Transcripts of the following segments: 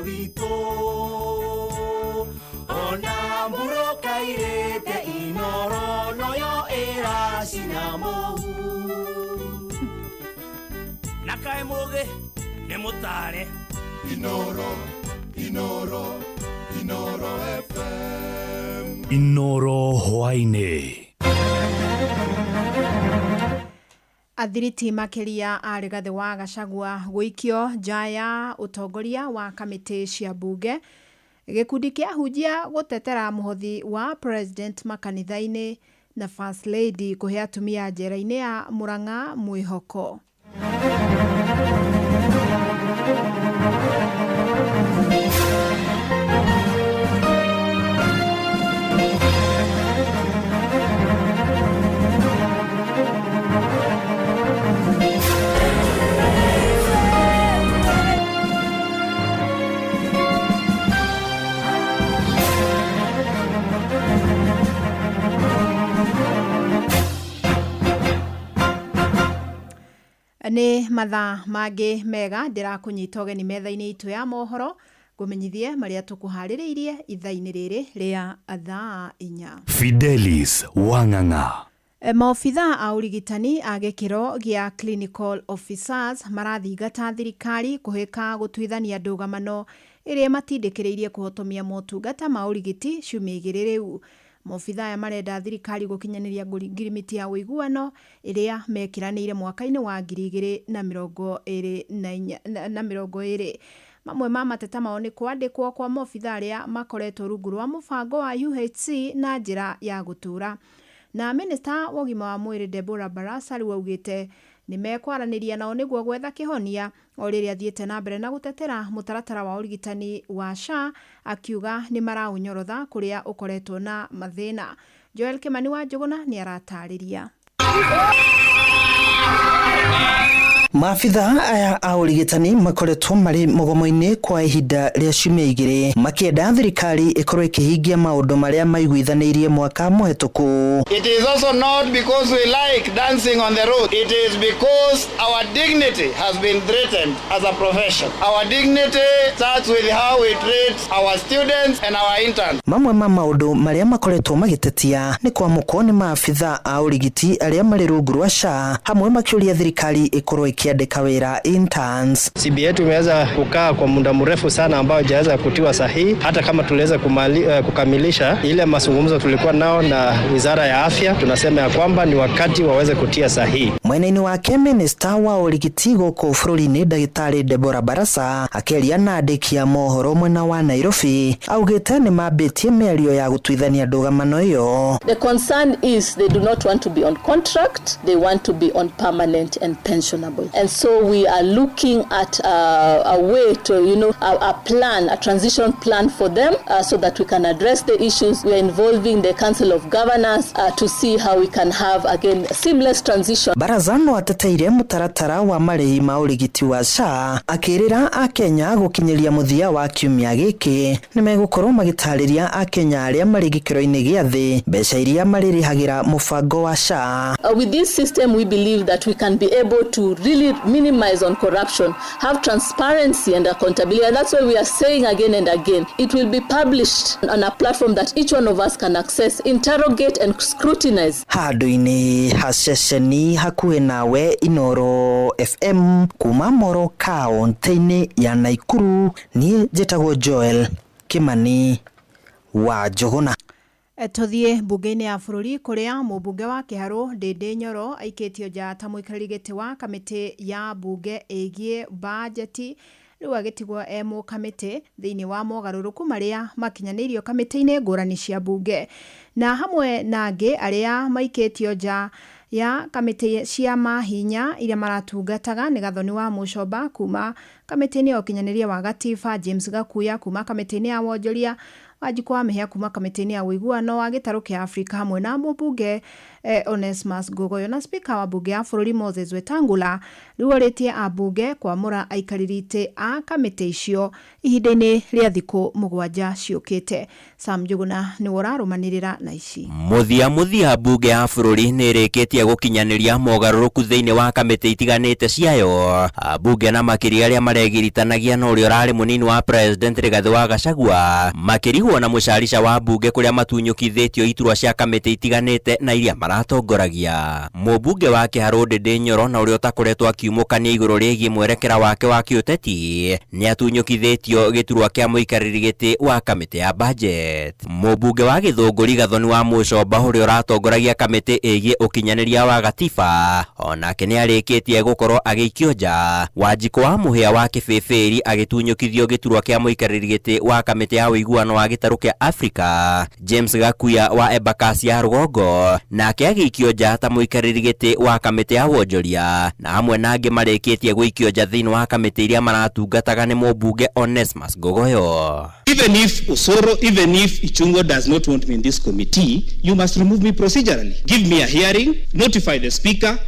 witũ ona mbura kairĩte Inoro noyo ĩracina mũhu na kaĩ mũgĩ nĩ mũtare. Inoro, Inoro, Inoro FM. Inoro hwaĩ-inĩ. Athiriti makĩria a Rigathĩ wa Gachagua gũikio nja ya ũtongoria wa kamĩtĩ cia mbunge. Gĩkundi kĩa ahunjia gũtetera mũhothi wa President makanitha-inĩ na First Lady kũhe atumia njera-inĩ ya Murang'a mwĩhoko. Nĩ mathaa mangĩ mega ndĩrakũnyita ũgeni metha-inĩ itũ ya mohoro ngũmenyithie marĩa tũkũharĩrĩirie ithaa-inĩ rĩrĩ rĩa thaa 4. Fidelis Wang'ang'a. Maobithaa a ũrigitani a gĩkĩro gĩa clinical officers marathingata thirikari kũhĩka gũtuithania ndũgamano ĩrĩa ĩmatindĩkĩrĩirie kũhotomia motungata ma ũrigiti ciumia 2 rĩu. Maobithaa aya marenda thirikari gũkinyanĩria ngirimiti ya ũiguano ĩrĩa mekĩranĩire mwaka-inĩ wa 2024. Mamwe ma mateta mao nĩ kwandĩkwo kwa maobithaa arĩa makoretwo rungu rwa mũbango wa UHC na njĩra ya gũtũũra. Na minista wa ũgima wa mwĩrĩ Deborah Barasa rĩu augĩte nĩ mekwaranĩria nao nĩguo gwetha kĩhonia o rĩrĩa athiĩte na mbere na gũtetera mũtaratara wa ũrigitani wa SHA akiuga nĩ maraũnyorotha kũrĩa ũkoretwo na mathĩna. Joel Kimani wa Njũgũna nĩ aratarĩria. Maabithaa aya a ũrigitani makoretwo marĩ mũgomo-inĩ kwa ihinda rĩa ciumia 2 makĩenda thirikari ĩkorwo ĩkĩhingia maũndũ marĩa maiguithanĩirie mwaka mũhetũku. It is also not because we like dancing on the road. It is because our dignity has been threatened as a profession. Our dignity starts with how we treat our students and our interns. Mamwe ma maũndũ marĩa makoretwo magĩtetia nĩ kwamũkwo nĩ maabithaa a ũrigiti arĩa marĩ rungu rwa SHA, hamwe makĩũria thirikari ĩkorwo ĩkĩandĩka wĩra interns. CBA yetu imeweza kukaa kwa muda mrefu sana ambao haijaweza kutiwa sahihi, hata kama tuliweza kukamilisha ile mazungumzo tulikuwa nao na Wizara ya Afya, tunasema ya kwamba ni wakati waweze kutia sahihi. Mwena-inĩ wake minista wa ũrigiti gũkũ bũrũri-inĩ ndagĩtarĩ Deborah Barasa akĩaria na andĩki a mohoro mwena wa Nairobi augĩte nĩ mambĩtie mĩario ya gũtuithania ndũgamano ĩyo. The concern is they do not want to be on contract, they want to be on permanent and pensionable. And so we are looking at a way to, you know, a plan, a transition plan for them so that we can address the issues. We are involving the Council of Governors to see how we can have, again, a seamless transition. Barasa no ateteire mũtaratara wa marĩhi ma ũrigiti wa SHA akĩrĩra akenya gũkinyĩria mũthia wa kiumia gĩkĩ nĩ megũkorwo magĩtarĩria akenya arĩa marĩ gĩkĩro-inĩ gĩa thĩ mbeca iria marĩrĩhagĩra mũbango wa SHA. With this system, we believe that we can be able to really minimize on corruption, have transparency and accountability. And that's why we are saying again and again, it will be published on a platform that each one of us can access, interrogate and scrutinize. Handũ-inĩ ha ceceni hakuhĩ nawe Inoro FM kuma Moro kaũntĩ-inĩ ya Naikuru, niĩ njĩtagwo Joel Kimani wa Njũgũna. Tũthiĩ mbunge-inĩ ya bũrũri kũrĩa mũmbunge wa Kĩharũ Ndĩndĩ Nyoro aikĩtio nja ta mũikarĩri gĩtĩ wa kamĩtĩ ya mbunge ĩgiĩ bajeti rĩu agĩtigwo e mũkamĩtĩ thĩinĩ wa mogarũrũku marĩa makinyanĩirio kamĩtĩ-inĩ ngũrani cia mbunge na hamwe na angĩ arĩa maikĩtio nja ya kamĩtĩ cia mahinya iria maratungataga nĩ Gathoni wa Mũcomba kuma kamĩtĩ-inĩ ya ũkinyanĩria wa gatiba, James Gakuya kuma kamĩtĩ-inĩ ya wonjoria, Wanjikũ wa Mĩhĩa kuma kamĩtĩ-inĩ ya ũiguano wa gĩtarũ kĩa Afrika hamwe na mũmbunge Onesmus Ngogoyo na spika wa mbunge ya bũrũri Moses Wetangula rĩu orĩtie ambunge kwamũra aikarĩri itĩ a kamĩtĩ icio ihinda-inĩ rĩa thikũ 7 ciũkĩte. Sam Njuguna nĩwe ũrarũmanĩrĩra na ici. Mũthia mbunge ya bũrũri nĩ ĩrĩkĩtie gũkinyanĩria mogarũrũku thĩinĩ wa kamĩtĩ itiganĩte ciayo. Ambunge na makĩria arĩa maregiritanagia na ũrĩa ũrarĩ mũnini wa president Rigathĩ wa Gachagua makĩrihwo na mũcarica wa mbunge kũrĩa matunyũkithĩtio iturwa cia kamĩtĩ itiganĩte na iria maratongoragia. Mũmbunge wa Kĩharũ Ndĩndĩ Nyoro na ũrĩa ũtakoretwo akiumũkania igũrũ rĩgiĩ mwerekera wake wa kĩũteti nĩatunyũkithĩtio gĩturwa kĩa mũikarĩri gĩtĩ wa kamĩtĩ ya budget. Mũmbunge wa Gĩthũngũri Gathoni wa Mũcomba ũrĩa ũratongoragia kamĩtĩ ĩgiĩ ũkinyanĩria wa gatiba onake nĩarĩkĩtie gũkorwo agĩikio nja. Wanjikũ wa Mũhĩa wa Kĩbĩbĩri agĩtunyũkithio gĩturwa kĩa mũikarĩri gĩtĩ wa kamĩtĩ ya ũiguano wa gĩtarũ kĩa Afrika. James Gakuya wa Embakasi ya rũgongo nake agĩikio nja ta mũikarĩri gĩtĩ wa kamĩtĩ ya wonjoria na hamwe na angĩ marĩkĩtie gũikio nja thĩinĩ wa kamĩtĩ iria maratungataga nĩ mũmbunge Onesmus Ngogoyo. Even if Osoro, even if Ichung'wah does not want me in this committee, you must remove me procedurally. Give me a hearing, notify the speaker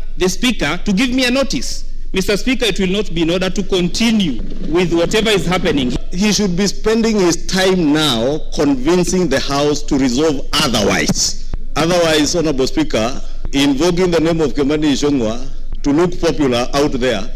to give me a notice. Mr. Speaker, it will not be in order to continue with whatever is happening. He should be spending his time now convincing the House to resolve otherwise. Otherwise, Honorable Speaker, invoking the name of Kimani Ichung'wah to look popular out there,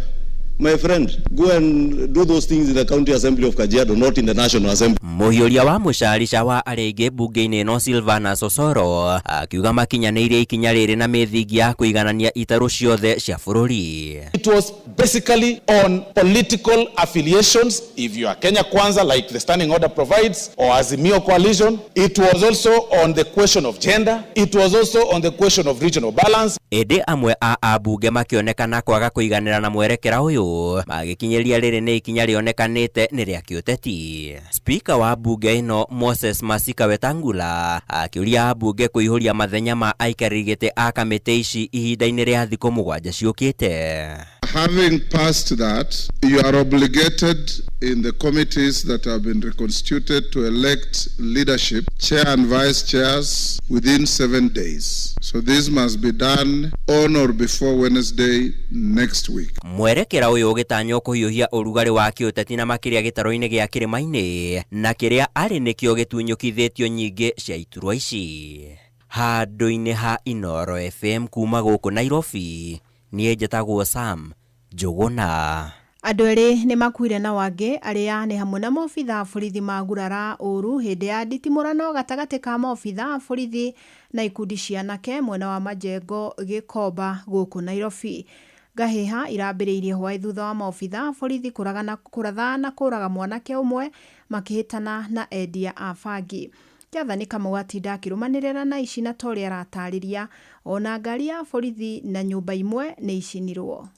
my friend, go and do those things in the County Assembly of Kajiado, not in the National Assembly. Mũhiũria wa mũcarica wa arĩa aingĩ mbunge-inĩ ĩno Silvana Sosoro akiuga makinyanĩirie ikinya rĩrĩ na mĩthingi ya kũiganania itarũ ciothe cia bũrũri. It was basically on political affiliations. If you are Kenya Kwanza, like the standing order provides, or Azimio coalition, it was also on the question of gender. It was also on the question of regional balance. Ĩndĩ amwe a ambunge makĩonekana kwaga kũiganĩra na mwerekera ũyũ magĩkinyĩria rĩrĩ nĩ ikinya rĩonekanĩte nĩ rĩa kĩũteti. Spika wa mbunge ĩno Moses Masika Wetangula akĩũria ambunge kũihũria mathenya ma aikarĩri gĩtĩ a kamĩtĩ ici ihinda-inĩ rĩa thikũ 7 ciũkĩte. Having passed that, you are obligated in the committees that have been reconstituted to elect leadership, chair and vice chairs, within 7 days. So this must be done on or before Wednesday next week. Mwerekera ũyũ ũgĩtanywo kũhiũhia ũrugarĩ wa kĩũteti na makĩria gĩtarũ-inĩ gĩa kĩrĩma-inĩ na kĩrĩa arĩ nĩkĩo gĩtunyũkithĩtio nyingĩ cia iturwa ici. Handũ-inĩ ha Inooro FM kuma gũkũ Nairobi, niĩ njĩtagwo Sam Njuguna. Andũ erĩ nĩ makuire na wangĩ arĩa nĩ hamwe na maobitha a borithi magurara ũru hĩndĩ ya nditimũrano gatagatĩ ka maobitha a borithi na ikundi cia anake mwena wa Majengo Gĩkomba gũkũ Nairobi. Ngahĩha irambĩrĩirie hwaĩ thutha wa maobitha a borithi kũratha na kũraga mwanake ũmwe makĩhĩtana na endia a bangi. Kĩathani Kamau atinda akĩrũmanĩrĩra na ici na torĩa aratarĩria ona ngari ya borithi na nyũmba imwe nĩ icinirwo.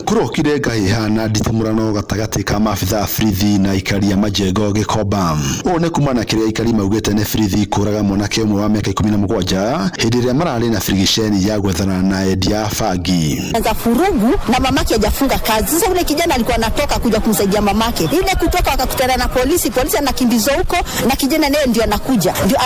Kũrokire ngahĩha na nditimũrano gatagatĩ ka maabitha a borithi na aikari a Majengo Gĩkomba. Ũũ nĩ kumana na kĩrĩa aikari maugĩte nĩ borithi kũraga mwanake ũmwe wa mĩaka 17 hĩndĩ ĩrĩa mararĩ na birigiceni ya gwethana na endia a bangi. Anza furugu na mamake hajafunga kazi. Sasa ule kijana alikuwa anatoka kuja kumsaidia mamake. Ile kutoka wakakutana na polisi, polisi anakimbizwa huko na kijana naye ndio anakuja. Ndio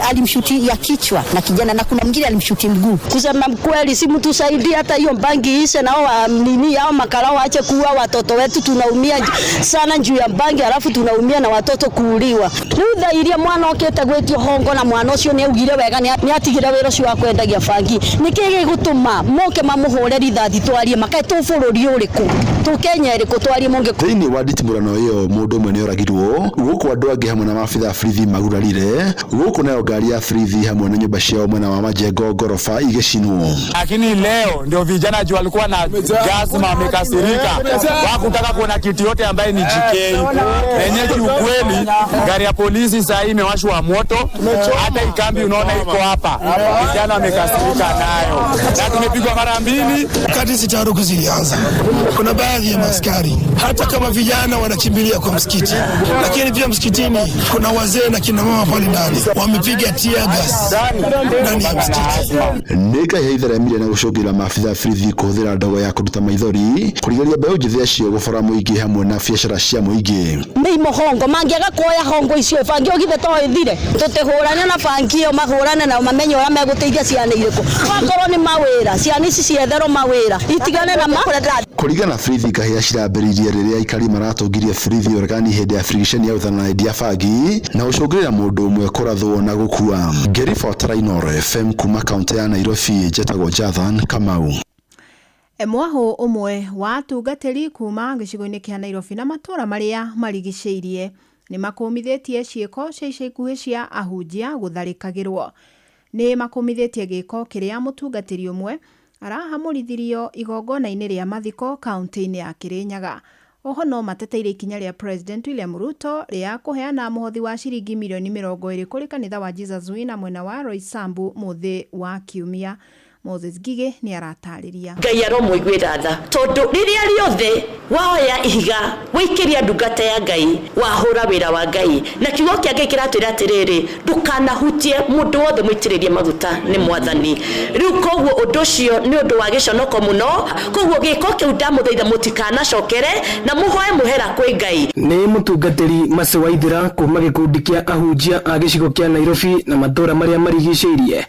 alimshuti ya kichwa na kijana, na kuna mwingine alimshuti mguu. Kusema kweli si mtu saidie hata hiyo bangi ishe na wao nini hao makarao waache kuua watoto wetu. Tunaumia sana juu ya bangi, alafu tunaumia na watoto kuuliwa. Riu thaa iria mwana okite gwitio hongo na mwana ucio ni augire wega ni atigire wira ucio wa kwendagia bangi. Niki gigutuma moke mamuhure rithathi twarie makae tu bururi uriku tu Kenya iriku twarie mungi. Thiini wa nditimũrano iyo mundu ũmwe nĩoragirwo gũkũ andũ angĩ hamwe na maabitha a borithi magurarire gũkũ nayo ngari ya borithi hamwe na nyũmba ciao mwena wa Majengo ngoroba igĩcinwo. Lakini leo ndio vijana juu walikuwa na gas na wamekasirika, wakutaka kuona kitu yote ambaye ni GK yenye. Kiukweli gari ya polisi sasa hii imewashwa moto, hata ikambi unaona iko hapa, vijana wamekasirika nayo na tumepigwa mara mbili. Wakati hizi taharuki zilianza, kuna baadhi Baadhi ya maaskari hata kama vijana wanakimbilia kwa msikiti, lakini pia msikitini kuna wazee na kina mama pale ndani wamepiga tear gas ndani ya msikiti. Nĩ ngahĩha itheremire na gũcũngĩrĩria maabitha a borithi kũhũthĩra ndogo ya kũruta maithori kũrigĩrĩria mbeũ njĩthĩ acio gũbora mũingĩ hamwe na biacara cia mũingĩ. Mĩimo hongo mangĩaga kuoya hongo icio bangi ũgithe to ĩthire tũtĩhũrane na bangi ĩyo mahũrane na mamenye ũrĩa megũteithia ciana irĩkũ akorwo nĩ mawĩra ciana ici cietherwo mawĩra itigane na ma Kũringana na borithi ngahĩha cirambĩrĩirie rĩrĩa aikari maratũngirie borithi ũregani hĩndĩ ya birigiceni ya ũthana na endia bangi na gũcũngĩrĩria mũndũ ũmwe kũrathwo na gũkua. Ngĩribotera Inooro FM kuma kaũntĩ ya Nairobi njetagwo Jathan Kamau. Mwahũ ũmwe wa atungatĩri kuma gĩcigo-inĩ kĩa Nairobi na matũũra marĩa marigicĩirie nĩ makũmithĩtie ciĩko cia ica ikuhĩ cia ahunjia gũtharĩkagĩrwo. Nĩ makũmithĩtie gĩko kĩrĩa mũtungatĩri ũmwe arahamũrithirio igongona-inĩ rĩa mathiko kaũntĩ-inĩ ya Kirinyaga. Oho no mateteire ikinya rĩa President William Ruto rĩa kũheana mũhothi wa ciringi mirioni 20 kũrĩ kanitha wa Jesus Winner mwena wa Roysambu mũthĩ wa Kiumia. Moses Ngigĩ nĩ aratarĩria. Ngai aromũiguĩra tha tondũ rĩrĩa rĩothe waoya ihiga waikĩria ndungata ya Ngai wahũra wĩra wa Ngai na kiugo kĩa Ngai kĩratwĩra atĩrĩrĩ ndũkanahutie mũndũ wothe mũitĩrĩrie maguta nĩ mwathani. Rĩu koguo ũndũ ũcio nĩ ũndũ wa gĩconoko mũno, koguo gĩko kĩu ndamũthaitha mũtikanacokere na mũhoe mũhera kwĩ Ngai. Nĩ mũtungatĩri Mercy Waithera kuma gĩkundi kĩa ahunjia a gĩcigo kĩa Nairobi na matũũra marĩa marigicĩirie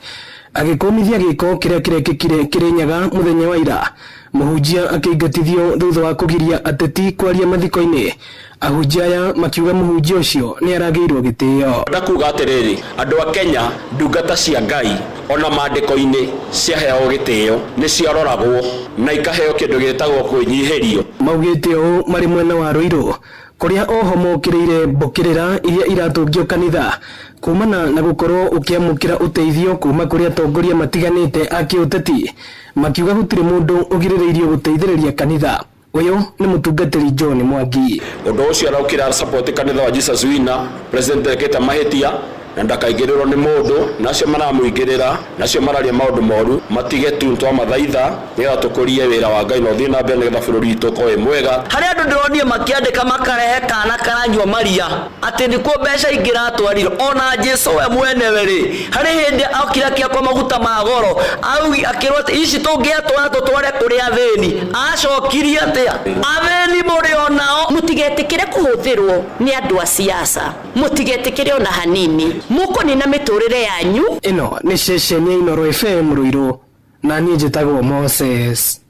agĩkũmithia gĩko kĩrĩa kĩrekĩkire Kĩrĩnyaga mũthenya wa ira. Mũhunjia akĩingatithio thutha wa kũgiria ateti kwaria mathiko-inĩ. Ahunjia aya makiuga mũhunjia ũcio nĩ aragĩirwo gĩtĩo. Ndakuga atĩrĩrĩ, andũ a Kenya ndungata cia Ngai ona maandĩko-inĩ ciaheagwo gĩtĩo nĩ ciaroragwo na ikaheo kĩndũ gĩtagwo kwĩnyihĩrio. Maugĩte ũũ marĩ mwena wa Ruiru kũrĩa oho mokĩrĩire mbũkĩrĩra iria iratũngio kanitha kumana na gũkorwo ũkĩamũkĩra ũteithio kuma kũrĩ atongoria matiganĩte a kĩũteti, makiuga gũtirĩ mũndũ ũgirĩrĩirio gũteithĩrĩria kanitha. Ũyũ nĩ mũtungatĩri John Mwangi. Ũndũ ũcio araukĩra support kanitha wa Jesus Winner, president ekĩte mahĩtia na ndakaingĩrĩrwo nĩ mũndũ, nacio maramũingĩrĩra nacio mararia maũndũ moru matige tu twamathaitha nĩgetha tũkũrie wĩra wa Ngai na ũthiĩ na mbere nĩgetha bũrũri witũ ũkorwo wĩ mwega. Harĩ andũ ndĩronire makĩandĩka makarehe kana karanyua maria atĩ nĩkuo mbeca ingĩratwarirwo. Ona Jesu we mwenewe rĩ, harĩ hĩndĩ okire akĩakwo maguta ma goro augi akĩrwo atĩ ici tũngĩatwara tũtware kũrĩ athĩni. Acokirie atĩa? Athĩni mũrĩ onao. Mũtigetĩkĩre kũhũthĩrwo nĩ andũ a siasa, mũtigetĩkĩre ona hanini, mũkũnina mĩtũrĩre yanyu. Ĩno nĩ ceceni ya Inooro FM Ruiru na niĩ njĩtagwo Moses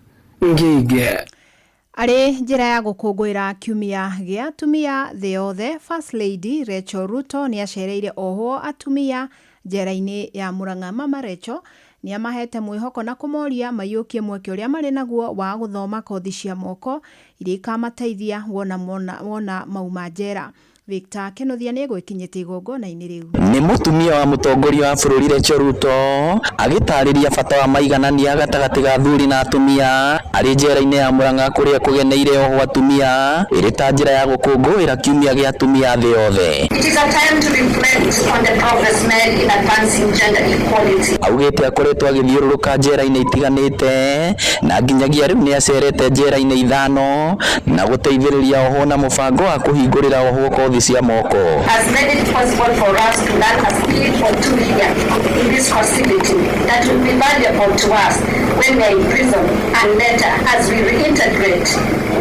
Ngige. Arĩ njĩra ya gũkũngũĩra kiumia gĩa atumia thĩ yothe, First Lady Rachel Ruto nĩ acereire ohwo atumia njera-inĩ ya Murang'a. Mama Rachel nĩ amahete mwĩhoko na kũmoria maiyũkie mweke ũrĩa marĩ naguo wa gũthoma kothi cia moko iria ikamateithia wona mauma njera. Victor Kenothia nĩ egwĩkinyĩte igongona-inĩ rĩu. Nĩ mũtumia wa mũtongoria wa bũrũri Rachel Ruto agĩtarĩria bata wa maiganania gatagatĩ ga athuri na atumia arĩ njera-inĩ ya Murang'a kũrĩa kũgeneire ohwo atumia ĩrĩ ta njĩra ya gũkũngũĩra kiumia gĩa atumia thĩ yothe. It is a time to reflect on the progress made in advancing gender equality. Augĩte akoretwo agĩthiũrũrũka njera-inĩ itiganĩte na nginyagia rĩu nĩ acerete njera-inĩ 5 na gũteithĩrĩria ohwo na mũbango wa kũhingũrĩra ohwo kothi cia moko. Has made it possible for us to learn a skill or two here in this facility that will be valuable to us when we are in prison and later as we reintegrate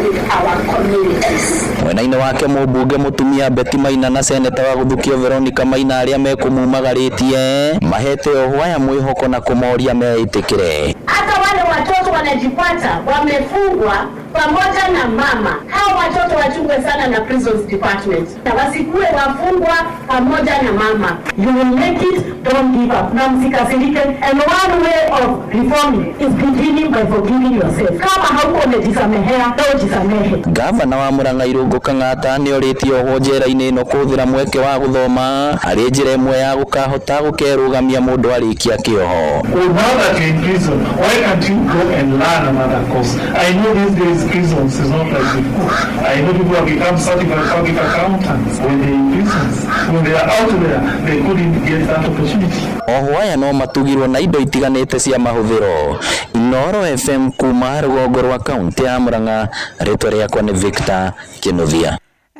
with our communities. Mwena-inĩ wake mũmbunge mũtumia Betty Maina na seneta wa gũthukio Veronica Maina arĩa mekũmumagarĩtie mahete ohwo aya mwĩhoko na kũmoria meĩtĩkĩre. Hata wale watoto wanajipata wamefungwa pamoja na mama, hao watoto wachungwe sana na prisons department na wasikuwe wafungwa pamoja na mama. You will make it, don't give up. Na msikasirike. And one way of reforming is beginning by forgiving yourself. Kama hauko umejisamehea, wewe jisamehe. Gavana wa Murang'a Irũngũ Kang'ata nĩ orĩtie ohwo njera-inĩ ĩno kũhũthĩra mweke wa gũthoma arĩ njĩra ĩmwe ya gũkahota gũkerũgamia mũndũ arĩkia kĩoho. Well, now that you're in prison, why can't you go and learn another course? I know these days these prisons is not like before. I know people have become certified public accountants when they're in prisons. When they are out there, they couldn't get that opportunity. Ohwo aya no matugirwo na indo itiganĩte cia mahũthĩro. Inooro FM kuma rũgongo rwa kaunti ya Murang'a, rĩtwa rĩakwa nĩ Victor Kĩnuthia.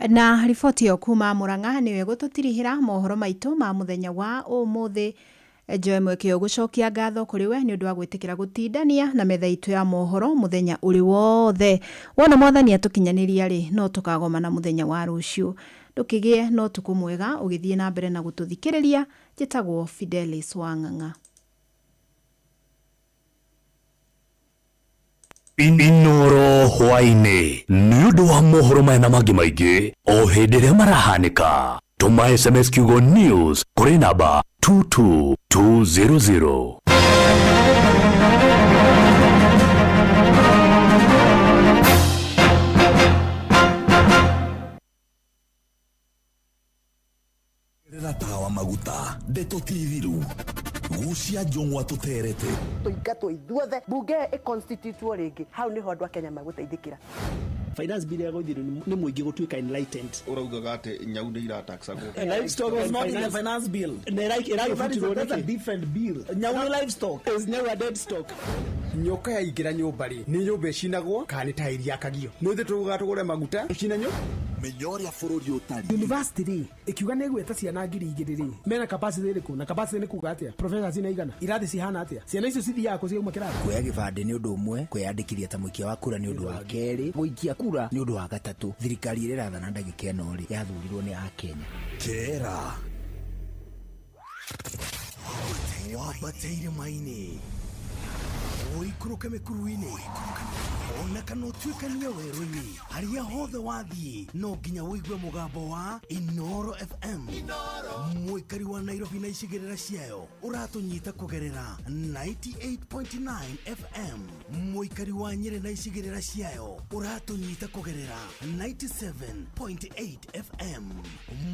Na riboti ĩyo kuma Murang'a nĩyo ĩgũtũtirihĩra mohoro maitũ ma mũthenya wa ũmũthĩ. Joe Mweke ũgũcokia ngatho kũrĩ we nĩ ũndũ wa gwĩtĩkĩra gũtindania na metha itũ ya mohoro mũthenya ũrĩ wothe. Wona mwathani atũkinyanĩria rĩ, no tũkagomana mũthenya wa rũciũ. Ndũkĩgĩe na ũtukũ mwega ũgĩthiĩ na mbere na gũtũthikĩrĩria. Njĩtagwo Fidelis Wang'ang'a. Inooro hwaĩ-inĩ nĩ ũndũ wa mohoro maya na mangĩ maingĩ o hĩndĩ ĩrĩa marahanĩka. Tũma SMS kiugo news kũrĩ namba 22200. Rera tawa maguta ndeto ti thiru gucia njũng'wa tũterete. Tũingatwo ithuothe bunge ĩconstitutwo rĩngĩ, hau nĩho andũ a Kenya magũteithĩkĩra. Finance bill ya gwithirwo nĩ mũingĩ gũtuĩka enlightened. Ũraugaga atĩ nyau nĩ irataxagwo. Livestock was not in the finance bill. Na ĩragĩbutirwo That's a nĩkĩ? Different bill. Nyau nĩ livestock. Is nyau a dead stock? Nyoka yaingĩra nyũmba rĩ, nĩ nyũmba ĩcinagwo kana nĩ tairi yakagio? Nĩ ithuĩ tũrugaga tũgũre maguta ĩcine nyũ. Menya ũrĩa bũrũri ũtariĩ. University rĩ, ĩkiuga nĩ ĩgweta ciana 2000 rĩ, mena capacity ĩrĩkũ? Na capacity nĩ kuga atĩa? Professors nĩ aigana? Irathi cihana atĩa? Ciana icio cithiaga kũ ciauma kĩrathi? Kuoya gĩbandĩ nĩ ũndũ ũmwe, kwĩyandĩkithia ta mũikia wa kura nĩ ũndũ wa kerĩ, gũikia kura nĩ ũndũ wa gatatũ. Thirikari ĩrĩa ĩrathana ndagĩka ĩno rĩ, yathurirwo nĩ akenya. Kera wambate irĩma-inĩ, ũikũrũke mĩkuru-inĩ, ona kana ũtuĩkanie werũ-inĩ, harĩa hothe wathiĩ no nginya ũigue mũgambo wa Inooro FM. Mũikari wa Nairobi na icigĩrĩra ciayo ũratũnyita kũgerera 98.9 FM. Mũikari wa Nyĩrĩ na icigĩrĩra ciayo ũratũnyita kũgerera 97.8 FM.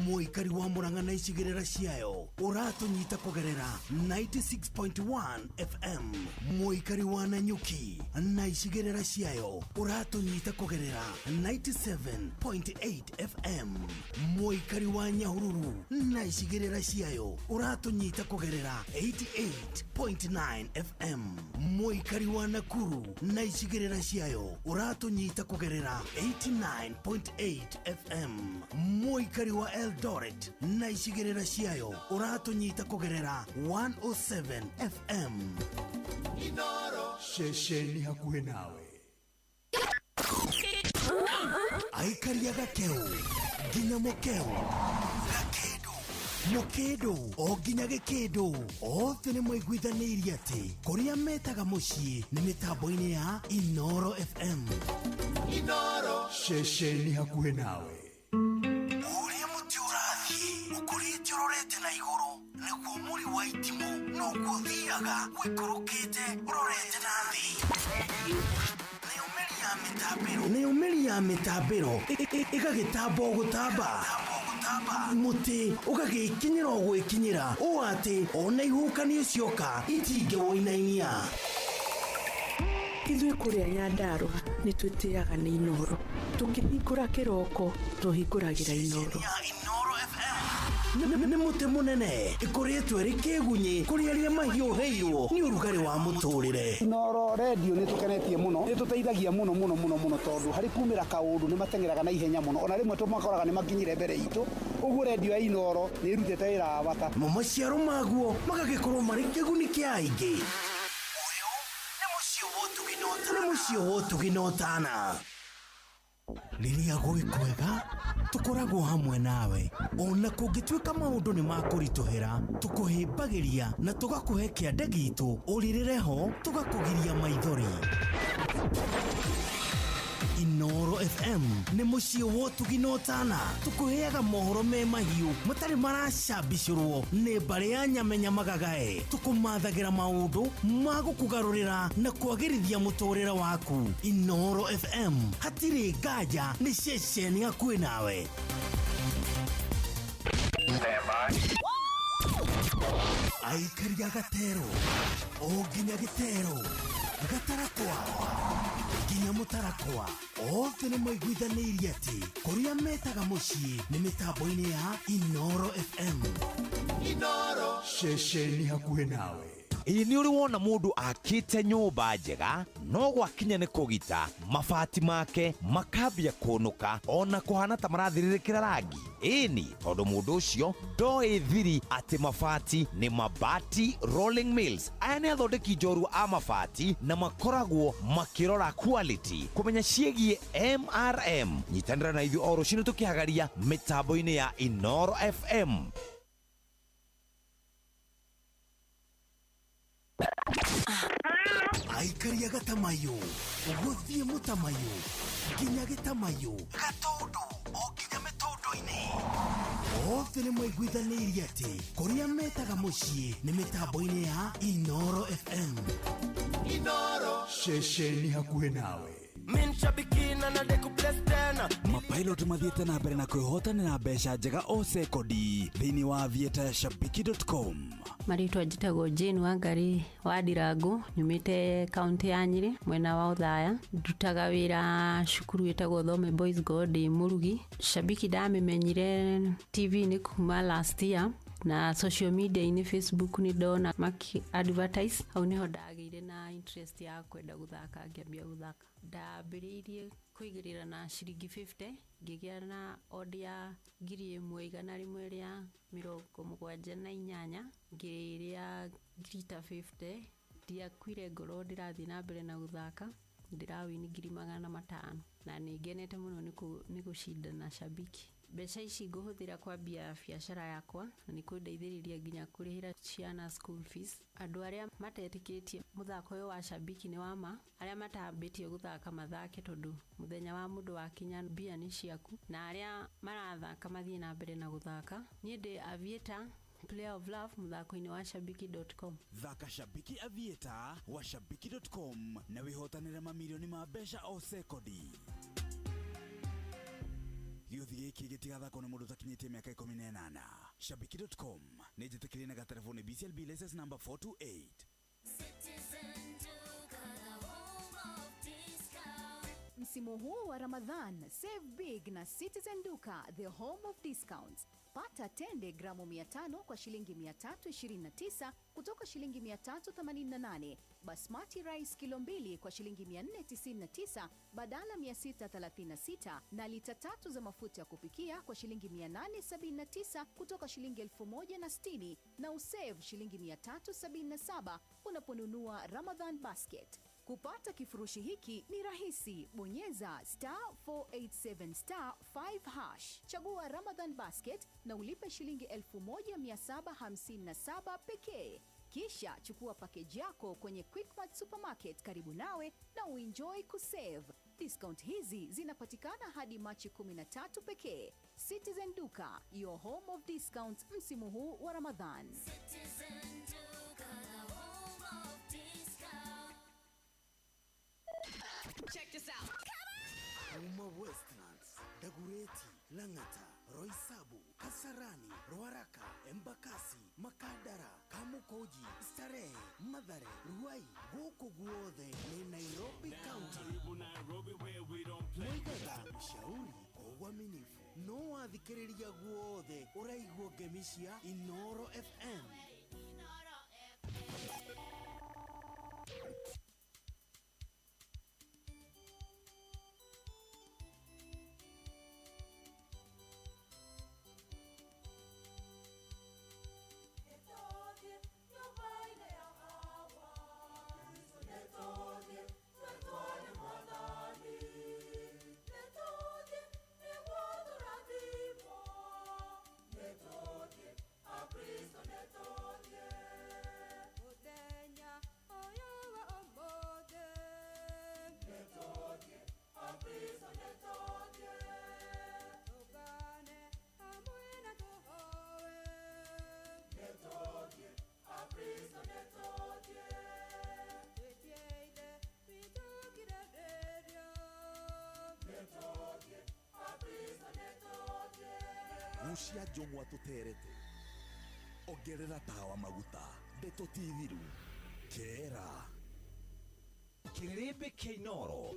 Mũikari wa Mũrang'a na icigĩrĩra ciayo ũratũnyita kũgerera 96.1 FM. Mũikari wa Nanyuki na icigĩrĩra ciayo ũratũnyita kũgerera 97.8 FM. Mũikari wa Nyahururu na icigĩrĩra ciayo ũratũnyita kũgerera 88.9 FM. Mũikari wa Nakuru na icigĩrĩra ciayo ũratũnyita kũgerera 89.8 FM. Mũikari wa Eldoret na icigĩrĩra ciayo ũratũnyita kũgerera 107 FM. Ceceni hakuhĩ nawe. Aikaria gakeu nginya mũkeu, gakĩndũ mũkĩndũ o nginya gĩkĩndũ, othe nĩ maiguithanĩirie atĩ kũrĩa metaga mũciĩ nĩ mĩtambo-inĩ ya Inooro FM. Inooro, ceceni hakuhĩ nawe. Ũrĩa mũtĩ ũrathiĩ ũkũrĩte ũrorete na igũrũ, nĩguo mũri wa itimũ noguo ũthiaga ũikũrũkĩte ũrorete na thĩ. Nayo mĩri ya mĩtambĩro ĩgagĩtamba o gũtamba, mũtĩ ũgagĩkinyĩra o gwĩkinyĩra, ũũ atĩ ona ihuhũkanio cioka itingĩwũinainia. Ithuĩ kũrĩa Nyandarũa nĩ twĩtĩaga nĩ Inooro. Tũkĩhingũra kĩroko tũhingũragĩra Inooro. Nĩ mũtĩ mũnene ĩkũrĩtwo ĩrĩ kĩgunyĩ kũrĩ arĩa mahiũhĩirwo nĩ ũrugarĩ wa mũtũrĩre. Inooro redio nĩ tũkenetie mũno, nĩ tũteithagia mũno mũno mũno mũno, tondũ harĩ kumĩra kaũndũ nĩ mateng'eraga na ihenya mũno, ona rĩmwe tũmakoraga nĩ makinyire mbere itũ. Ũguo redio ya Inooro nĩ ĩrutĩte wĩra wa bata. Mo maciaro maguo magagĩkorwo marĩ kĩguni kĩa aingĩ. Nĩ mũciĩ wa ũtugi na ũtana. Rĩrĩa gwĩ kwega tũkoragwo hamwe nawe, ona kũngĩtuĩka maũndũ nĩ makũritũhĩra, tũkũhĩmbagĩria na tũgakũhe kĩande gitũ ũrĩrĩre ho, tũgakũgiria maithori. Inooro FM nĩ mũciĩ wa ũtugi na ũtana. Tũkũheaga mohoro me mahiũ matarĩ maracambicũrwo nĩ mbarĩ ya nyamenya magagae. Tũkũmathagĩra maũndũ ma gũkũgarũrĩra na kwagĩrithia mũtũrĩre waku. Inooro FM hatirĩ nganja nĩ ceceni hakuhĩ nawe. Aikaria gatero o nginya gĩtero. Gatarakwa nginya Mũtarakwa, othe nĩ maiguithanĩirie atĩ kũrĩa metaga mũciĩ nĩ mĩtambo-inĩ ya Inoro FM. Inoro ceceni hakuhĩ nawe. Ĩ nĩ ũrĩ wona mũndũ akĩte nyũmba njega no gwakinya nĩ kũgita mabati make makambia kũnũka ona kũhana ta marathirĩrĩkĩra rangi? Ĩni, tondũ mũndũ ũcio ndoĩ thiri atĩ mabati nĩ Mabati Rolling Mills. Aya nĩ athondeki njorua a mabati na makoragwo makĩrora quality kũmenya ciĩgiĩ MRM. Nyitanĩra na ithuĩ o rũcinĩ tũkĩhagaria mĩtambo-inĩ ya Inoro FM. Aikaria gatamayo gũthiĩ mũtamayo nginya gĩtamayo gatũndũ o nginya mĩtũndũ-inĩ, othe nĩ maiguithanĩirie atĩ kũrĩa metaga mũciĩ nĩ mĩtambo-inĩ ya Inoro FM. Inoro ceceni hakuhĩ nawe. Mapilot mathiĩte na mbere na kwĩhotanĩra mbeca njega o sekondi thĩinĩ wa Aviator ya shabiki.com. Marĩtwa njĩtagwo Jane Wangari wa Ndirangu, nyumĩte kaunti ya Nyĩrĩ mwena wa Othaya. Ndutaga wĩra cukuru ĩtagwo Thome Boys God ndĩ mũrugi. Shabiki ndamĩmenyire TV-inĩ kuma last year na social media-inĩ Facebook nĩ ndona maki advertise, hau nĩho ndagĩire na interest ya kwenda gũthaka ngĩambia gũthaka. Ndambĩrĩirie kũigĩrĩra na ciringi 50 ngĩgĩa na odd ya 1178 ngĩrĩa ngiri ta 50. Ndiakuire ngoro, ndĩrathiĩ na mbere na gũthaka, ndĩrawini 500,000 na nĩ ngenete mũno nĩ gũcindana Shabiki. Mbeca ici ngũhũthĩra kwambia biacara yakwa na nĩ kũndeithĩrĩria nginya kũrĩhĩra ciana school fees. Andũ arĩa matetĩkĩtie mũthako ũyũ wa Shabiki nĩ wa ma, arĩa matambĩtie gũthaka mathake tondũ mũthenya wa mũndũ wakinya mbia nĩ ciaku, na arĩa marathaka mathiĩ na mbere na gũthaka. Niĩ ndĩ Aviator Player of Love mũthako-inĩ wa shabiki.com. Thaka Shabiki Aviator wa shabiki.com na wĩhotanĩre mamirioni ma mbeca o sekondi. Gĩũthi gĩkĩ gĩtigathakwo nĩ mũndũ ũtakinyĩtie mĩaka 18. Shabiki.com nĩ njĩtĩkĩrie na gatelefoni BCLB license number 428. Msimu huu wa Ramadhan, save big na Citizen Duka, the home of discounts. Pata tende gramu 500 kwa shilingi 329 kutoka shilingi 388, basmati rice kilo 2 kwa shilingi 499 badala 636, na lita 3 za mafuta ya kupikia kwa shilingi 879 kutoka shilingi 1060, na usave shilingi 377 unaponunua Ramadhan basket. Kupata kifurushi hiki ni rahisi. Bonyeza star 487 star 5 hash, chagua Ramadhan basket na ulipe shilingi 1757 pekee. Kisha chukua pakeji yako kwenye Quickmart supermarket karibu nawe na uenjoy kusave. Discount hizi zinapatikana hadi Machi 13 pekee. Citizen Duka, your home of discounts msimu huu wa Ramadhan. Check this out. Kuma Westlands, Dagoretti, Lang'ata, Roysambu, Kasarani, Ruaraka, Embakasi, Makadara, Kamukunji, Starehe, Mathare, Ruai, gũkũ guothe nĩ Nairobi County. Moigaga ushauri kwa uaminifu, no wathikĩrĩria guothe ũraigua ngemi cia Inoro FM. Gucia njũng'wa tũterete, ongerera tawa maguta, ndeto ti thiru, kera. Kĩrĩrĩmbĩ kĩa Inooro.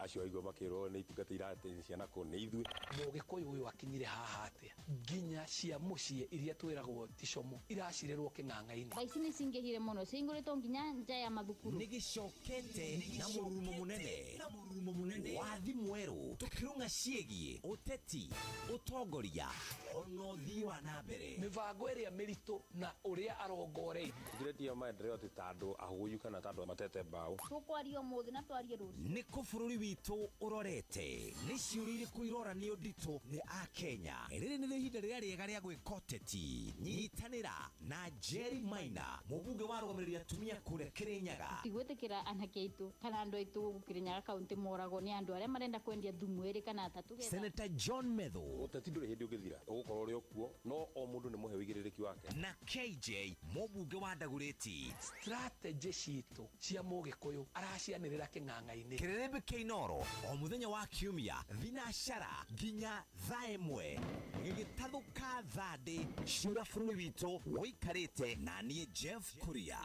Acio aigua makĩrwo nĩ itungata irateithia ciana kũ nĩ ithuĩ. Mũgĩkũyũ ũyũ akinyire haha atĩa? Nginya cia mũciĩ iria twĩragwo ti como iracirĩrwo kĩng'ang'a-inĩ. Thaa ici nĩ cingĩhire mũno, cihingũrĩtwo nginya nja ya mathukuru. Nĩ gĩcokete na mũrurumo mũnene, na mũrurumo mũnene wa thimũ erũ, tũkĩrũng'a ciĩgiĩ ũteti, ũtongoria ona ũthii wa na mbere. Mĩbango ĩrĩa mĩritũ na ũrĩa arongoreirie. Tũtiretia maendeleo atĩ ta andũ ahũyu kana ta andũ matete mbaũ. Tũkwaria ũmũthĩ na twarie rũciũ. Nĩ kũ bũrũri witũ ũrorete? Nĩ ciũria irĩkũ iroranio nditũ nĩ Akenya? Rĩrĩ nĩrĩo ihinda rĩrĩa rĩega rĩa gwĩka ũteti. Nyitanĩra na Jerry Maina, mũmbunge wa rũgamĩrĩri atumia kũrĩa Kĩrĩnyaga. Tigwĩtĩkĩra anake aitũ kana andũ aitũ gũkũ Kĩrĩnyaga kaũntĩ moragwo nĩ andũ arĩa marenda kwendia thumu ĩrĩ kana atatũ getha. Senator John Methu. Ũteti ndũrĩ hĩndĩ ũngĩthira, ũgũkorwo ũrĩ o kuo, no o mũndũ nĩ mũhe ũigĩrĩrĩki wake. Na KJ, mũmbunge wa Dagoretti. Strategy citũ cia mũgĩkũyũ aracianĩrĩra kĩng'ang'a-inĩ. Kĩrĩrĩmbĩ kĩa Inooro o mũthenya wa Kiumia thinacara nginya thaa 1 gĩgĩtathũka thandĩ ciũra bũrũri witũ ũikarĩte na niĩ Jeff Kuria.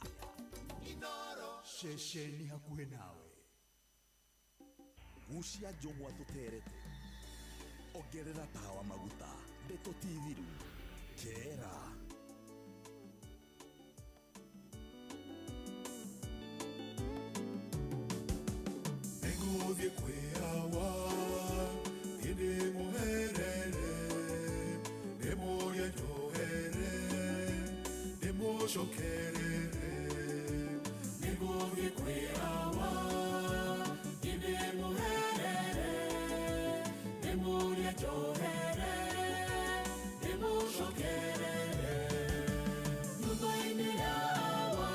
Inooro. Ceceni hakuhĩ nawe. Gucia njũng'wa tũterete. Ongerera tawa maguta. Ndeto ti thiru. Kera. Nĩngũthiĩ kwĩ Awa, niĩ ndĩmũherere, ndĩmũrie njohere, ndĩmũcokerere. Nĩngũthiĩ kwĩ Awa, niĩ ndĩmũherere, ndĩmũrie njohere, ndĩmũcokerere. Nyũmba-inĩ ya Awa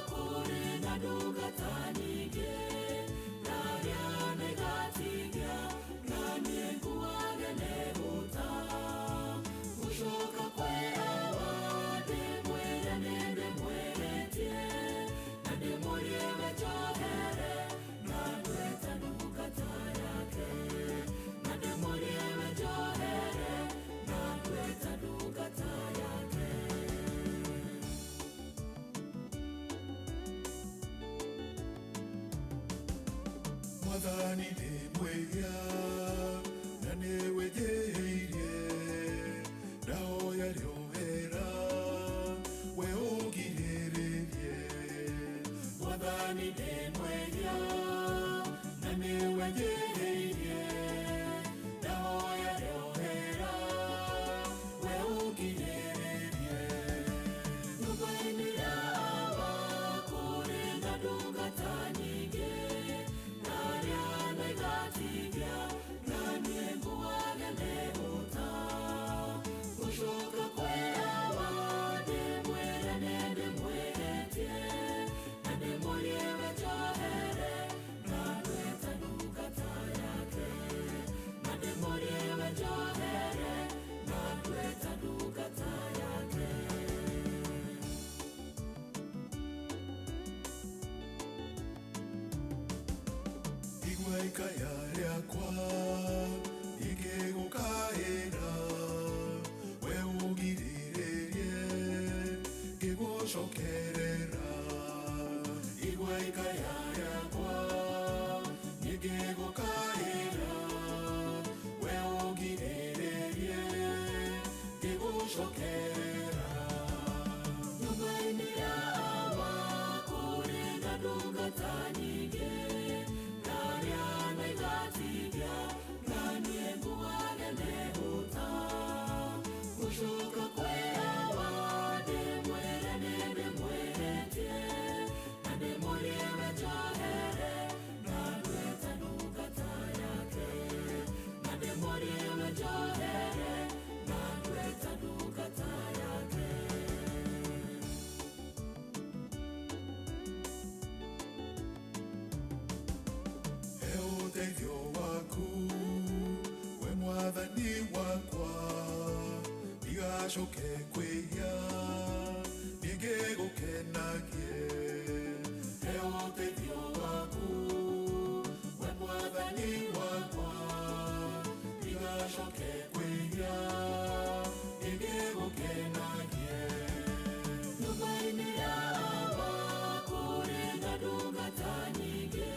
kũrĩ na ndungata nyingĩ, ndaria nĩngatigia, na niĩ nguage nĩ ũta. Gũcoka kwĩ Awa ndĩmwĩre nĩndĩmwĩrĩtie, na ndĩmũrie we njohere, na ndue ta ndungata yake. Na ndĩmũrie we njohere, na ndue ta ndungata yake. Mwathani ndĩ mwĩhia na nĩwe njĩhĩirie, ndahoya rĩohera we ũngirĩrĩrie. Mwathani ndĩ mwĩhia na nĩwe njĩhĩirie, ndahoya rĩohera we ũngirĩrĩrie. Nyũmba-inĩ ya Awa kũrĩ na ndungata nyingĩ, ndaria na igatigia, na niĩ nguage nĩ ũta. Gũcoka kwĩ Awa ndĩmwĩre nĩndĩmwĩhĩtie, na ndĩmũrie we njohere, na ndue ta ndungata yake. Na ndĩmũrie we njohere, na ndue ta ndungata yake. Igua ikaya rĩakwa ingĩgũkaĩra, we ũngirĩrĩrie ngĩgũcokerera. Igua ikaya rĩakwa ingĩgũkaĩra, we ũngirĩrĩrie ngĩgũcokerera. Nyũmba-inĩ ya Awa kũrĩ na ndungata nyingĩ, ndaria na igatigia, na niĩ nguage nĩ ũta. Gũcoka kwĩ Awa ndĩmwĩre nĩndĩmwĩhĩtie, na ndĩmũrie we njohere, na ndue ta ndungata yake. Na ndĩmũrie we njohere, na ndue ta ndungata yake. He ũteithio waku we mwathani wakwa, ndigacoke kwĩhia ningĩgũkenagie. He ũteithio waku we mwathani wakwa, ndigacoke kwĩhia ningĩgũkenagie. Nyũmba-inĩ ya Awa kũrĩ na ndungata nyingĩ,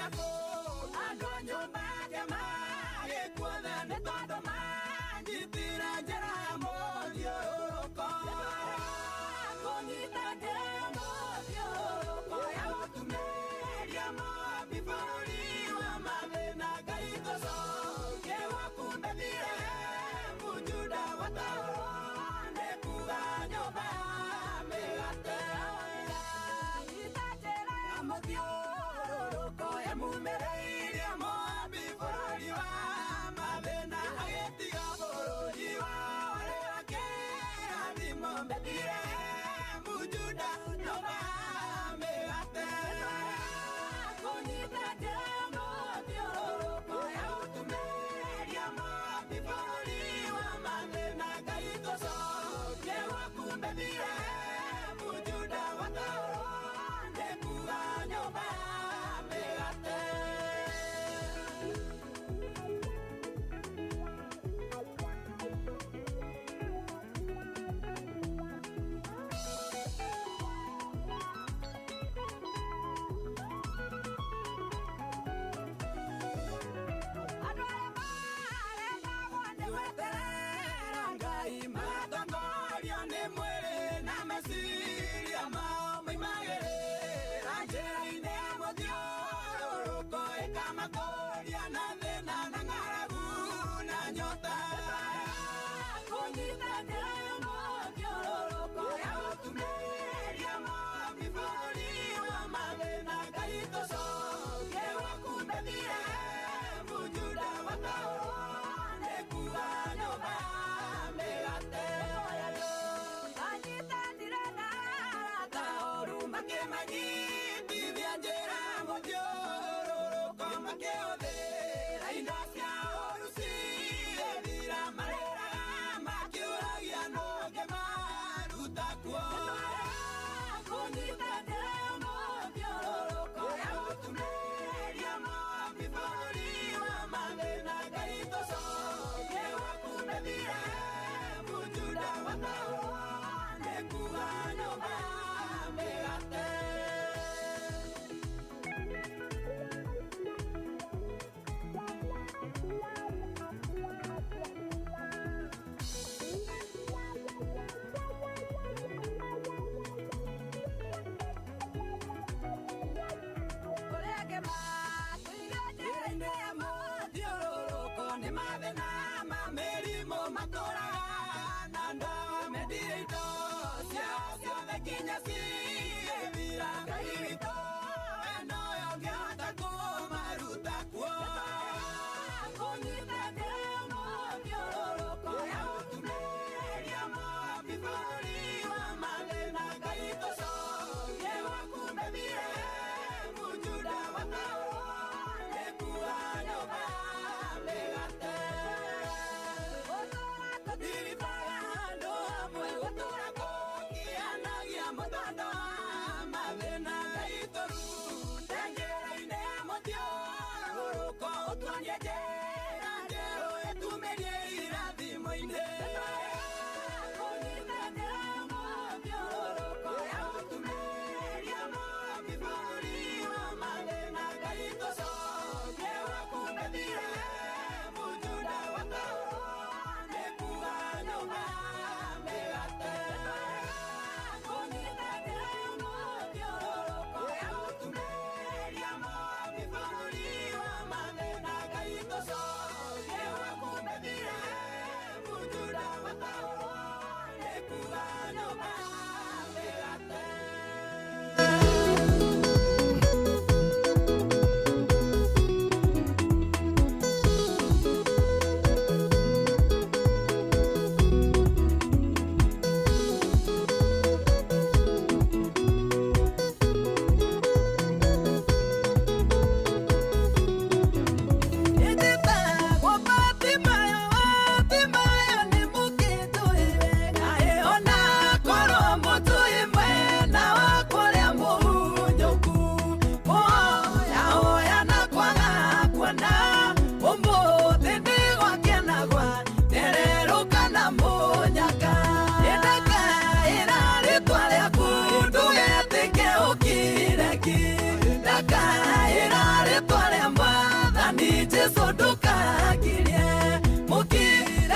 Jakubu andũ a nyũmba yake magĩkuothe nĩ tondũ manyitire njĩra ya mũthiũrũrũko kũnyita njĩra ya mũthiũrũrũko ya gũtumĩria Moabi bũrũri wa mathĩna Ngai tũcokie gwaku Bethilehemu Juda gwataũrwo nĩ kuga nyũmba ya mĩgate nyita njĩra ya mũthiũrũrũko yamumĩrĩirie Moabi bũrũri wa mathĩna agĩtiga bũrũri wa ũrĩa kĩrathimo Bethilehemu Juda nyũmba ya mĩgate kũnyita njĩra ya mũthiũrũrũko ya gũtumĩria Moabi bũrũri wa mathĩna Ngai tũcokie gwaku Bethilehemu Juda gwataũrwo nĩ kuga nyũmba ya mĩgate. Andũ arĩa marendagwo nĩ gweterera Ngai magatongorio nĩ mwĩrĩ na meciria mao moimagĩrĩra njĩra-inĩ ya mũthiũrũrũko ĩkamakũria na thĩna na ng'aragu na nyota kũnyita njĩra ya mũthiũrũrũko ya gũtumĩria Moabi bũrũri wa mathĩna Ngai tũcokie gwaku Bethilehemu Juda gwataũrwo nĩ kuga nyũmba ya mĩgate anyitanire na arata oru makĩmanyitithia njĩra ya mũthiũrũrũko makĩhũthĩra indo cia ũru ciethira marĩraga makĩũragia nũ ũngĩmaruta kuo kũnyita njĩra ya mũthiũrũrũko ya gũtumĩria Moabi bũrũri wa mathĩna Ngai tũcokie gwaku Bethilehemu Juda gwataũrwo nĩ kuga nyũmba ya mĩgate. Kũrĩa angĩ matũire njĩra-inĩ ya mũthiũrũrũko nĩ mathĩna ma mĩrimũ matũraga na ndawa mendire indo ciao ciothe nginya ciĩthira Ngai witũ we nowe ũngĩhota kũmaruta kuo kũnyita njĩra ya mũthiũrũrũko ya gũtumĩria Moabi bũrũri wa mathĩna Ngai tũcokie gwaku Bethilehemu Juda gwataũrwo nĩ kuga nyũmba ya mĩgate gũtũra tũtiritaga handũ hamwe gũtũra kũgianagia mũtando wa mathĩna Ngai tũrute njĩra-inĩ ya mũthiũrũrũko ũtuonie njĩra njerũ ĩtumĩrie irathimo-inĩ kũnyita njĩra ya mũthiũrũrũko ya gũtumĩria Moabi bũrũri wa mathĩna Ngai tũcokie gwaku Bethilehemu Juda gwataũrwo nĩ kuga nyũmba ya mĩgate kũnyita njĩra ya mũthiũrũrũko ya gũtumĩria Moabi bũrũri wa mathĩna Ngai tũcokie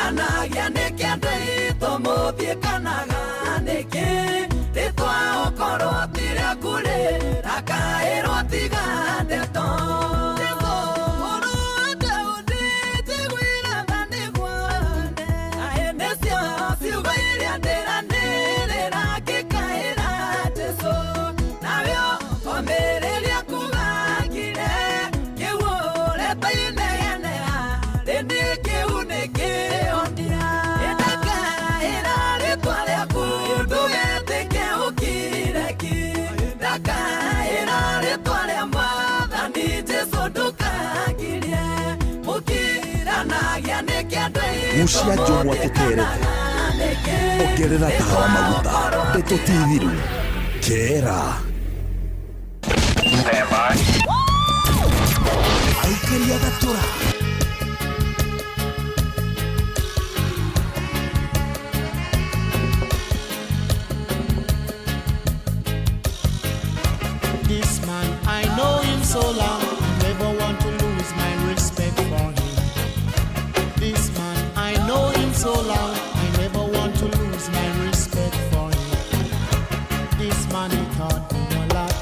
Mũkiranagia nĩkĩ andũ aitũ mũthiĩkanaga nĩkĩ rĩtwa okorwo ti rĩaku rĩ rakaĩrwo tiga ndeto Jesũ, mũrũ wa Daudi, njiguĩra tha nĩguone. Kaĩ nĩcio ciugo iria ndĩranĩrĩra ngĩkaĩra Jesũ. Nawe ũkomĩrĩria kuga ngire, kĩhũrĩte inegene rĩndĩ kĩu nĩ kĩhonia. Ndakaĩra rĩtwa rĩaku ndũgetĩke ũkire ki. Ndakaĩra rĩtwa rĩa Mwathani Jesũ ndũkangirie. Mũkiranagia nĩkĩ andũ aitũ Gucia njũng'wa tũterete ongerera tawa maguta ndeto ti thiru kera Aikaria gatũra This man, I know him so long, I never want to lose my respect for him. This man, I know him so long, I never want to lose my respect for him. This man, he taught me a lot.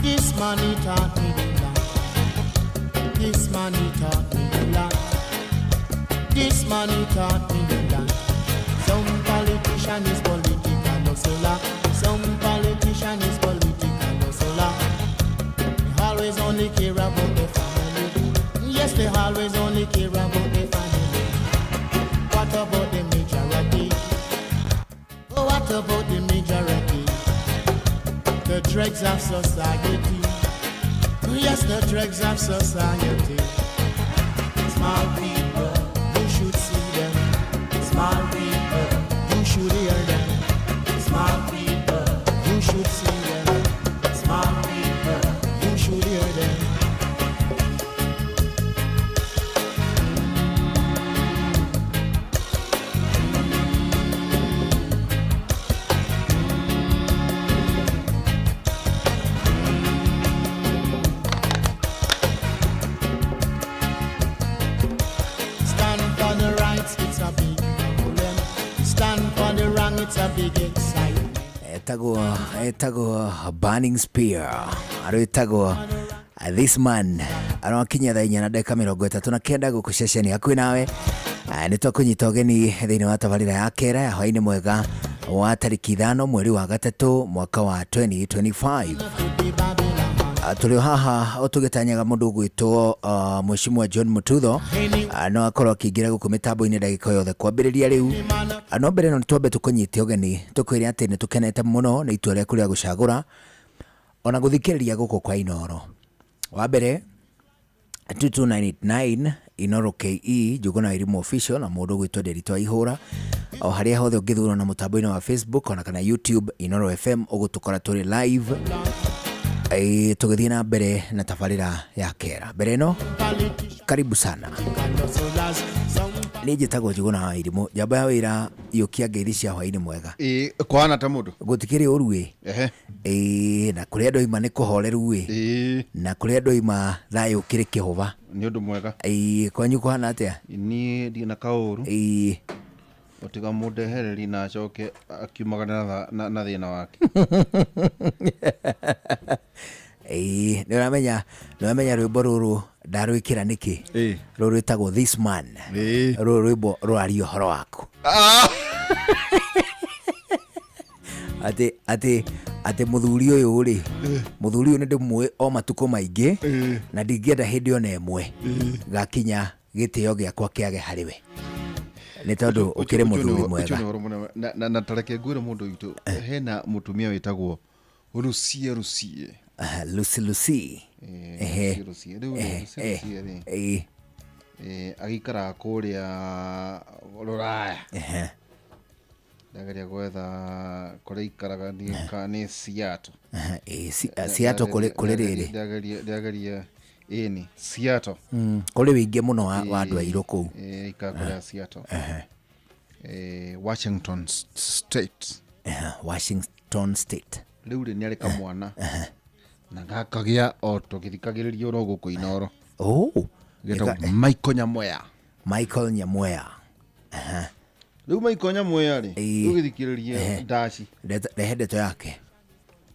This man, he taught me a lot. This man, he taught me a lot. This man, he taught me a lot. Some politician is political hustler. Some politician is political hustler. They always only care about the family. Yes, they always only care about the family. What about the majority? Oh, what about the majority? The dregs of society. Yes, the dregs of society. Small people, you should see them. Small people, you should hear them. Small people, you should see them. Small people, you should hear them. Stand for the rights, it's a big problem. Stand for the wrong, it's a big excitement. Etagwo etagwo Burning Spear arwĩtagwo This Man arokinyia thaa inya na ndagĩka mĩrongo ĩtatũ na kenda gũkũ ceceni hakuhĩ nawe. Nĩ twakũnyita ũgeni thĩinĩ wa tabarĩra ya kera ya hwaĩ-inĩ mwega wa tarĩki 5 mweri wa gatatũ mwaka wa 2025. Tũrĩ o haha tũgĩtanyaga mũndũ ũgwĩtwo Mheshimiwa John Mututho no akorwo akĩingĩra gũkũ mĩtambo-inĩ ndagĩka o yothe kwambĩrĩria rĩu. No mbere no twambe tũkũnyite ũgeni tũkwĩre atĩ nĩ tũkenete mũno nĩ itua rĩaku rĩa gũcagũra ona gũthikĩrĩria gũkũ kwa Inooro. Wa mbere 22989 Inooro KE Njũgũna Wairimu official na mũndũ ũgwĩtwo Nderitu Aihũra o harĩa hothe ũngĩthurwo na mũtambo-inĩ wa Facebook ona kana YouTube Inooro FM ũgũtũkora tũrĩ live tũgĩthiĩ na mbere na tabarĩra ya kera. Mbere ĩno karibu sana. Niĩ njĩtagwo Njũgũna wa Wairimu njamba ya wĩra yũkia ngeithi cia hwaĩ-inĩ mwega. Ĩĩ kũhana ta mũndũ gũtikĩrĩ ũru ĩ. Ehe. Ĩĩ na kũrĩa andũ aima nĩ kũhoreru ĩ. Na kũrĩa andũ aima thayũ ũkĩrĩ kĩhũba. Nĩ ũndũ mwega. Ĩĩ kwanyu kũhana atĩa? Niĩ ndirĩ na kaũru. Ĩĩ. Ũtiga mũndehereri na acoke akiumagara na thĩna wake. Ĩĩ nĩ ũramenya nĩ ũramenya rwĩmbo rũrũ ndarwĩkĩra nĩkĩ? Rũrũ rwĩtagwo This Man. Rũrũ rwĩmbo rũraria ũhoro waku. Atĩ atĩ atĩ mũthuri ũyũ rĩ mũthuri ũyũ nĩ ndĩmũĩ o matukũ maingĩ na ndingĩenda hĩndĩ ona ĩmwe gakinya gĩtĩo gĩakwa kĩage harĩ we nĩ tondũ ũkĩrĩ mũthuri Ũcio mwega. nĩ ũhoro mũnene. Na tareke ngwĩre mũndũ witũ hena mũtumia wĩtagwo Lucie Lucie. Lucy Lucy. Ehe. Lucie Lucie. Rĩu Ehe, Lucie ehe. Lucie rĩ Ĩĩ. agĩikaraga kũrĩa Rũraya. Ehe. Ndageria gwetha kũrĩa aikaraga nĩ Seattle. Ehe, ĩĩ, Seattle kũrĩ rĩrĩ. Ndageria ĩni Seattle. Kũrĩ wĩingĩ mũno wa andũ airũ kũu. Ĩĩ, aikaraga kũrĩa Seattle. Ehe. Washington State. Ehe, Washington State. Rĩu rĩ nĩ arĩ kamwana na gakagĩa o tũgĩthikagĩrĩria oro gũkũ Inooro. Oh, Getagwo Michael Nyamweya. Michael Nyamweya. Rĩu Michael Nyamweya rĩ, Ĩĩ. ũgĩthikĩrĩrie Ehe. ndaci. Rehe ndeto yake.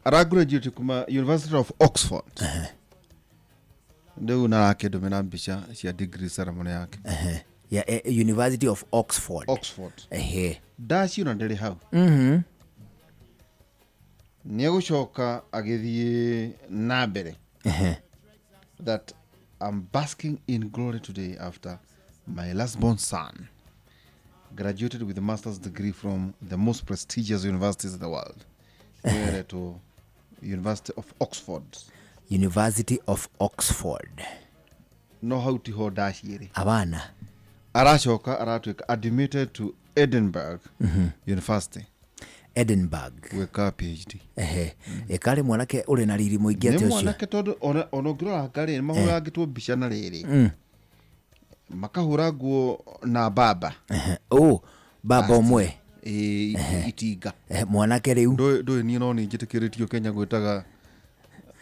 Aragraduate kuma University of Oxford. Rĩu narakĩndũmĩra mbica cia degree ceremony yake. Ya University of Oxford. Oxford. Ehe. Ndaci ona ndĩrĩ hau. Nĩ egũcoka agĩthiĩ na mbere that I'm basking in glory today after my last born son graduated with a master's degree from the most prestigious universities in the world, to University of Oxford. University of Oxford. No hau tiho ndaci ĩrĩ. Abana. Aracoka aratuĩka admitted to Edinburgh University. Edinburgh. Gwĩka PhD. Ehe. Ĩkarĩ mwanake ũrĩ na riri mũingĩ Nĩ atĩ ũcio. mwanake tondũ ona ũngĩrora ngarĩ nĩ mahũrangĩtwo mbica na rĩrĩ. Makahũra nguo na baba. Oh, baba ũmwe. Ĩĩ, itinga. Mwanake rĩu. Ndũĩ niĩ no nĩ njĩtĩkĩrĩtio Kenya gwĩtaga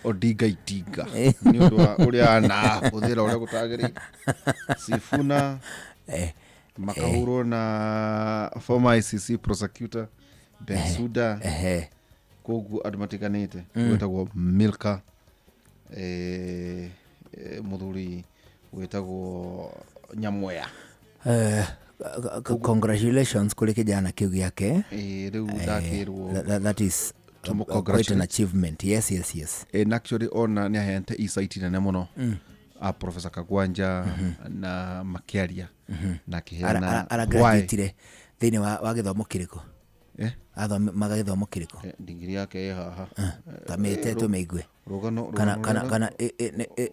Odinga itinga nĩ ũndũ wa ũrĩa anahũthĩra ũrĩa gũtagĩrĩire. Sifuna makahũrwo na former ICC prosecutor Bensuda. Koguo andũ matiganĩte gwĩtagwo Milka, mũthuri wĩtagwo Nyamweya. Congratulations kũrĩ kijana kĩu gĩake. Ĩĩ, rĩu ndakĩrwo That is Tũmũ quite an congratulate. achievement. Yes, yes, yes. And actually ona nĩ aheanĩte insight nene mũno a Professor Kagwanja na makĩaria na akĩheana Ara why. graduatire thĩinĩ wa gĩthomo kĩrĩkũ? Eh? Athomaga gĩthomo kĩrĩkũ? Ndigiri yake ĩ haha. Tamĩte tũmĩigue. Rũgano Kana rũgano kana rũrĩa- kana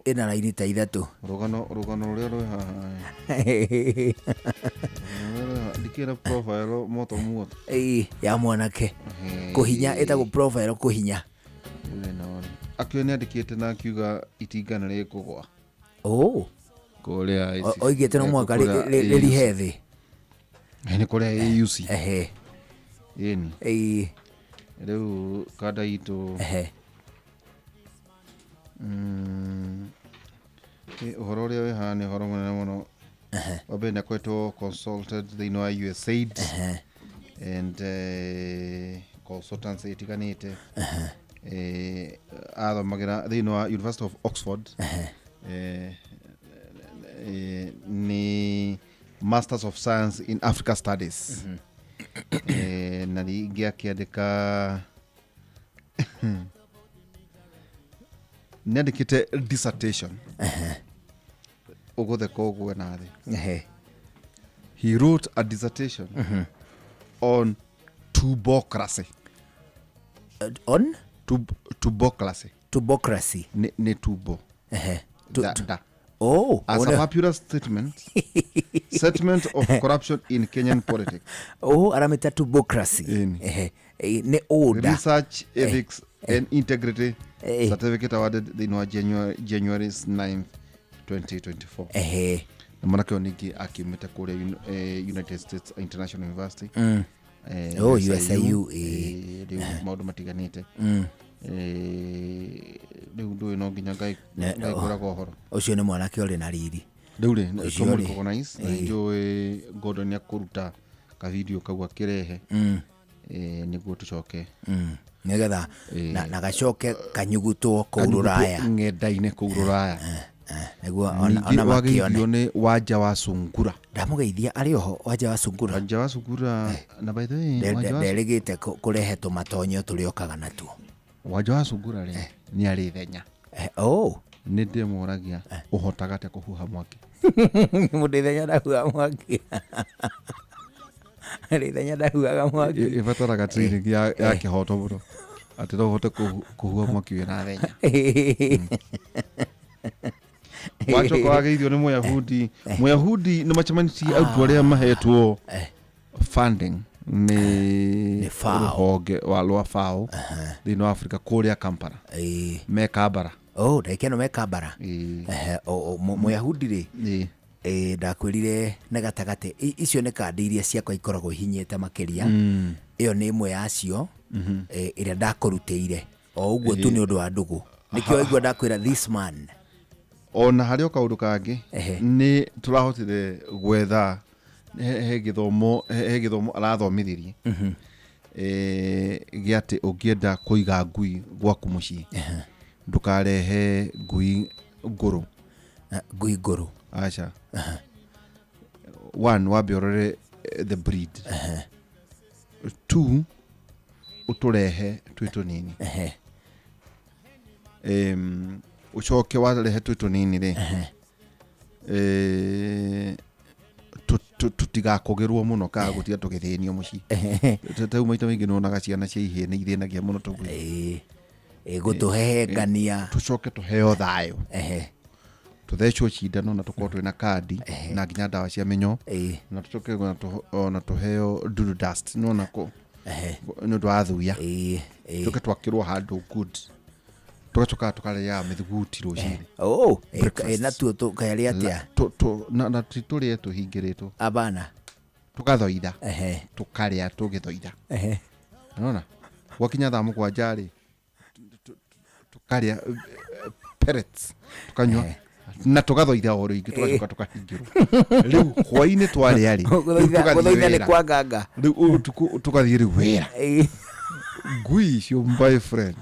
ĩna raini ta ithatũ. Rũgano rũrĩa rwĩ haha eh. Rũgano rũrĩa rwĩ haha. Ndikĩra profile moto muoto. Ĩĩ, ya mwanake. Kũhinya ĩtagwo profile kũhinya. Actually nĩ andĩkĩte na akiuga itinga nĩ rĩkũgwa. Oh. Kũrĩa ICC. Oigĩte no mũhaka Kũrĩa rĩrihe thĩ. Nĩ kũrĩa AUC. Ehe. Ĩni. Ĩĩ. Rĩu kanda itũ. Ehe. Ũhoro ũrĩa wĩ haha nĩ ũhoro mũnene mũno. Wa mbere nĩ akoretwo consulted thĩinĩ wa USAID and consultancy ĩtiganĩte. Athomagĩra thĩinĩ wa University of Oxford. Nĩ Masters of Science in Africa Studies. Na rĩngĩ akĩandĩka nĩ andĩkĩte dissertation ũgũtheka ũgwe na thĩ. He wrote a dissertation on tubocracy. On? Tubocracy. Tubocracy. Nĩ tubo. Ehe. Da. Oh, As a ona- popular statement, statement of corruption in Kenyan politics. Oh, aramĩta tubocracy. Ehe. Nĩ order. Research, ethics, and integrity Eh. certificate awarded thĩinĩ wa January 9th, 2024. Ehe. Na mwanake ũyũ ningĩ akiumĩte kũrĩa United States International University. Oh, SIU, USIU, eh. Rĩu maũndũ matiganĩte. Rĩu ndũĩ no nginya Ngai Ne- Ngai kwĩraga ũhoro. Ũcio nĩ mwanake ũrĩ na riri. Rĩu rĩ Ũcio tũmũ rĩ, recognize na ĩĩ. njũĩ Gordon nĩ akũruta kavideo kau akĩrehe nĩguo tũcoke Nĩgetha na gacoke kanyugutwo kũu Kanyugutwo rũraya. ng'enda-inĩ kũu rũraya. Nĩguo Ningĩ ona wageithio makĩone. nĩ Wanja wa Sungura. Ndamũgeithia arĩ oho Wanja wa Sungura. Wanja wa Sungura na by the way Wanja wa Nderĩgĩte kũrehe tũmatonyo tũrĩa okaga natuo. Wanja wa Sungura rĩ nĩ arĩ thenya. Oh. Nĩ ndĩmũragia ũhotaga atĩa kũhuha mwaki. Mũndũ ithenya ndahuhaga mwaki. Rĩ ithenya ndahuhaga mwaki. Ĩbataraga training ya kĩhoto mũno atĩ no ũhote kũhuha mwaki wĩna thenya. Wacoka wageithio nĩ Mũyahudi. Mũyahudi nĩ macemanĩtie arutwo arĩa mahetwo funding nĩ FAO. rũhonge wa rwa FAO thĩinĩ wa Afrika kũrĩa Kampala. Me Kambara. Oh, ndagĩka ĩno me Kambara. Ehe, Mũyahudi rĩ ndakwĩrire nĩ gatagatĩ. Icio nĩ kandi iria ciakwa ikoragwo ihinyĩte makĩria. Ĩyo nĩ ĩmwe yacio ĩrĩa ndakũrutĩire o ũguo tu nĩ ũndũ wa ndũgũ. Nĩkĩo waigua ndakwĩra this man. Ona harĩ o kaũndũ kangĩ nĩ tũrahotire gwetha He gĩthomo, he gĩthomo arathomithirie gĩa atĩ ũngĩenda kũiga ngui gwaku mũciĩ, ndũkarehe ngui ngũrũ. Ngui ngũrũ? Aca. One, wambe ũrore the breed. Two, ũtũrehe twĩ tũnini. Ũcoke warehe twĩ tũnini rĩ, tũtigakũgĩrwo mũno kana gũtiga tũgĩthĩnio mũciĩ. Rĩu maita maingĩ nĩwonaga ciana cia ihĩĩ nĩ ithĩnagia mũno tũgui. Gũtũhehengania. Tũcoke tũheo thayũ, tũthecwo cindano na tũkorwo twĩna kandi na nginya ndawa cia mĩnyoo, na tũcoke ona tũheo dudu dust, nĩwona kũ nĩ ũndũ wa thuya. Tũke twakĩrwo handũ good, tũgacoka tũkarĩaga mĩthuguti rũcinĩ. Oh, Breakfast. Natuo tũkarĩa atĩa? Na ti tũrĩe tũhingĩrĩtwo. Abana. Tũgathoitha, tũkarĩa tũgĩthoitha. Nona gwakinya thaa 7 rĩ, tũkarĩa pellets, tũkanyua na tũgathoitha o rĩngĩ, tũgacoka tũkahingĩrwo. Rĩu hwainĩ twarĩa rĩ, rĩu tũgathiĩ Gũthoitha nĩ wĩra. kwa nganga. Rĩu ũtukũ tũgathiĩ rĩu wĩra. Ngui icio, my friend,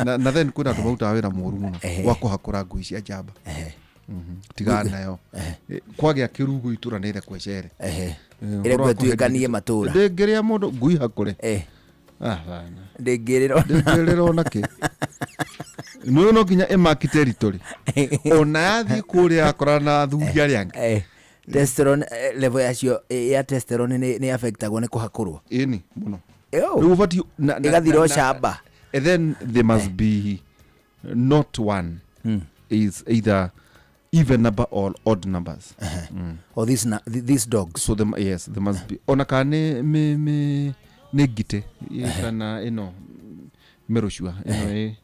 na then kwĩna andũ marutaga wĩra mũru mũno wa kũhakũra ngui cia njamba. Tigana nayo. Kwagĩa kĩrugu itũra nĩ ĩrekwo ĩcere. Ĩrekwo ĩtuĩkanie matũra. Ndĩngĩrĩa mũndũ ngui hakũre. Hapana. Ndĩngĩrĩra. Ndĩngĩrĩra ona kĩ. Nĩ no nginya ĩmaki territory. Ona yathiĩ kũrĩa yakorana na athuri arĩa angĩ. Testosterone level yacio ya testosterone nĩ affectagwo nĩ kũhakũrwo. Ĩni mũno. Yo. Rĩu ũbatiĩ Ĩgathira ũcamba. And then there must be not one, is either even number or odd numbers. Or these dogs. So the, yes, there must be. Ona kana nĩ ngitĩ kana ĩno mĩrũcua ĩno ĩ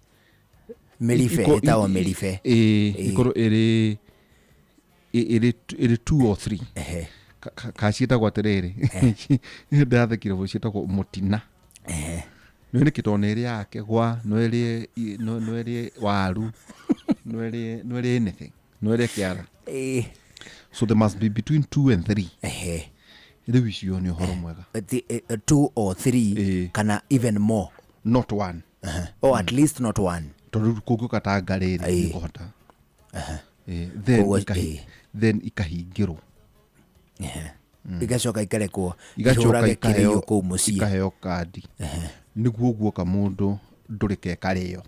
Mĩribe, ĩtagwo mĩribe. Ĩ ikorwo ĩrĩ two or three. Ka ciĩtagwo atĩrĩrĩ, ndathekire bo, ciĩtagwo mũtina. Nĩ nĩkĩ? Tondũ nĩ ĩrĩaga kĩgwa, no ĩrĩe no ĩrĩe waru, no ĩrĩe anything, no ĩrĩe kĩara. So there must be between two and three. Rĩu icio nĩ ũhoro mwega. Two or three kana even more? Not one. Or at least not one. Tondũ rĩu kũngĩũka ta ngarĩ rĩ, nĩ kũhota. Then Koguo, then ikahingĩrwo. Igacoka ikarekwo Igacoka ihũrage ikaheo kĩrĩo kũu mũciĩ. Ikaheo kandi nĩguo guoka mũndũ ndũrĩke karĩo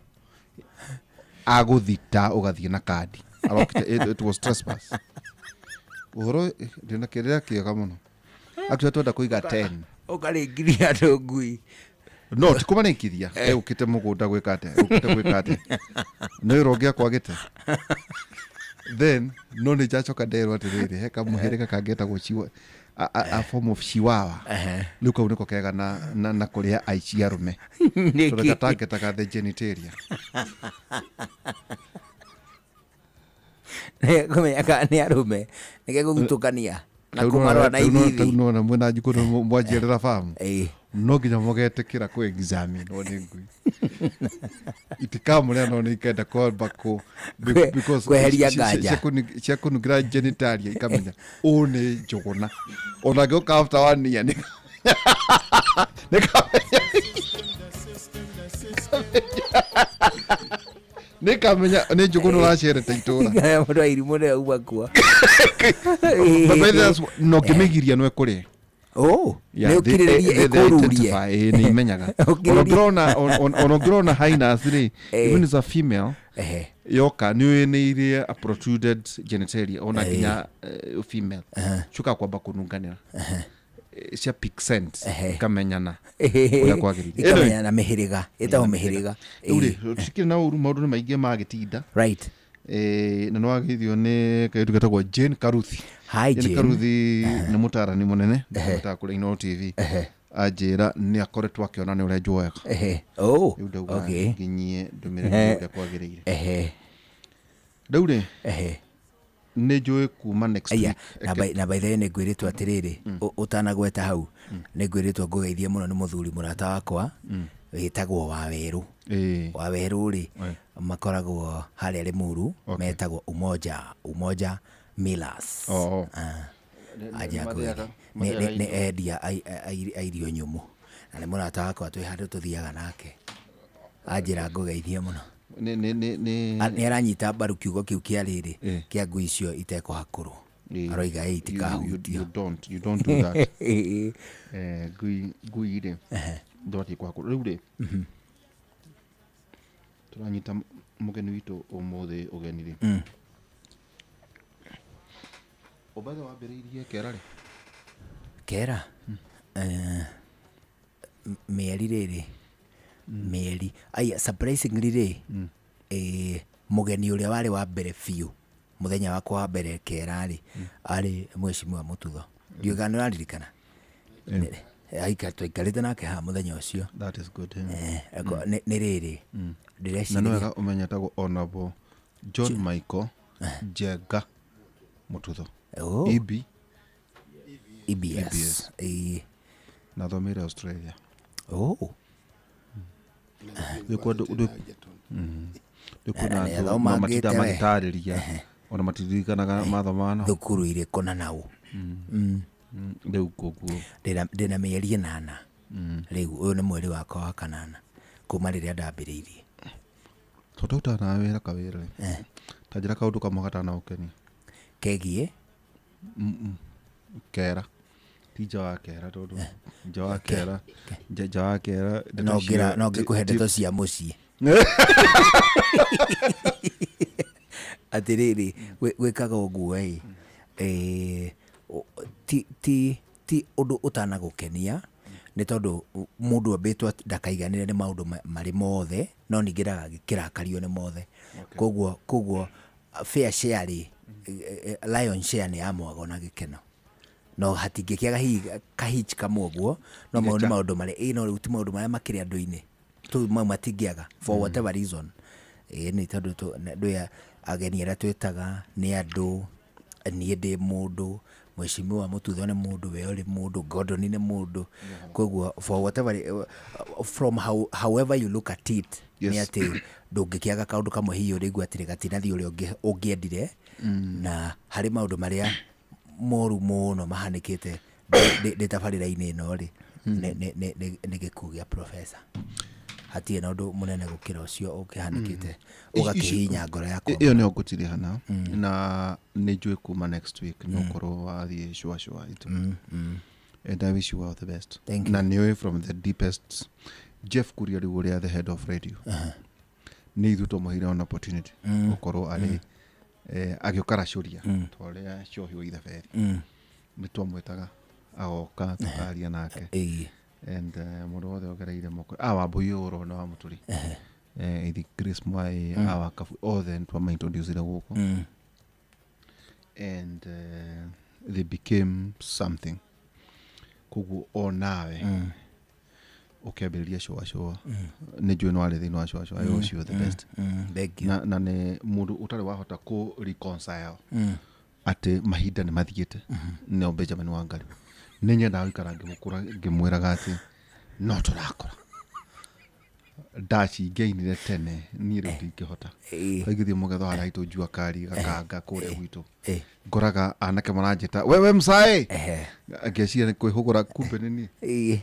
agũthita, ũgathiĩ na kandi arokĩte it was trespass. Ũhoro ndĩna kĩrĩra kĩega mũno. Actually twenda kũiga 10. Ũkarĩngithia andũ ngui. No ti kũmarĩkithia, ũkĩte mũgũnda gwĩka atĩa, ũkĩte gwĩka atĩa, nĩ wĩra ũngĩ akwagĩte. Then no nĩ njacoka nderwo atĩrĩrĩ, he kamũhĩrĩga kangĩtagwo chiwa, a form of chihuahua. Rĩu kau nĩko kega na kũrĩa aici arũme. Nĩkĩ? Tondũ gatangetaga the genitalia. Kũmenya kana nĩ arũme nĩgegũthutũkania na kũmarora na ithithi. Tau nona mwĩna njukũ mwanjiarĩra famu, no nginya mũgetĩkĩra kũ examine nĩ ngui itikamũrĩa, no nĩ ikenda kwamba kũ because Kweheria nganja. Cia kũnungĩra genitalia, ikamenya ũũ nĩ njũgũna. Ona ngĩũka after one year nĩkamenya nĩ njũgũna ũracerete itũra. Mũndũ wa irimũ nĩwe uma kuo. But by the no ngĩmĩgiria no ĩkũrĩe. Oh, Yeah, nĩ ũkirĩrĩrie they ĩkũrurie. identify, nĩ imenyaga. Ũkirĩrĩrie. Ona ũngĩrona hyenas rĩ, even as a female yoka nĩ ũĩ nĩ irĩ a protruded genitalia, ona nginya female cuka kwamba kũnunganĩra. Cia pick scent, ikamenyana ũrĩa kwagĩrĩire. Ikamenya na mĩhĩrĩga, ĩtagwo mĩhĩrĩga. Rĩu rĩ, tũtikĩrĩ na ũru, maũndũ nĩ maingĩ magĩtinda. Na nĩ wagĩithio nĩ kairĩtu getagwo Jane Karuthi. Hi, Jane Jane. Karuthi nĩ mũtarani mũnene ndĩmwĩtaga kũrĩa Inooro TV. Anjĩra nĩ akoretwo akĩona nĩ ũrĩa njoyaga. Oh, Rĩu ndauga nginyie ndũmĩrĩri ũrĩa kwagĩrĩire. Rĩu rĩ, nĩ njũĩ kuma next Aya, week. Na by the way nĩ ngwĩrĩtwo atĩrĩrĩ, ũtanagweta hau, nĩ ngwĩrĩtwo ngũgeithie mũno nĩ mũthuri mũrata wakwa wĩtagwo Wawerũ. Wawerũ rĩ, makoragwo harĩa Limuru, metagwo Umoja Millers. Oh. Ah. Anja Nĩ nĩ mathĩaga nĩ indo. endia a irio nyũmũ na nĩ mũrata wakwa twĩ handũ tũthiaga nake, anjĩra ngũgeithie mũno. Nĩ nĩ nĩ nĩ Nĩ aranyita mbaru kiugo kĩu kĩa rĩrĩ Eh. kĩa ngui icio itekũhakũrwo. Eh, Aroiga ĩ itikahutio. You don't do that. Ngui rĩ ndwatiĩ kũhakũrwo rĩu rĩ, tũranyita mũgeni witũ ũmũthĩ ũgeni rĩ. Ũmbathe wambĩrĩirie kera rĩ? Kera mĩeri rĩrĩ mĩeri aya, surprisingly rĩ, mũgeni ũrĩa warĩ wa mbere biũ mũthenya wakwa wa mbere kera rĩ, arĩ mheshimiwa Mũtutho. Ndiũĩ kana nĩũraririkana. Twaikarĩte nake haha mũthenya ũcio. That is good. Nĩ rĩrĩ Na ndĩreciria nĩ wega ũmenye etagwo Honorable John Michael Njenga Mũtutho. Oh. EB EBS. Ĩĩ. Na athomeire Australia. Oh. Rĩu kwa andũ- rĩu kwĩna Nĩ andũ athomangĩte matindaga we. magĩtarĩria ona matiririkanaga mathomaga nao. Thukuru irĩkũ na naũ? Rĩu koguo Ndĩna mĩeri 8 rĩu, ũyũ nĩ mweri wakwa wa kanana kuma rĩrĩa ndambĩrĩirie. Tondũ ũtanaga wĩra kawĩra rĩ, ta njĩra kaũndũ kamwe gatanagũkenia kegiĩ kera ti nja wa kera, tondũ nja wa kera, nja wa kera ndeto No icio no ngĩkũhe ndeto cia mũciĩ. Atĩrĩrĩ, gwĩkaga ũguo ĩ, ti ũndũ ũtanagũkenia, nĩ tondũ mũndũ ambĩtwo ndakaiganĩre nĩ maũndũ marĩ mothe, no ningĩ ndagakĩrakario nĩ mothe. Koguo fair share rĩ, lion share nĩ ya mwago na gĩkeno, no hatingĩkĩaga hihi kahich kamwe ũguo, no mau nĩ Igecha. maũndũ marĩa no rĩu ti maũndũ marĩa makĩrĩ andũ-inĩ tu, mau matingĩaga for whatever reason. Ĩ nĩ tondũ ndũĩ ageni arĩa twĩtaga nĩ andũ, niĩ ndĩ mũndũ, mheshimiwa Mũtutho nĩ mũndũ, we ũrĩ mũndũ, Gordon nĩ mũndũ. Koguo for whatever from how, however you look at it, nĩ atĩ ndũngĩkĩaga kaũndũ kamwe hihi ũrĩigua atĩrĩ gatinathiĩ ũrĩa ũngĩendire. Na harĩ maũndũ marĩa moru mũno mahanĩkĩte ndĩ tabarĩra-inĩ ĩno rĩ, nĩ gĩkuũ gĩa professor. Hatirĩ na ũndũ mũnene gũkĩra ũcio ũkĩhanĩkĩte ũgakĩhihinya ngoro yakwa. Ĩyo nĩyo ngũtirihana na nĩ njũĩ kuma next week nĩ ũkorwo wathiĩ cua cua itu, and I wish you all the best. Thank you. Na nĩ ũĩ from the deepest Jeff Kuria rĩu ũrĩa the head of radio, nĩ ithuĩ twamũheire an opportunity gũkorwo arĩ agĩũka racũria ta ũrĩa Cohi wa Ithaberi. Nĩ twamwĩtaga agoka tũkaria nake and mũndũ wothe ogereire moko Wambui ũyũ ũrona wa Mũturi, ithi Grace Mwai, awa Kabu, othe nĩ twamaintroducire gũkũ and they became something. Koguo o nawe ũkĩambĩrĩria cũa cũa, nĩ njũĩ no arĩ thĩinĩ wa cũa cũa. I wish you the best. Thank you. Na nĩ mũndũ ũtarĩ wahota kũ reconcile atĩ mahinda nĩ mathiĩte nĩo Benjamin Wangari. Nĩ nyendaga gũikara ngĩmũkũra ngĩmwĩraga atĩ no tũrakũra ndaci ingĩainire tene, niĩ rĩu ndingĩhota. Ingĩthiĩ mũgetho harĩa haitũ jua kari gakanga kũrĩa gwitũ, ngoraga anake maranjĩta wewe msae, ngeciria nĩ kwĩhũgũra, kumbe nĩ niĩ.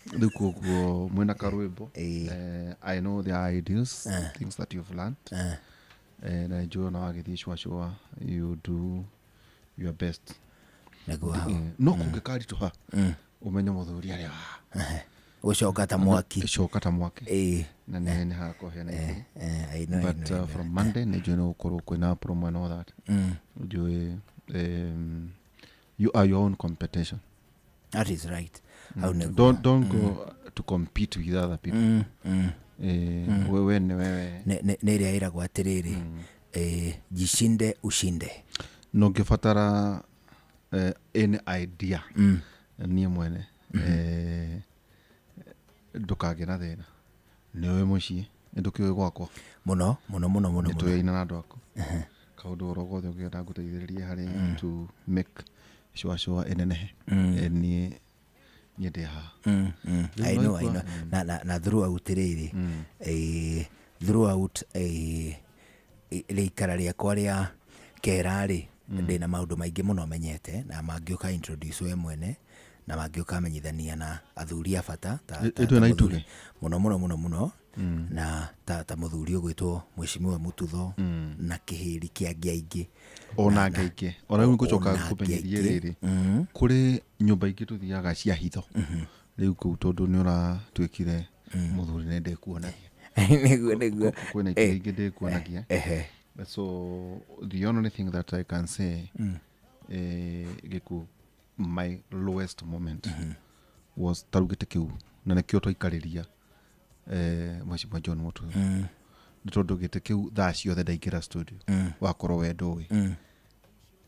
Rĩu koguo mwĩna karwĩmbo, I know there are ideals, things that you've learned, na njũĩ ona wagĩthiĩ cũa cũa you do your best. Nĩguo hau. No kũngĩkaritũha ũmenye mũthuri arĩa Gũcoka ta mwaki. Coka ta mwaki na nĩ harakorwo hena igũrũ. I know, I But know, I know. from Monday nĩ njũĩ nĩ gũkorwo kwĩna promo and all that. Njũĩ you are your own competition. That is right. Hau nĩguo. Don't go to compete with other people. Wewe nĩ wewe. Nĩ ĩrĩa ĩragwo atĩrĩrĩ, jishinde ushinde. No ngĩbatara any idea niĩ mwene, ndũkagĩe na thĩna, nĩ ũĩ mũciĩ, nĩ ndũkĩũĩ gwakwa mũno mũno mũno mũno. Nĩ tũyaina na andũ aku kaũndũ oro gothe ũngĩenda ngũteithĩrĩrie harĩ to make cũa cũa ĩnenehe, niĩ ndĩ haha. Rĩu I know, I waigua? know. Na throughout rĩrĩ, throughout rĩikara rĩakwa rĩa kera rĩ, Ndĩna maũndũ maingĩ mũno menyete na mangĩũka introduce we mwene na mangĩũka menyithania na athuri a bata Ĩtwe na mũthuri- itugĩ? mũno mũno mũno mũno na ta mũthuri ũgwĩtwo Mheshimiwa Mututho na kĩhĩri kĩa angĩ aingĩ. Ona angĩ aingĩ, ona rĩu ngũcoka Ona angĩ ngũmenyithie aingĩ. rĩrĩ, kũrĩ nyũmba ingĩ tũthiaga cia hitho rĩu kũu, tondũ nĩ ũratuĩkire mũthuri nĩ ndĩkuonagia. Nĩguo. Kwĩna itugĩ ingĩ ndĩkuonagia. Ehe. So the only thing that I can say, gĩkuũ, my lowest moment was tarĩu gĩtĩ kĩu, na nĩkĩo twaikarĩria Mheshimiwa John Mututho, nĩ tondũ gĩtĩ kĩu thaa ciothe ndaingĩra studio, wakorwo we ndũĩ,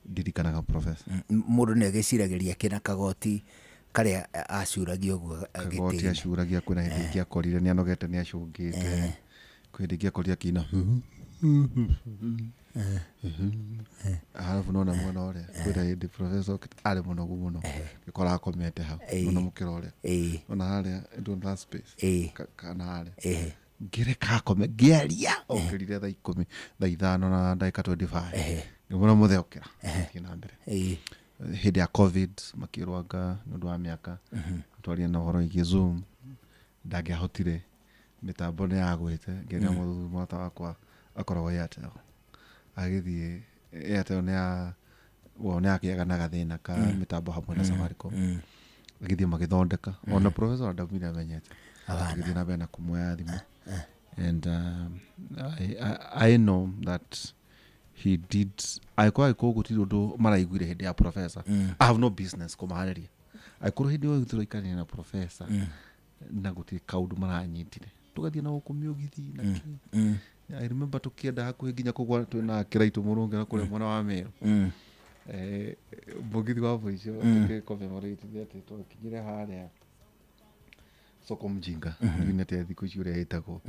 ndirikanaga professor. Mũndũ nĩ agĩciragĩria kĩna kagoti karĩa acuragia ũguo kagoti gĩtĩ-inĩ. Acuragia. Kwĩna hĩndĩ ĩngĩ akorire nĩ anogete, nĩ acũngĩte, kwĩ hĩndĩ ĩngĩ akorire akĩina arabu nona mwena ũrĩa. Kwĩna hĩndĩ professor okĩte arĩ mũnogu mũno, gĩkora akomete hau, nona mũkĩra ũrĩa, ona harĩa don't that space kana harĩa ngĩreka akome ngĩaria. Okĩrire thaa 10, thaa 5 na ndagĩka 25, ngĩmwĩra, "Mũthee, ũkĩra, thiĩ na mbere." Hĩndĩ ya COVID makĩrwanga nĩ ũndũ wa mĩaka, twaria na ũhoro wĩgiĩ Zoom, ndangĩahotire, mĩtambo nĩ yagwĩte. Ngĩaria mũthuri mũrata wakwa akoragwo Airtel, agĩthiĩ Airtel nĩ ya well, nĩ yakĩaga na gathĩna ka mĩtambo hamwe na Safaricom, agĩthiĩ magĩthondeka. Ona professor ndaumire amenyete, agĩthiĩ na mbere na kũmuoya thimũ. And I know that he did. Angĩkorwo agĩkorwo gũtirĩ ũndũ maraiguire hĩndĩ ya professor, I have no business kũmaharĩria. Angĩkorwo hĩndĩ ĩyo tũraikarire na professor na gũtirĩ kaũndũ maranyitire, tũgathiĩ na gũkũ mĩũgithi na kĩ. I remember tũkĩenda hakuhĩ nginya kũgwa twĩna kĩraitũ mũrũngĩra kũrĩa mwena wa Meru. Mũgithi wa mũico tũkĩ-commemorate nĩ atĩ twakinyire harĩa soko mjinga, ndiũĩ nĩ atĩa thikũ ici ũrĩa ĩtagwo.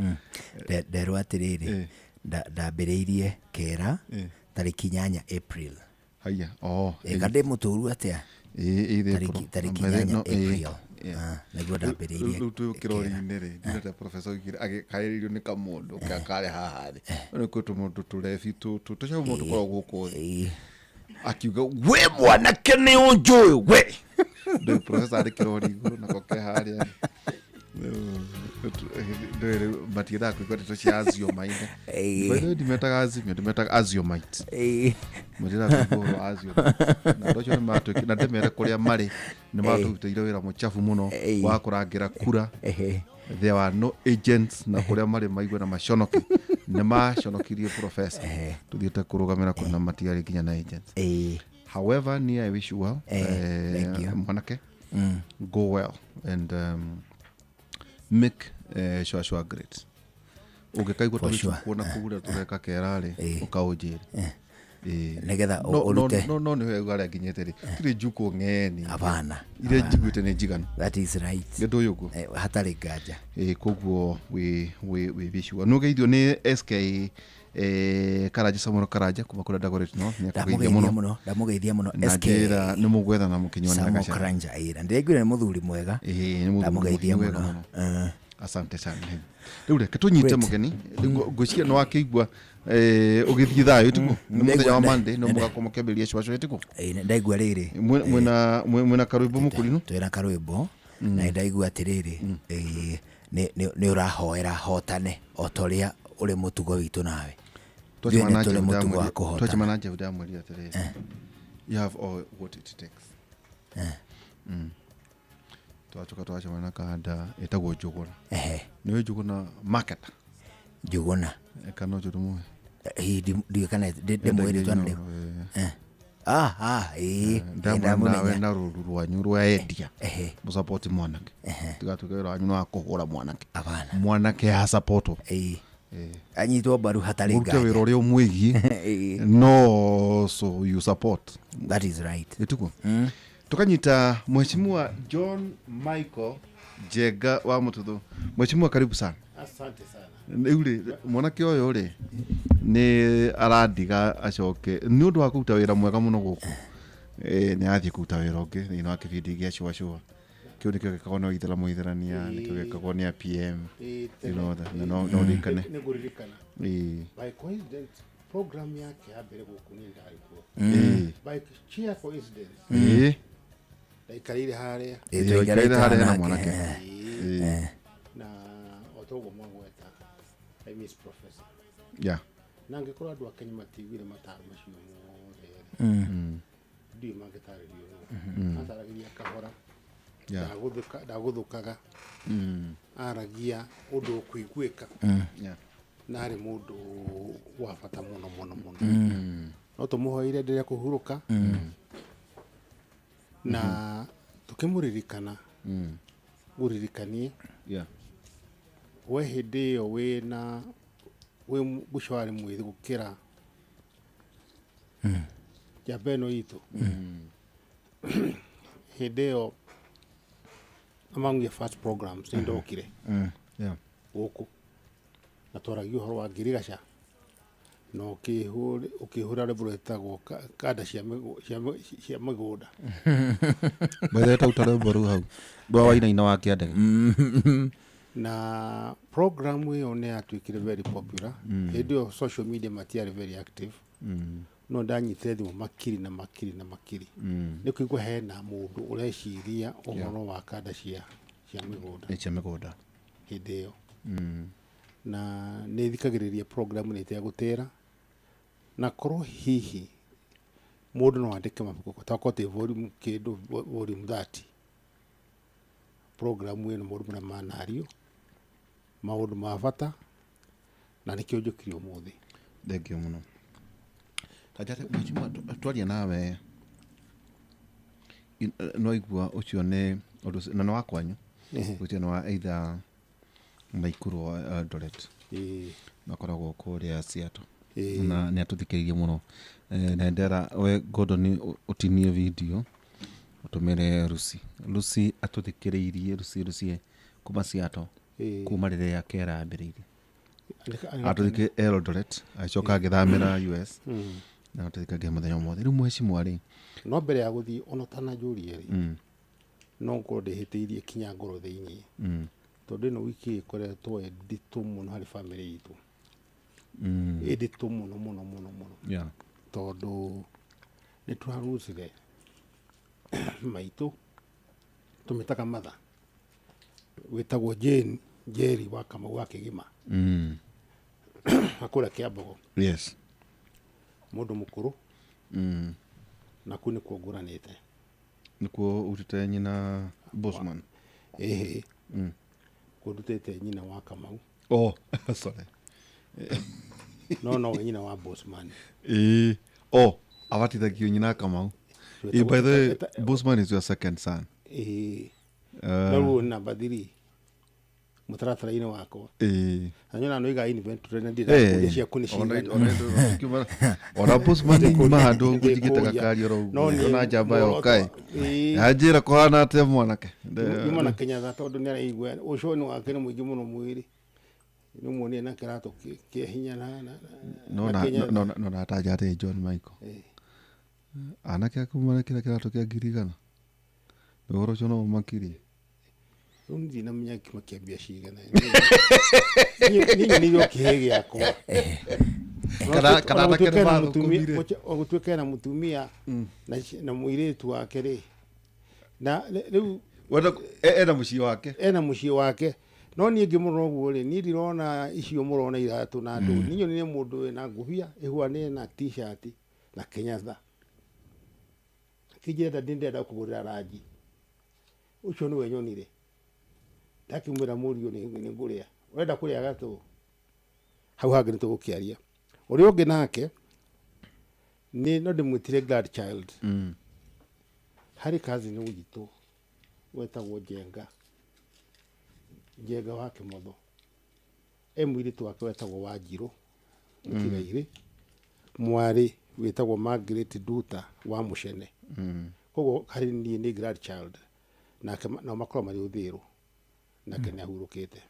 Nderwo atĩrĩrĩ, ndambĩrĩirie kera tarĩki 8 April. Haya, oh. Ĩ, ndĩ mũtũru atĩa? Tarĩki 8 April. Yeah. Ah, nĩguo ndambĩrĩirie. Rĩu twĩ kĩrori-inĩ rĩ, ndinate professor oigire agĩkaĩrĩirio nĩ kamũndũ karĩ haha thĩ, nĩ kwĩ tũmũndũ tũrebi tũcabu mũndũ tũkoragwo gũkũ thĩ, akiuga, "We mwanake, nĩ ũnjũĩ we?" Rĩu professor arĩ kĩrori igũrũ nako ke harĩa. Ndũĩ rĩu matiendaga kũigua ndeto cia aziomite. By the way, ndimetaga azimio, ndimetaga aziomite. Matiendaga kũigua ũhoro wa aziomite, na andũ acio nĩmatuĩkire, na ndĩmere kũrĩa marĩ, nĩ matũrutĩire wĩra mũchafu mũno wa kũrangĩra kura. There were no agents, na kũrĩa marĩ maigue na maconoke, nĩ maconokirie professor tũthiĩte kũrũgamĩra kũrĩ na matiarĩ nginya na agents. However, ni I wish you well. Thank you. Mwanake, go well and make sure sure great. Ũngĩkaigua For sure. tũgĩcukwo na kũu ũrĩa tũreka kera-rĩ, ũkaũnjĩre. Nĩgetha ũrute. No nĩ wega harĩa nginyĩte rĩ, tirĩ njukwo ng'eni. Hapana. Iria njiguĩte nĩ njiganu. That is right. Gĩndũ ũyũ ũguo. Hatarĩ nganja. Ĩ, koguo wĩ bicua nĩ ũgeithio nĩ SK, Karanja, Samuel Karanja kuma kũrĩa Dagoretti North, nĩ akũgeithia Ndamũgeithia mũno. mũno, ndamũgeithia mũno. Na SK njĩra nĩ mũgwetha na mũkĩnyuanĩra Samuel gacai. Karanja, ĩ, na ndĩraiguire nĩ mũthuri mwega. Ĩ, nĩ mũthuri Ndamũgeithia mwega mũno. mũno. Asante sana. Rĩu reke tũnyite Great. mũgeni. Rĩu ngwĩciria nĩ wakĩigua, ũgĩthiĩ thayũ, tiguo? Nĩ mũthenya wa Monday nĩ mũgakorwo mũkĩambĩrĩria cũacũa, tiguo? Ĩ, ndaigua rĩrĩ. Mwĩna karwĩmbo mũkũrinũ? Twĩna karwĩmbo na nĩ ndaigua atĩrĩrĩ, ĩ, nĩ ũrahoera hotane o ta ũrĩa ũrĩ mũtugo witũ nawe. Ithuĩ nĩ tũrĩ mũtugo wa kũhotana. Twacemana na Jeff ndamwĩrire atĩrĩrĩ, "You have all what it takes." Twacoka twacemana na kanda ĩtagwo Njũgũna. Nĩ Njũgũna market. Njũgũna. Kana ũcio ndũmũĩ? Hihi ndiũĩ kana ndĩmũĩ rĩtwa nĩ rĩu. Ah, ah, ĩĩ, Ndamwĩra nawe ndamũmenya. na rũru rwanyu rwa endia mũsapoti mwanake, tigatuĩke wĩra wanyu nĩ wa kũhũra mwanake. Mwanake asapotwo. Anyitwo mbaru hatarĩ Mũrute nganja. wĩra ũrĩa ũmwĩgiĩ, no so you support. That is right. Ĩtiguo tukanyita Mheshimiwa John Michael Njenga wa Mũtuthu. Mheshimiwa, karibu sana. Asante sana. Rĩu rĩ, mwanake ũyũ rĩ, nĩ arandiga acoke nĩ ũndũ wa kũruta wĩra mwega mũno gũkũ. Nĩ athiĩ kũruta wĩra ũngĩ thĩinĩ wa kĩbindi gĩa cũa cũa, kĩu nĩkĩo gĩkagwo nĩ Waithera Mũitherania, nĩkĩo gĩkagwo nĩ a PM. Ĩĩ, You know that, na no ririkane. Nĩ ngũririkana. Ĩĩ. By coincidence, Program yake ya mbere gũkũ niĩ ndarĩ kuo. Mm. By sheer coincidence. Ĩĩ. Ndaikarĩire harĩa. Ĩĩ, Ĩĩ, waikarĩire harĩa na nake. mwanake. Ĩĩ. Ĩĩ. Na o ta ũguo mwagweta, I miss professor. Yeah. Na angĩkorwo andũ a Kenya matiiguire mataro macio mothe rĩ, Mm. ndiũĩ mangĩtarĩrio nũ. Mm. Ataragĩria kahora. Yeah. Ndagũthũkaga. Mm. Aragia ũndũ ũkũiguĩka. Mm. Yeah. Na arĩ mũndũ wa bata mũno mũno mũno. Mm. No tũmũhoeire endelee kũhurũka. Mm. Na tũkĩmũririkana, Mm. ngũririkanie Yeah. we hĩndĩ ĩyo wĩna wĩ ũcio warĩ mwĩthĩ gũkĩra njamba ĩno itũ hĩndĩ ĩyo among the first programs nĩ ndokire Mm. Yeah. gũkũ na twaragia ũhoro wa ngirigaca na ũkĩhũra rwĩmbo rwĩtagwo kanda cia mĩgũnda. By the way, rwĩmbo rũu hau rwa wainaina wa kĩandege. Na program ĩyo nĩ yatuĩkire very popular. Mm. Hĩndĩ ĩyo social media matiarĩ very active. Mm. No ndanyitire thimũ makiri na makiri na makiri. Mm. Nĩ kũigua hena mũndũ ũreciria ũhoro wa kanda cia mĩgũnda. Nĩ cia mĩgũnda. Hĩndĩ ĩyo. Mm. Na nĩ thikagĩrĩria program nĩ ĩtegũtĩra. Na korwo hihi mũndũ no andĩke mabuku takorwo tĩ volume kĩndũ volume 30 program ĩno maũndũ marĩa manario maũndũ ma bata na nĩkĩo njũkire ũmũthĩ. Thank you mũno. Tanjate mheshimiwa twaria nawe no igua ũcio nĩ ũndũ ũcio- na nĩ wa kwanyu Ehe. ũcio nĩ wa either Naikuru or Eldoret. Ĩĩ. Makoragwo kũrĩa Seattle. Ĩĩ. Na nĩ atũthikĩrĩirie mũno. Na ndera we Gordon ũtinie video ũtũmĩre Lucy. Lucy atũthikĩrĩirie Lucy kuma Seattle Ĩĩ. kuma rĩrĩa kera ambĩrĩirie. Andĩka- Atũthikĩ Eldoret agĩcoka agĩthamĩra US. Mm. Na atũthikagia mũthenya ũmũthĩ. Rĩu mheshimiwa rĩ. No mbere ya gũthiĩ ona ũtananjũria rĩ, Mm. no ngorwo ndĩhĩtĩirie kinya ngoro thĩiniĩ. Mm. Tondũ ĩno wiki ĩkoretwo ĩ nditũ mũno harĩ bamĩrĩ itũ. Mm. Ĩ nditũ mũno mũno mũno mũno. Yeah. Tondũ nĩ twarusire maitũ tũmĩtaga matha wĩtagwo Jane Njeri wa Kamau wa Kĩgima. Mm. Akũrĩa Kĩambogo. Yes. Mũndũ mũkũrũ. Mm. Na kũu nĩkuo ngũranĩte. Nĩkuo ũrutĩte nyina Bosman. Ĩhĩ. Mm. Kuo ndutĩte nyina wa Kamau. Oh, sorry. No nowe nyina wa Bosman. Ĩĩ. Oh, abatithagio nyina Kamau. Ĩĩ, by the way, Bosman is your second son. Ĩĩ. No rĩu namba 3 mũtaratara-inĩ wakwa. Ĩĩ. Na nyonaga nĩ ũigaga inventory na ndirĩ ciaku nĩ cigana. Ona Bosman nyuma handũ Ndĩkũria. ngũnjigĩte gakari oro No ũguo. niĩ Ona njamba muoroto- yoka ĩ. Ĩĩ. Yanjĩra kũhana atĩa mwanake. Yuma na Kenyatta tondũ nĩ araigua ũconi wake nĩ mũingĩ mũno mwĩrĩ. Nĩ muonire na kĩratũ kĩa hinya na No na na Kenyatta. no no na atanjatĩ John Michael. Ĩĩ. Anake aku marekĩra kĩratũ kĩa 100,000. Ũhoro ũcio no ũmakirie. Rĩu ndirĩ na menya kĩma kĩa mbia cigana. Niĩ nyonire o kĩhĩ gĩakwa. Kana anake nĩ mathũkũmire. Gũtuĩka ena mũtumia na mũirĩtu wake rĩ na rĩu ena mũciĩ wake. Ena mũciĩ wake. No niĩ ngĩmũrora ũguo rĩ, niĩ ndirona icio mũrona iratũ na ndũ. Niĩ nyonire mũndũ wĩna ngũbia ĩhuanĩte na t-shirt na Kenyatta. Akĩnjĩra ndĩ ndĩrenda kũgũrĩra ranji. Ũcio nĩwe nyonire. Ndakĩmwĩra mũriũ nĩ ngũrĩa. Ũrenda kũrĩa gatũ? Hau hangĩ nĩ tũgũkĩaria. Ũrĩa ũngĩ nake nĩ no ndĩmwĩtire grandchild. Mm. Harĩ cousin witũ wetagwo Njenga. Njenga wa Kĩmotho. E mũirĩtu wake wetagwo Wanjirũ Mũtigairĩ. Mwarĩ wĩtagwo Margaret Nduta wa Mũcene. Mm. Koguo harĩ niĩ nĩ grandchild. Nake nao makoragwo marĩ Ũthĩrũ. Nake nĩ ahurũkĩte.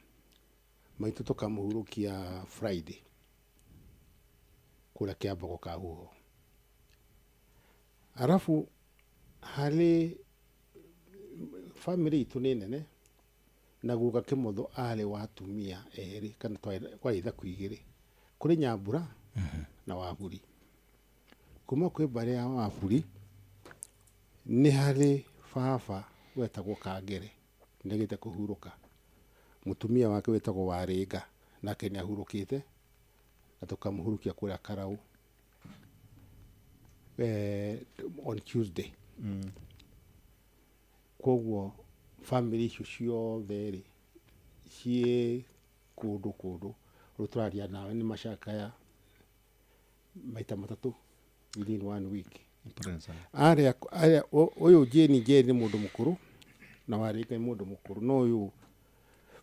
Maitũ tũkamũhurũkia Friday kũrĩa Kĩambogo Kahuho. Arabu harĩ family itũ nĩ nene na guka Kĩmotho arĩ wa atumia erĩ kana kwarĩ ithaku igĩrĩ. Kũrĩ Nyambura na Waburi. Kuma kwĩ mbarĩ ya Waburi nĩ harĩ baba wetagwo Kangere nĩagĩte kũhurũka. Mũtumia wake wetagwo Warĩnga nake nĩ ahurũkĩte na tũkamũhurukia kũrĩa Karau on Tuesday. Koguo family icio ciothe rĩ ciĩ kũndũ kũndũ rĩu tũraria nawe nĩ macakaya maita matatũ within one week. Arĩa arĩa ũyũ Jane Njeri nĩ mũndũ mũkũrũ na Warĩnga nĩ mũndũ mũkũrũ, no ũyũ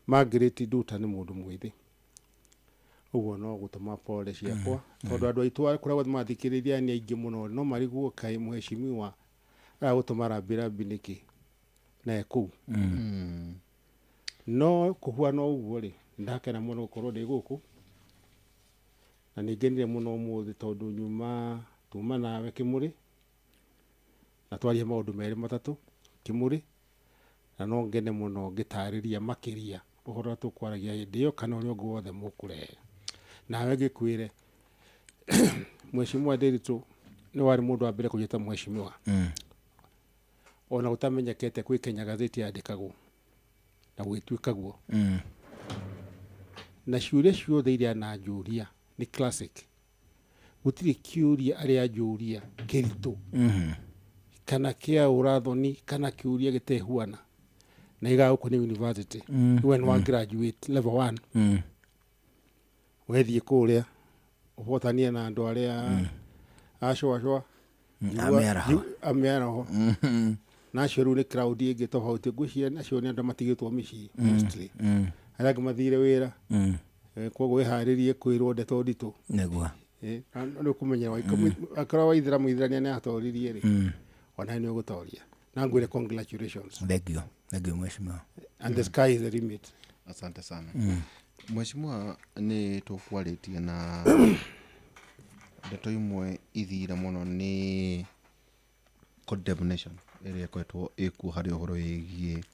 Margaret Nduta nĩ mũndũ mwĩthĩ. Ũguo no gũtũma pole ciakwa tondũ andũ aitũ kũrĩa guothe mathikĩrĩria nĩ aingĩ mũno, no marigwo kaĩ mheshimiwa aragũtũma rambirambi nĩkĩ na e kũu. No kũhuana ũguo rĩ, ndakena mũno gũkorwo ndĩ gũkũ na nĩ ngenire mũno ũmũthĩ tondũ nyuma tuma nawe Kĩmũrĩ na twaria maũndũ merĩ matatũ Kĩmũrĩ, na no ngene mũno ngĩtarĩria makĩria ũhoro ũrĩa tũkwaragia hĩndĩ ĩyo kana ũrĩa ũngĩ wothe mũkũrehe. Nawe ngĩkwĩre Mheshimiwa Ndiritu nĩ warĩ mũndũ wa mbere kũnjĩta mheshimiwa. Ona gũtamenyekete kwĩ Kenya gathĩti yandĩkagwo na gũgĩtuĩkagwo. Na ciũria ciothe iria ananjũria nĩ classic. Gũtirĩ kĩũria arĩa anjũria kĩritũ kana kĩa ũrathoni kana kĩũria gĩtehuana na igagũkũ nĩ university. We nĩ wa graduate level 1. Wethiĩ kũrĩa ũhotanie na andũ arĩa acũacũa Amĩaraho. Amĩaraho. Na acio rĩu nĩ crowd ĩngĩ tofauti, ngwĩciria acio nĩ andũ matigĩtwo mĩciĩ mostly. Arĩa angĩ mathire wĩra. Koguo wĩharĩrie kwĩrwo ndeto nditũ. Nĩguo. Nĩ ũkũmenyera akorwo waithĩra mũithĩrania nĩ atoririe rĩ, ona nĩ ũgũtoria. Na ngwĩre congratulations. Thank you. Thank you mheshimiwa. And the sky is the limit. Asante sana. Mheshimiwa, nĩ tũkwarĩtie na ndeto imwe ithire mũno nĩ condemnation ĩrĩa ĩkoretwo ĩkuo harĩ ũhoro wĩgiĩ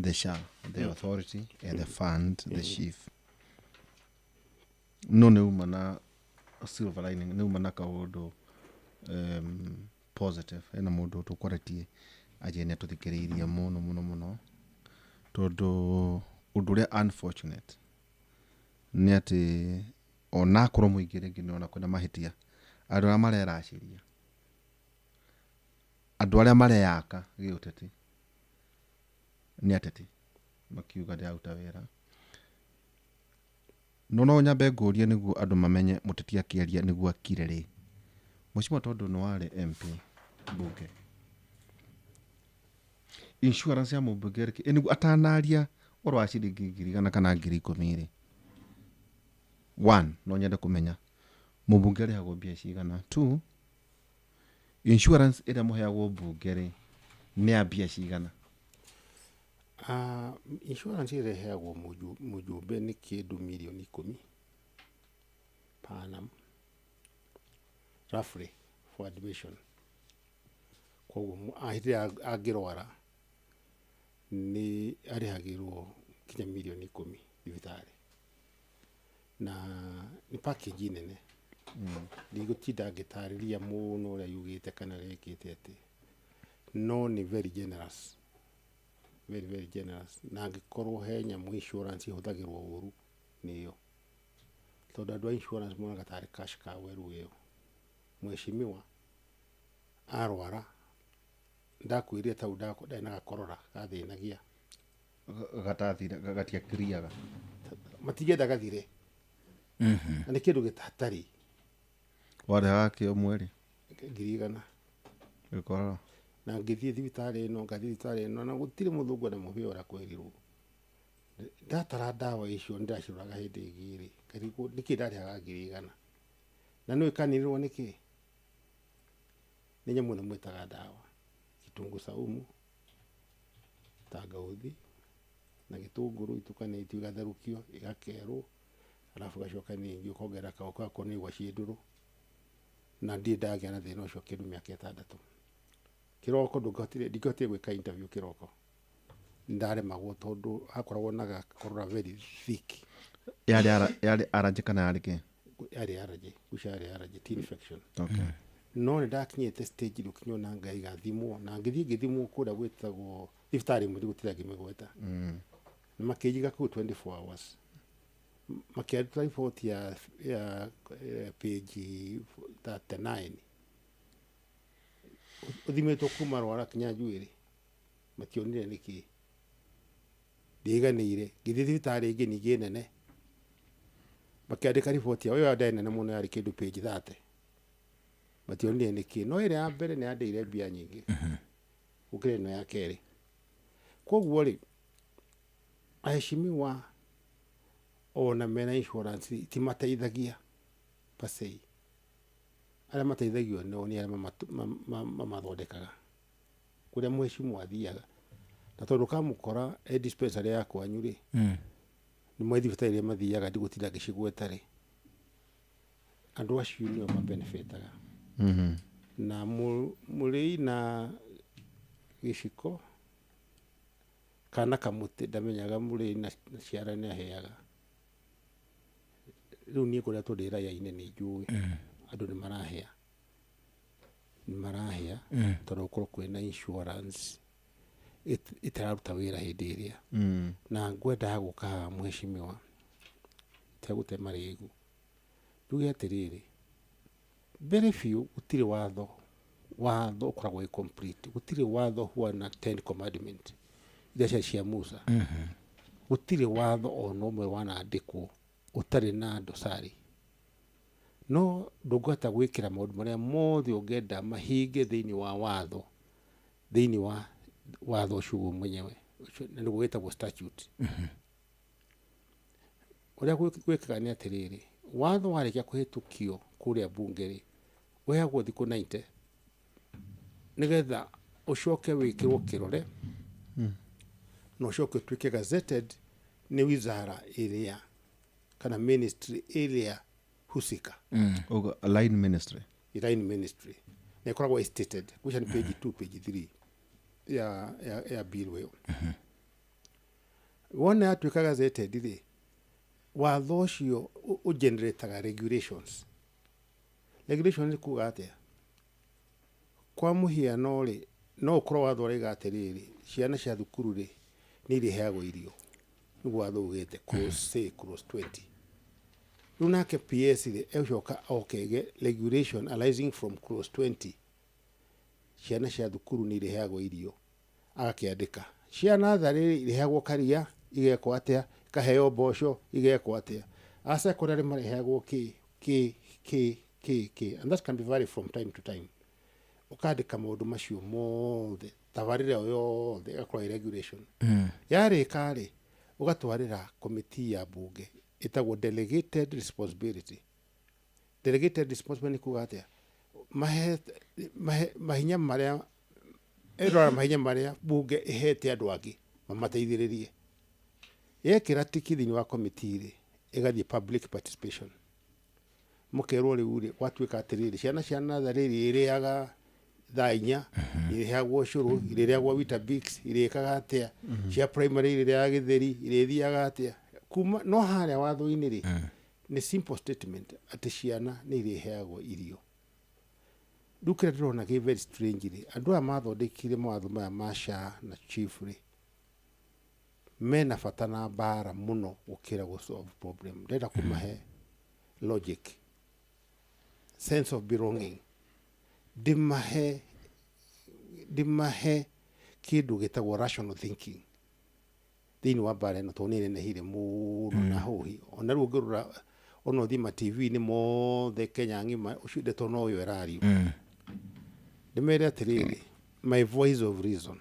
the SHA, the authority and the fund, the chief. No nĩ uma na silver lining, nĩ uma na kaũndũ positive. Hena mũndũ tũkwarĩtie anjĩre nĩ atũthikĩrĩirie mũno mũno mũno, tondũ ũndũ ũrĩa unfortunate nĩ atĩ onakorwo mũingĩ rĩngĩ nĩona kwĩna mahĩtia, andũ arĩa mareracĩria, andũ arĩa mareyaka gĩũteti nĩ ateti makiuga ndĩraruta wĩra. No no nyambe ngũrie nĩguo andũ mamenye mũteti akĩaria nĩguo akire rĩ. Mheshimiwa, tondũ nĩ warĩ MP mbunge, insurance ya mũmbunge rĩ, nĩguo atanaria ũhoro wa ciringi 100,000 kana 10,000 rĩ, one, no nyende kũmenya mũmbunge arĩhagwo mbia cigana, two, insurance ĩrĩa mũheagwo mbunge rĩ nĩ ya mbia cigana? Insurance ĩrĩa ĩheagwo mũjumbe nĩ kĩndũ mirioni 10 per annum roughly for admission. Koguo hĩndĩ ĩrĩa angĩrwara nĩ arĩhagĩrwo kinya mirioni 10 thibitarĩ, na nĩ package nene. Ndigũtinda ngĩtarĩria mũno ũrĩa yugĩte kana ũrĩa ĩkĩte atĩ, no nĩ very generous, very very generous. Na angĩkorwo he nyamũ insurance ĩhũthagĩrwo ũru nĩ ĩyo, tondũ andũ a insurance monaga tarĩ cash cow rĩu ĩyo. Mheshimiwa arwara ndakwĩrire tau ndarĩ na gakorora gathĩnagia Gatathire gatiakiriaga, matingĩenda gathire. Na nĩ kĩndũ gĩtatarĩ. Warĩhaga kĩ o mweri? 100,000. Gĩkorora. Na ngĩthiĩ thibitarĩ ĩno, ngathiĩ thibitarĩ ĩno, na gũtirĩ mũthũngũ ona mũhĩa ũrĩa kwĩrirwo. Ndatara ndawa icio nĩndaciroraga hĩndĩ ĩngĩ rĩ, ngarigwo nĩkĩ ndarĩhaga 100,000. Na nĩũĩ kaninĩrwo nĩkĩ? Nĩ nyamũ ĩno mwĩtaga ndawa, kitunguu saumu, tangauthi na gĩtũngũrũ itukanĩtio igatherũkio igakerwo, alafu gacoka ningĩ ũkongerera kaũkĩ gakorwo nĩ igwa ciĩ ndũrũ. Na ndirĩ ndagĩa na thĩna ũcio kĩndũ mĩaka 6. Kĩroko ndingĩhotire gwĩka interview kĩroko, ndaremagwo tondũ hakoragwo na gakorora very thick. Yarĩ allergy kana yarĩ kĩ? Yarĩ allergy, guca yarĩ allergy, ti infection. Okay. No nĩ ndakinyĩte stage rĩu kinyona Ngai gathimwo, na ngĩthiĩ ngĩthimwo kũrĩa gwĩtagwo thibitarĩ ĩmwe ndigũtinda ngĩmĩgweta. Na makĩnjiga kũu 24 hours, makĩaruta riboti ya page 39, ũthimĩtwo kuma rwara kinya njuĩrĩ, mationire nĩkĩ ndiaiganĩire. Ngĩthiĩ thibitarĩ ĩngĩ ningĩ nene, makĩandĩka riboti yao, ĩyo yarĩ nene mũno, yarĩ kĩndũ page 30, mationire nĩkĩ. No ĩrĩa ya mbere nĩ yandĩire mbia nyingĩ gũkĩra ĩno ya kerĩ. Koguo rĩ, aheshimiwa ona mena insurance itimateithagia pasei. Arĩa mateithagio nĩo nĩ arĩa mamathondekaga kũrĩa mũheshimiwa athiaga, na tondũ kamũkora e dispensary ya kwanyu rĩ, nĩ mwe thibitarĩ iria mathiaga, ndigũtinda ngĩcigweta rĩ, andũ acio nĩo mabenefitaga. Na mũrĩi na gĩciko kana kamũtĩ ndamenyaga mũrĩi na ciara nĩ aheaga. Rĩu niĩ kũrĩa tũrĩ raia-inĩ nĩ njũĩ andũ nĩ marahĩa, nĩ marahĩa, tondũ gũkorwo kwĩna insurance ĩtararuta wĩra hĩndĩ ĩrĩa. Na ngwendaga gũka haha, mũheshimiwa, itegũte marĩgu, njuge atĩrĩrĩ, mbere biũ gũtirĩ watho, watho ũkoragwo wĩ complete. Gũtirĩ watho huana 10 commandment iria ciarĩ cia Musa. Gũtirĩ watho ona ũmwe wanandĩkwo ũtarĩ na dosari. No ndũngĩhota gwĩkĩra maũndũ marĩa mothe ũngĩenda mahinge thĩinĩ wa watho, thĩinĩ wa watho ũcio guo mwenyewe. Ũcio na nĩguo wĩtagwo statute. Ũrĩa gwĩkaga nĩ atĩrĩrĩ, watho warĩkia kũhĩtũkio kũrĩa bunge rĩ, ũheagwo thikũ 90 nĩgetha ũcoke wĩkĩrwo kĩrore na ũcoke ũtuĩke gazetted nĩ wizara ĩrĩa kana ministry ĩrĩa husika. Ũguo, line ministry. Line ministry na ĩkoragwo ĩ stated kuca nĩ page 2, page 3 ya bill ĩyo. Wona yatuĩka gazetted rĩ, watho ũcio ũgenerataga regulations. Regulation nĩ kuga atĩa? Kwa mũhiano rĩ, no ũkorwo watho ũraiga atĩrĩrĩ, ciana cia thukuru rĩ, nĩ irĩheagwo irio, nĩguo watho ugĩte, clause, say clause 20. Rĩu nake PS rĩ, egũcoka okege regulation arising from clause 20, ciana cia thukuru nĩ irĩheagwo irio. Agakĩandĩka cia natharĩ rĩ, irĩheagwo karia, igekwo atĩa, ikaheo mboco, igekwo atĩa, a secondary marĩheagwo kĩ kĩ kĩ kĩ kĩ, and that can be vary from time to time. Ũkandĩka maũndũ macio mothe, tabarĩra ĩyo yothe ĩgakorwo ĩ regulation. Yarĩka rĩ, ũgatwarĩra komiti ya bunge ĩtagwo delegated responsibility. Delegated responsibility nĩ kuga atĩa? Mahe mahinya marĩa ĩrora, mahinya marĩa bunge ĩhete andũ angĩ mamateithĩrĩrie. Yekĩra tiki thĩinĩ wa komiti rĩ, ĩgathiĩ public participation. Mũkerwo rĩu rĩ, gwatuĩka atĩrĩrĩ, ciana cia natharĩ rĩ, irĩaga thaa 4, irĩheagwo ũcũrũ, irĩrĩagwo Weetabix, irĩkaga atĩa, cia primary irĩrĩaga gĩtheri, irĩthiaga atĩa. Kuma no harĩa watho-inĩ rĩ, nĩ simple statement atĩ ciana nĩ irĩheagwo irio. Rĩu kĩrĩa ndĩrona kĩ very strange rĩ, andũ aya mathondekire mawatho maya ma SHA na chief rĩ, mena bata na mbara mũno gũkĩra gũ solve problem. Ndĩrenda kũmahe logic, sense of belonging, ndĩmahe kĩndũ gĩtagwo rational thinking thĩinĩ wa mbara ĩno, tondũ nĩ ĩnenehire mũno na hũhi. Ona rĩu ũngĩrora, ona ũthiĩ ma TV-inĩ mothe Kenya ng'ima, ũcio ndeto no ĩyo ĩrario. Ndĩmere atĩrĩrĩ, my voice of reason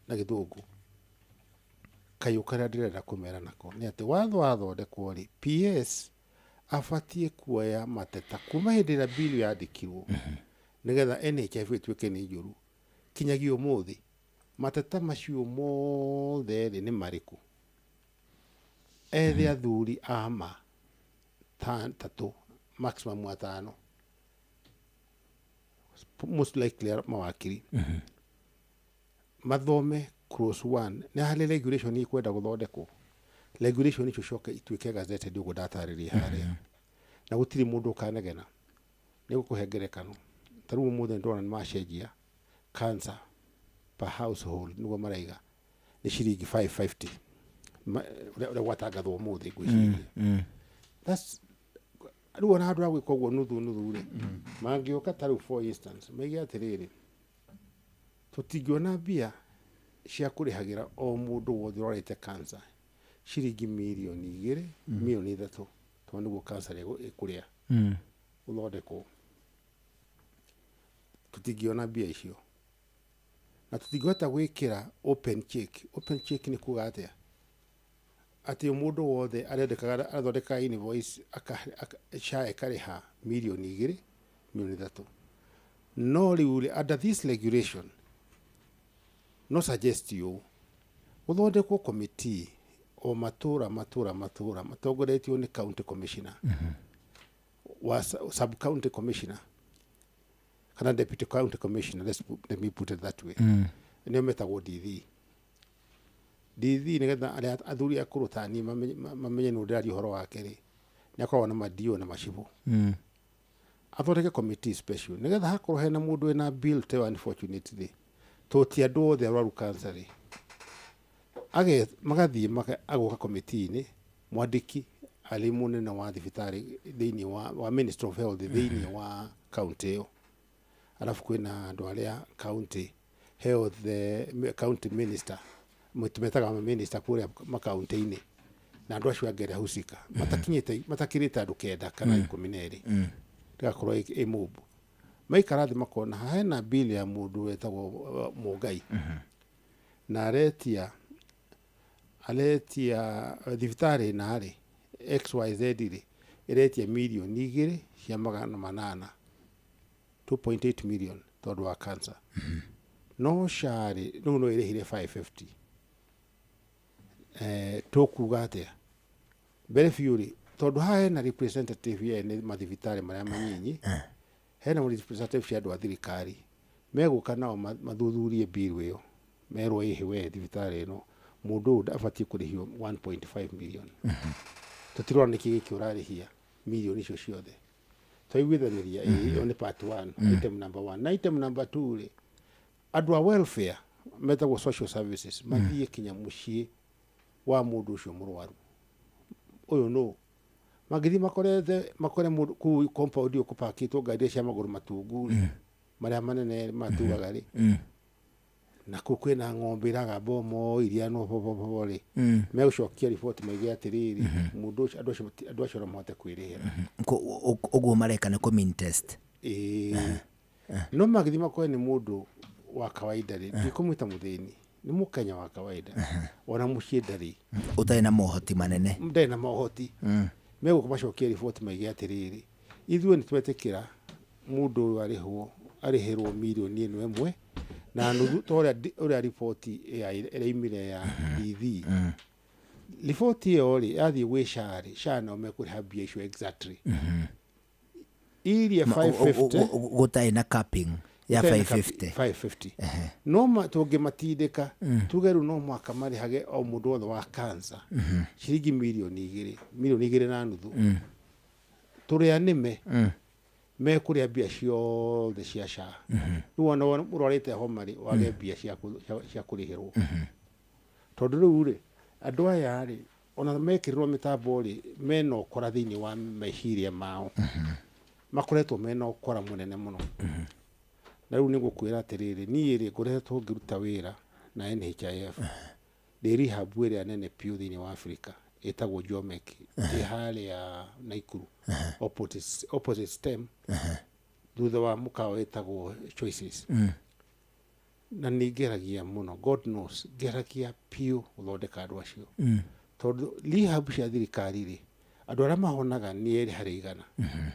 na gĩthũngũ, kayũ karĩa ndĩrenda kũmera nako nĩ atĩ watho wathondekwo rĩ, PS abatiĩ kuoya mateta kuma hĩndĩ ĩrĩa bill yandĩkirwo nĩgetha NHIF ĩtuĩke nĩ njũru kinyagia ũmũthĩ. Mateta macio mothe rĩ, nĩ marĩkũ? Ethe athuri a ma tatũ, maximum atano, most likely mawakiri, mathome clause 1 nĩ harĩ regulation ikwenda gũthondekwo, regulation icio coke ituĩke gazetted ũguo ndatarĩria harĩa. Na gũtirĩ mũndũ ũkanegena. Nĩ gũkũhe ngerekano, ta rĩu ũmũthĩ nĩndĩrona nĩ macenjia cancer per household nĩguo maraiga nĩ ciringi 550 ũrĩa gwatangathwo ũmũthĩ ngwĩciria. That's rĩu ona handũ ha gwĩka ũguo nuthu nuthu rĩ, mangĩũka ta rĩu for instance maige atĩrĩrĩ, tũtingĩona mbia cia kũrĩhagĩra o mũndũ wothe ũrwarĩte cancer ciringi mirioni 2, mirioni 3, tondũ nĩguo cancer ĩkũrĩa gũthondekwo. Tũtingĩona mbia icio na tũtingĩhota gwĩkĩra open check. Open check nĩ kuga atĩa? Atĩ mũndũ wothe arendekaga arathondeka invoice SHA ĩkarĩha mirioni 2, mirioni 3. No rĩu rĩ, under this regulation no suggest you gũthondekwo committee o matũra matũra matũra matongoretio nĩ county commissioner wa sub county commissioner kana deputy county commissioner, let me put it that way. Nĩo metagwo DD. DD, nĩgetha arĩa athuri akũrũ ta niĩ mamenye nũ ndĩraria ũhoro wake rĩ, nĩ akoragwo na madio na macibũ. Athondeke committee special nĩgetha hakorwo hena mũndũ wĩna bill ta ĩyo. Unfortunately, to ti andũ othe arwaru cancer rĩ, age magathiĩ agoka committee-inĩ, mwandĩki arĩ mũnene wa thibitarĩ thĩinĩ wa Ministry of Health thĩinĩ wa county ĩyo, arabu kwĩna andũ arĩa county health, county minister, tũmetaga minister kũrĩa makaunti-inĩ, na andũ acio angĩ arĩa husika matakinyĩte matakĩrĩte andũ 9 kana 12. Ndĩgakorwo ĩ mũmbu maikara thĩ makona haha hena bill ya mũndũ wetagwo Mũngai na aretia thibitarĩ narĩ XYZ rĩ, ĩretia mirioni 2 cia magana manana, 2.8 million, tondũ wa cancer. No SHA rĩ, rĩu no ĩrĩhire 550. Tũkuga atĩa mbere biũ rĩ, tondũ haha hena representative ya ene mathibitarĩ marĩa manyinyi, hena representative cia andũ a thirikari megũka nao mathuthurie bill ĩyo, merwo ĩhĩ we thibitarĩ ĩno mũndũ ũyũ abatiĩ kũrĩhio 1.5 million, tũtirona nĩkĩ gĩkĩ ũrarĩhia mirioni icio ciothe. Twaiguithanĩria ĩĩ, ĩyo nĩ part one, item number one. Na item number two rĩ, andũ a welfare metagwo social services mathiĩ kinya mũciĩ wa mũndũ ũcio mũrwaru ũyũ nũ mangĩthiĩ makorete makore mũndũ kũu compound ĩyo kũpakĩtwo ngari iria cia magũrũ matungu rĩ, marĩa manene matugaga rĩ, na kũu kwĩna ng'ombe iragamba ũmo iria no bobobobo rĩ, megũcokia riboti maige atĩrĩrĩ, mũndũ ũcio andũ acio no mahote kwĩrĩhĩra. Ũguo mareka nĩ kũ mean test. Ĩĩ, no mangĩthiĩ makore nĩ mũndũ wa kawaida rĩ, ndikũmwĩta mũthĩni, nĩ mũkenya wa kawaida, ona mũciĩ ndarĩ, ũtarĩ na mohoti manene, ndarĩ na mohoti, megũka macokie riboti maige atĩrĩrĩ, ithuĩ nĩ twetĩkĩra mũndũ ũyũ arĩhwo arĩhĩrwo mirioni 1.5 ta ũrĩa riboti ĩraimire ya DD. Riboti ĩyo rĩ, yathiĩ gwĩ SHA rĩ, SHA nao mekũrĩha mbia icio exactly iria 550. Gũtarĩ na capping ya gũtarĩ na 550. 550 no tũngĩmatindĩka tuge rĩu no mũhaka marĩhage o mũndũ wothe wa cancer ciringi mirioni 2, mirioni 2.5, tũrĩa nĩme mekũrĩa mbia ciothe cia SHA. Rĩu ona ũrwarĩte homa rĩ, wage mbia cia kũrĩhĩrwo, tondũ rĩu rĩ, andũ aya rĩ, ona mekĩrĩrwo mĩtambo rĩ, mena ũkora thĩinĩ wa meciria mao, makoretwo mena ũkora mũnene mũno. Na rĩu nĩ ngũkwĩra atĩrĩrĩ, niĩ rĩ, ngoretwo ngĩruta wĩra na NHIF ndĩ rehab ĩrĩa nene biũ thĩinĩ wa Africa ĩtagwo Jomek, ĩ harĩa Naikuru opposite STEM, thutha wa mũkawa wĩtagwo Choices. Na nĩ ngeragia mũno, God knows, ngeragia biũ gũthondeka andũ acio, tondũ rehab cia thirikari rĩ, andũ arĩa mahonaga nĩ 2 harĩ 100.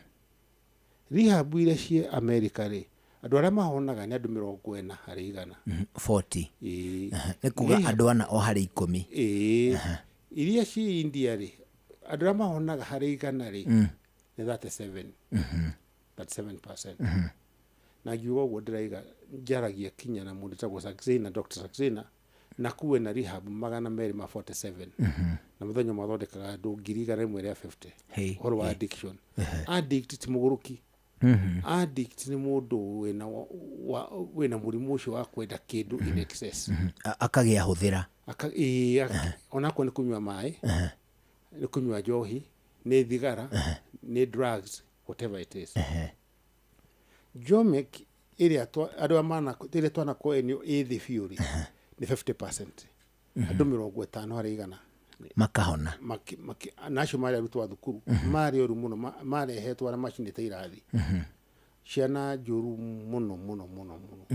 Rehab iria ciĩ America rĩ, andũ arĩa mahonaga nĩ andũ 40 harĩ 100. 40. Ĩĩ. Nĩ kuga andũ 4 o harĩ 10. Ĩĩ. Iria ciĩ India rĩ, andũ arĩa mahonaga harĩ 100 rĩ, nĩ 37, 37%. Na ngiuga ũguo ndĩraiga njaragia kinya na mũndũ wĩtagwo Saxena, Dr. Saxena. Na kuwe na rehab 247. Na mũthenya ũmwe athondekaga andũ 150,000. Hey, Ũhoro wa hey. addiction, addict ti mũgũrũki. Addict nĩ mũndũ wĩna wĩna mũrimũ ũcio wa kwenda kĩndũ in excess. Akagĩa hũthĩra. Ĩĩ, onakorwo nĩ kũnyua maĩ, nĩ kũnyua njohi, nĩ thigara, nĩ drugs, whatever it is. Jomek ĩrĩa andũ a mana ĩrĩa twanakoenio ĩ thĩ biũ rĩ, nĩ 50%, andũ 50 harĩ 100. Makahona. Na acio marĩ arutwo a thukuru, marĩ oru mũno, marehetwo arĩa macinĩte irathi, ciana njũru mũno mũno mũno mũno.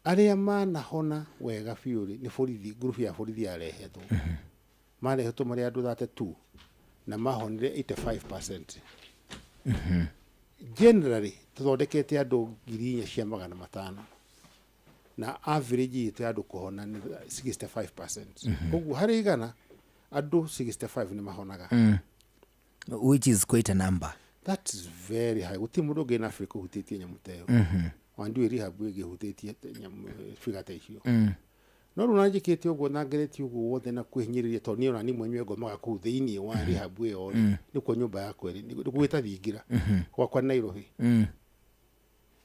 Arĩa manahona wega biũ rĩ, nĩ borithi, ngurubu ya borithi yarehetwo, marehetwo marĩ andũ 32 na mahonire 85%. Generally tũthondekete andũ 4,500 na average itũ ya andũ kũhona nĩ 65%. Koguo harĩ 100, andũ 65 nĩ mahonaga. Which is quite a number. That is very high. Gũtirĩ mũndũ ũngĩ na Africa ũhutĩtie nyamũ ta ĩyo. Wandiũĩ rehab ĩngĩ ĩhutĩtie nyamũ figure ta icio. No rĩu nanjĩkĩte ũguo na ngeretie ũguo wothe na kwĩhinyĩrĩria, tondũ niĩ ona niĩ mwenyewe ngomaga kũu thĩinĩ wa rehab ĩyo rĩ, nĩkuo nyũmba yakwa ĩrĩ, nĩ gwĩta thingira gwakwa Nairobi.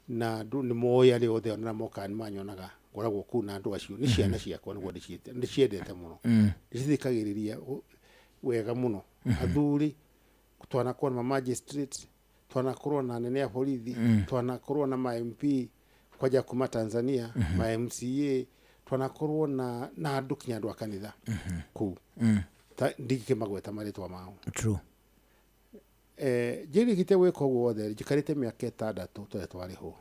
Na andũ nĩ moĩ, arĩa othe ona mokaga nĩ manyonaga ngoragwo kũu na andũ acio. Nĩ ciana ciakwa nĩguo ndĩciĩte, ndĩciendete mũno. Ndĩcithikagĩrĩria wega mũno. Athuri twanakorwo na magistrate, twanakorwo na anene a borithi, twanakorwo na ma MP kwanja kuma Tanzania, ma MCA, twanakorwo na andũ kinya andũ a kanitha kũu. Ta ndingĩkĩmagweta marĩtwa mao. True. Njĩrĩkĩtie gwĩka ũguo wothe, njikarĩte mĩaka 6 tũrĩa twarĩhwo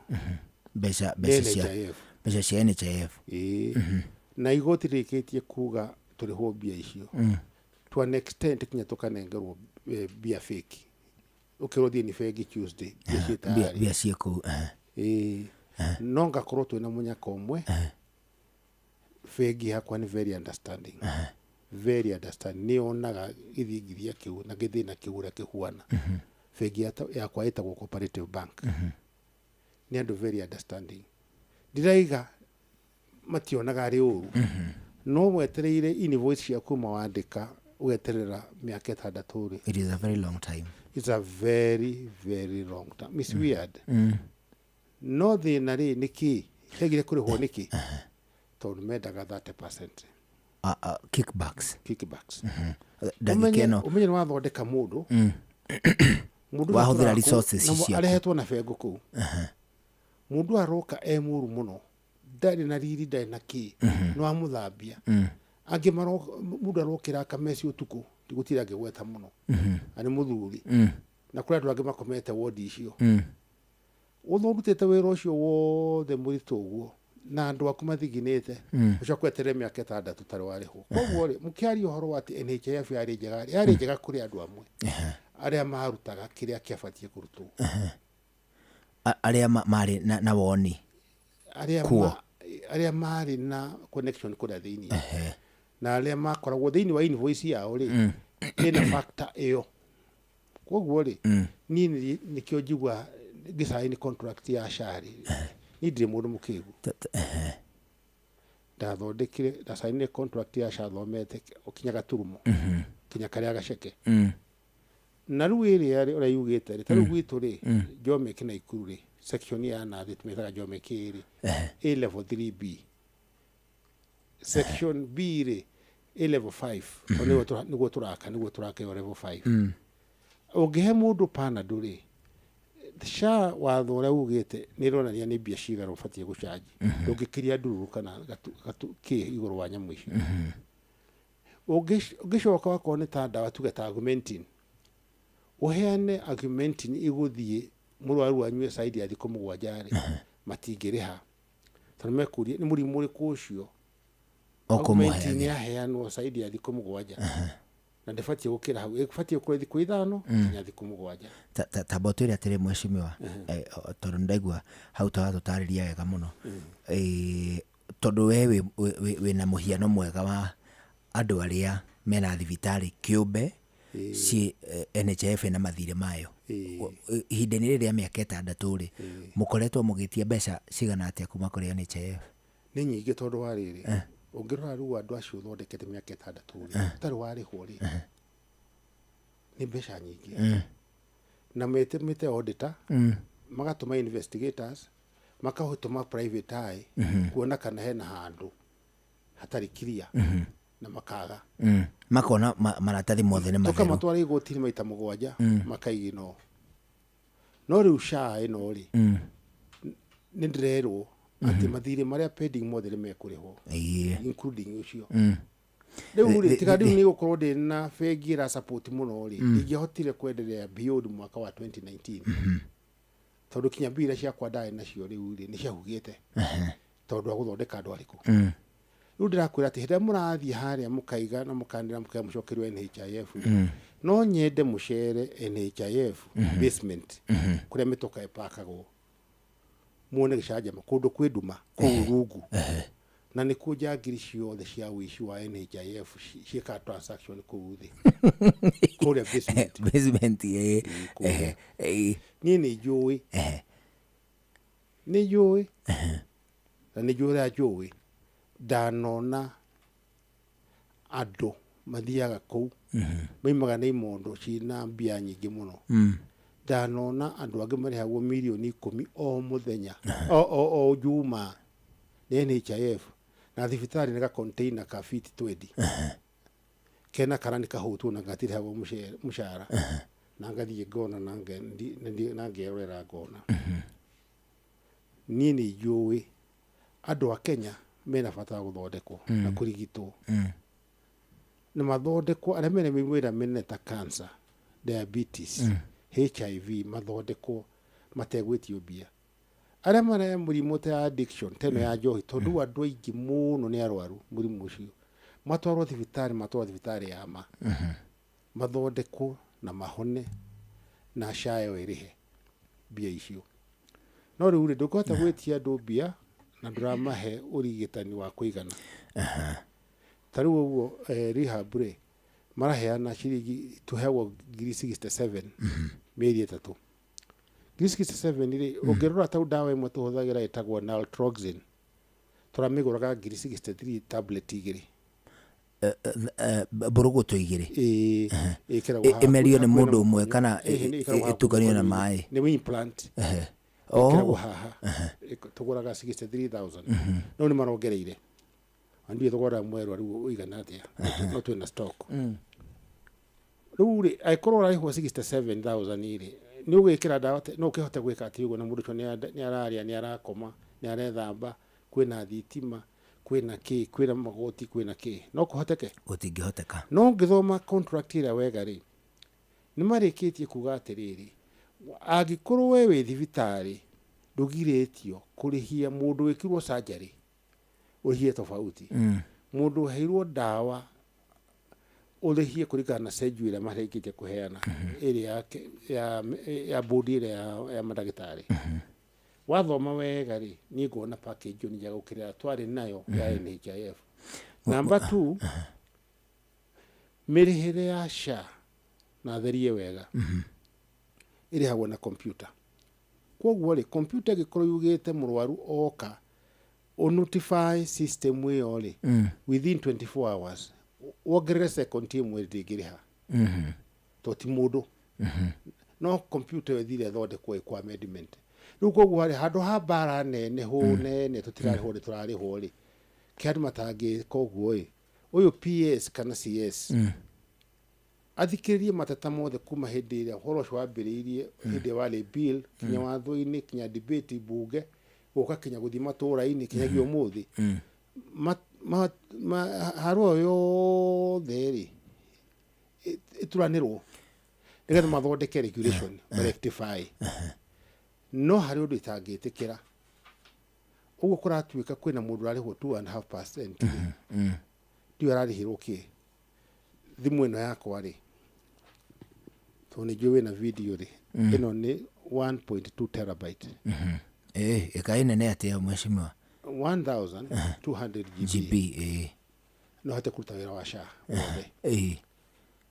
Mbeca cia NHIF. Mbeca cia NHIF. Ĩĩ. Na igoti rĩkĩtie kuga tũrĩhwo mbia icio to an extent, kinya tũkanengerwo mbia fake, ũkĩrwo thiĩ nĩ bengi Tuesday, mbia ciĩ tayari. Mbia ciĩ kũu. Ĩĩ, no ngakorwo twĩna mũnyaka ũmwe. Bengi yakwa nĩ very understanding, very understanding, nĩ yonaga gĩthingithia kĩu na gĩthĩna kĩu ũrĩa kĩhuana. Bengi yakwa ĩtagwo Cooperative Bank. Nĩ andũ very understanding, ndiraiga mationaga arĩ ũru, no wetereire invoice ciaku ma wandĩka, ũgeterera mĩaka 6 rĩ. It is a very long time. It's a very very long time. It's weird. No thĩna rĩ, nĩ kĩ ciagire kũrĩhwo? Nĩkĩ? Tondũ mendaga 30%. Kickbacks. Kickbacks. Ndagĩka Ũmenye ĩno. Ũmenye nĩ wathondeka mũndũ, mũndũ ũcio Wahũthĩra atũraga kũu, resources na ciaku. arehetwo na bengo kũu. Mũndũ aroka e mũru mũno, ndarĩ na riri, ndarĩ na kĩ, nĩ wamũthambia. Angĩ mũndũ arokĩra akameci ũtukũ, ndigũtira ngĩgweta mũno, na nĩ mũthuri. Na kũrĩ andũ angĩ makomete wodi icio. Wothe ũrutĩte wĩra ũcio wothe mũritũ ũguo na andũ aku mathiginĩte, ũcoke weterere mĩaka 6 ũtarĩ warĩhwo. Koguo rĩ, mũkĩaria ũhoro wa atĩ NHIF yarĩ njega rĩ, yarĩ njega kũrĩ andũ amwe arĩa marutaga kĩrĩa kĩabatiĩ kũrutwo. Arĩa marĩ na woni arĩa kuo. Arĩa marĩ na connection kũrĩa thĩinĩ na arĩa makoragwo thĩinĩ wa invoice yao rĩ, ĩna factor ĩyo. Koguo rĩ, niĩ nĩkĩo njigua ngĩcaini contract ya SHA rĩ, niĩ ndirĩ mũndũ mũkĩgu. Ndathondekire, ndacainire contract ya SHA thomete kinya gaturumo, kinya karĩa gaceke. Na rĩu ĩrĩa rĩ, ũrĩa yugĩte rĩ, ta rĩu gwitũ rĩ, Jomek na Ikuru rĩ, section ya nathĩ tũmĩtaga Jomek A rĩ, A level 3B, section B rĩ, A level 5. Tondũ nĩguo tũraka ĩyo level 5. Ũngĩhe mũndũ Panadol rĩ, SHA watho ũrĩa ugĩte nĩ ĩronania nĩ mbia cigana ũbatiĩ gũcanji. Ndũngĩkĩria ndururu kana gatu kĩ igũrũ wa nyamũ icio. Ũngĩcoka wakorwo nĩ ta ndawa, tuge ta Augmentin, ũheane Augmentin ĩgũthiĩ mũrwaru anyue caidi ya thikũ 7 rĩ, matingĩrĩha tondũ mekũria nĩ mũrimũ ũrĩkũ ũcio. Augmentin Ũkũmũheagĩra. Yaheanwo caidi ya thikũ 7 na ndĩbatiĩ gũkĩra hau, ĩbatiĩ gũkorwo thikũ 5 nginya thikũ 7. Tamba ũtwĩre atĩrĩ, mheshimiwa, tondũ nĩndaigua hau ta watũtarĩria wega mũno. Tondũ we wĩna mũhiano mwega wa andũ arĩa mena thibitarĩ kĩũmbe ci NHIF na mathirĩ mayo. Ihinda-inĩ rĩrĩ rĩa mĩaka 6 rĩ, mũkoretwo mũgĩtia mbeca cigana atĩa kuma kũrĩ NHIF? Nĩ nyingĩ, tondũ wa rĩrĩ, Ũngĩrora rĩu andũ acio ũthondekete mĩaka 6 rĩ, ũtarĩ warĩhwo rĩ, nĩ mbeca nyingĩ. Na metĩmĩte auditor, magatũma investigators, makatũma private eye kuona kana hena handũ hatarĩ clear, na makaga. Makona maratathi mothe nĩ matheru. Tũkamatwara igoti-inĩ maita 7, makaigino. No rĩu SHA ĩno rĩ, nĩ ndĩrerwo atĩ mathirĩ marĩa pending mothe nĩ mekũrĩhwo, including ũcio. Rĩu rĩ, tiga rĩu nĩ gũkorwo ndĩ na bengi ĩra support mũno rĩ, ndingĩahotire kwenderea beyond mwaka wa 2019, tondũ kinya mbia iria ciakwa ndarĩ nacio rĩu rĩ, nĩ ciahugĩte tondũ wa gũthondeka andũ arĩkũ. Rĩu ndĩrakwĩra atĩ hĩndĩ ĩrĩa mũrathiĩ harĩa mũkaiga na mũkanĩra mũkaiga mũcokerio NHIF rĩ, no nyende mũcere NHIF basement, kũrĩa mĩtoka ĩpakagwo, muone gĩcanjama kũndũ kwĩ nduma kũu rungu, na nĩkuo njangiri ciothe cia ũici wa NHIF ciĩkaga transaction kũu thĩ kũrĩa basement. Basement, ĩĩ. Kũrĩa. Ehe, ĩĩ. Niĩ nĩ njũĩ, nĩ njũĩ, na nĩ njũĩ ũrĩa njũĩ. Ndanona andũ mathiaga kũu, maimaga na imondo ciĩna mbia nyingĩ mũno. Ndanona andũ angĩ marĩhagwo mirioni 10 o mũthenya, o juma nĩ NHIF, na thibitarĩ nĩ ga container ka feet 20 kena karani kahũtwo na gatirĩhagwo mũcara, na ngathiĩ ngona na na ngerorera ngona. Niĩ nĩ njũĩ andũ a Kenya mena bata wa gũthondekwo na kũrigitwo, na mathondekwo arĩa mena mĩrimũ ĩrĩa mĩnene ta cancer, diabetes, HIV, mathondekwo mategwĩtio mbia. Arĩa marĩa mũrimũ ta ya addiction, ta ĩno ya njohi, tondũ andũ aingĩ mũno nĩ arwaru mũrimũ ũcio, matwarwo thibitarĩ, matwarwo thibitarĩ ya ma, mathondekwo na mahone, na SHA ĩyo ĩrĩhe mbia icio. No rĩu rĩ, ndũngĩhota gwĩtia andũ mbia na ndũramahe ũrigitani wa kũigana. Ta rĩu ũguo, rehab rĩ, maraheana ciringi, tũheagwo ngiri 67 mĩeri 3. Ngiri 67 rĩ, ũngĩrora tau ndawa ĩmwe tũhũthagĩra ĩtagwo naltrexone, tũramĩgũraga ngiri 63 tablet 2. Mbũrũgũtũ 2? Ĩĩ, ĩkĩragwo haha Ĩmerio nĩ hakuhĩ na mũndũ ũmwe mũkonyo. kana Ĩhĩ, nĩ ĩkĩragwo hakuhĩ ĩtukanio na mũkonyo-inĩ. maĩ? Nĩ implant. Ĩkĩragwo haha. Tũgũraga 63,000. No nĩ marongereire. Na ndiũĩ thogora mwerũ rĩu ũigana atĩa, no twĩna stock. Rĩu rĩ, angĩkorwo ũrarĩhwo 67,000 rĩ, nĩ ũgwĩkĩra ndawa no ũkĩhote gwĩka atĩ ũguo, na mũndũ ũcio nĩ ararĩa, nĩ arakoma, nĩ arethamba, kwĩna thitima, kwĩna kĩ, kwĩna magoti, kwĩna kĩ, no kũhoteke? Gũtingĩhoteka. No ũngĩthoma contract ĩrĩa wega rĩ, nĩ marĩkĩtie kuga atĩrĩrĩ, angĩkorwo we wĩ thibitarĩ ndũgirĩtio kũrĩhia mũndũ wĩkirwo surgery, ũrĩhie tofauti. Mũndũ ũheirwo ndawa ũrĩhie kũringana na schedule ĩrĩa marĩkĩtie kũheana, ĩrĩa ya board ĩrĩa ya mandagĩtarĩ. Wathoma wega rĩ, niĩ ngona package ĩyo nĩ njega gũkĩra ĩrĩa twarĩ nayo ya NHIF. Number two, mĩrĩhĩre ya SHA, na therie wega, ĩrĩhagwo na computer. Koguo rĩ, computer ĩngĩkorwo yugĩte mũrwaru oka, ũnotify system ĩyo rĩ, within 24 hours, wongerere second ĩmwe ndĩngĩrĩha, to ti mũndũ, no computer ĩyo ĩthire ĩthondekwo ĩkwo amendment. Rĩu koguo harĩ handũ ha mbara nene hũ nene, tũtirarĩhwo rĩ, tũrarĩhwo rĩ, kĩ andũ matangĩka ũguo ĩ, ũyũ PS kana CS athikĩrĩrie mateta mothe kuma hĩndĩ ĩrĩa ũhoro ũcio wambĩrĩirie, hĩndĩ ĩrĩa warĩ bill, kinya watho-inĩ, kinya debate bunge, gũka kinya gũthiĩ matũũra-inĩ, kinyagia ũmũthĩ. Haro ĩyo yothe rĩ, ĩturanĩrwo nĩgetha mathondeke regulation, rectify. No harĩ ũndũ itangĩtĩkĩra, ũguo kũratuĩka kwĩna mũndũ ũrarĩhwo 2.5% rĩ, ndiũĩ ararĩhĩrwo kĩ. Thimũ ĩno yakwa rĩ, tondũ nĩ njũĩ wĩna video rĩ, ĩno nĩ 1.2 terabyte. Ĩĩ, ĩkaĩ nene atĩa, mheshimiwa? 1200 GB. GB, ĩĩ. No hote kũruta wĩra wa SHA wothe.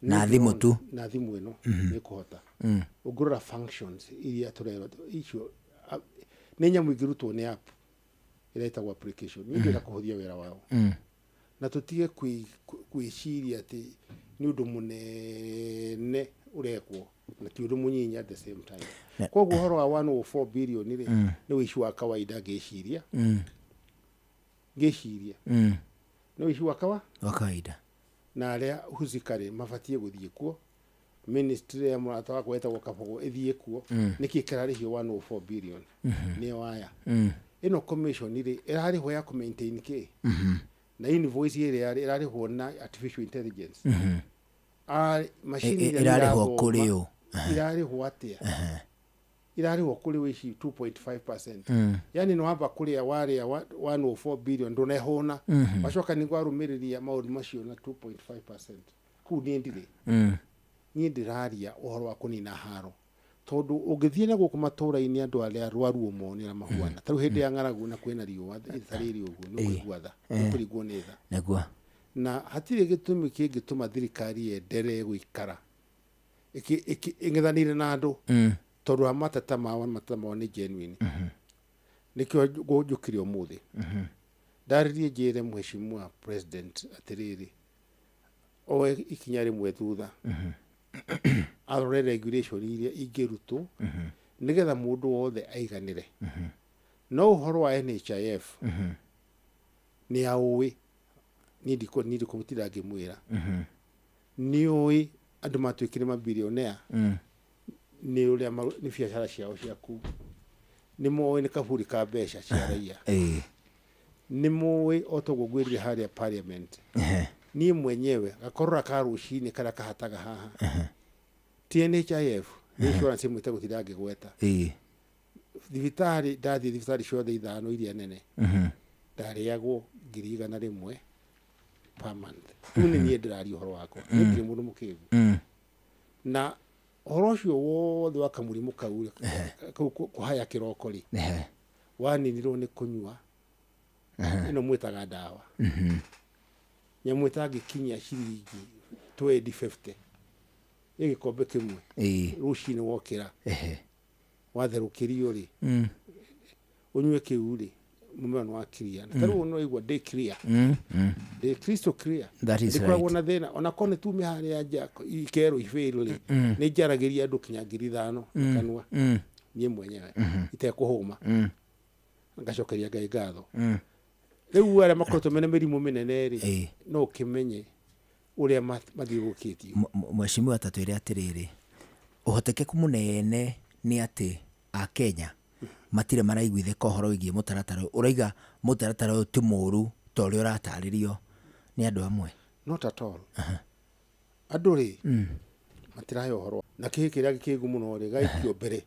Na thimũ tu? Na thimũ ĩno nĩ kũhota. Ũngĩrora functions iria tũrerwo icio, nĩ nyamũ ingĩrutwo nĩ app ĩrĩa ĩtagwo application. Niĩ ndĩrenda kũhũthia wĩra wao. Na tũtige gwĩciria atĩ nĩ ũndũ mũnene ũrekwo na ti ũndũ mũnyinyi at the same time. Koguo ũhoro wa 104 billion rĩ, nĩ ũici wa kawaida ngĩciria. Ngĩciria nĩ ũici wa kawa Wa kawaida. Na arĩa husikarĩ mabatiĩ gũthiĩ kuo, ministry ya mũrata wakwa wetagwo Kabogo ĩthiĩ kuo. Nĩkĩ kĩrarĩhio 104 billion? Nĩyo aya. Ĩno commission rĩ, ĩrarĩhwo ya kũ maintain kĩ? Na invoice ĩrĩa rĩ, ĩrarĩhwo na artificial intelligence? Ah, machine iria Ĩrarĩhwo irathoma, kũrĩ ũ? Irarĩhwo atĩa? Irarĩhwo kũrĩ wĩ ici 2.5%. Yani nĩ wamba kũrĩa warĩa 104 billion, ndũnehũna. Wacoka nĩ warũmĩrĩria maũndũ macio na 2.5%. Kũu niĩ ndirĩ. Niĩ ndĩraria ũhoro wa kũnina haro, tondũ ũngĩthiĩ na gũkũ matũũra-inĩ, andũ arĩa arwaru ũmo nĩ arĩa mahuana. Ta rĩu hĩndĩ ya ng'aragu na kwĩna riũa ĩtarĩ ũguo, nĩ ũkũigua tha, nĩ ũkũringwo nĩ tha. Na hatirĩ gĩtũmi kĩngĩtũma thirikari yenderee gũikara ĩng'ethanĩire na andũ, tondũ wa mateta mao, na mateta mao nĩ genuine. Nĩkĩo njũkire ũmũthĩ ndarĩrie, njĩre mheshimiwa president atĩrĩrĩ, oe ikinya rĩmwe thutha, arore regulation iria ingĩrutwo nĩgetha mũndũ wothe aiganĩre. No ũhoro wa NHIF nĩ aũĩ, niĩ ndikũmũtinda ngĩmwĩra. Nĩ ũĩ andũ matuĩkire mabilionea nĩ ũrĩa nĩ biacara ciao cia kuu, nĩ moĩ nĩ kaburi ka mbeca cia raia. Nĩ moĩ o toguo ngwĩrire harĩa parliament, niĩ mwenyewe gakorora ka rũcinĩ karĩa kahataga haha ti NHIF, nĩ insurance ĩmwe itegũtinda ngĩgweta. Thibitarĩ, ndathiĩ thibitarĩ ciothe ithano iria nene, ndarĩagwo 100,000 per month. Rĩu nĩ niĩ ndĩraria ũhoro wakwa, niĩ ndirĩ mũndũ mũkĩgu. Na ũhoro ũcio wothe wa kamũrimũ kau rĩ, kau kũhaya kĩroko rĩ, waninirwo nĩ kũnyua ĩno mwĩtaga ndawa, nyamũ ĩtangĩkinyia ciringi 20, 50, ĩ gĩkombe kĩmwe. Rũcinĩ wokĩra, watherũkĩrio rĩ, ũnyue kĩu rĩ, mũmera nĩ wa clear. Na tarĩu no igua ndĩ clear, ndĩ crystal clear. That is Ndĩkoragwo right. na thĩna ona korwo nĩ tume harĩa nja ikerwo ibĩrũ rĩ, nĩ njaragĩria andũ kinya 5,000 na kanua, niĩ mwenyewe itekũhũma, ngacokeria Ngai ngatho. Rĩu arĩa makoretwo mena mĩrimũ mĩnene rĩ, no ũkĩmenye ũrĩa mathiũrũrũkĩtio. Mheshimiwa, ta twĩre atĩrĩrĩ, ũhotekeku mũnene nĩ atĩ akenya matirĩ maraiguithĩka ũhoro wĩgiĩ mũtaratara ũyũ. Ũraiga mũtaratara ũyũ ti mũũru ta ũrĩa ũratarĩrio nĩ andũ amwe? Not at all. Andũ rĩ, matirahe ũhoro na kĩhĩ kĩrĩa gĩkĩgu mũno rĩ, gaikio mbere,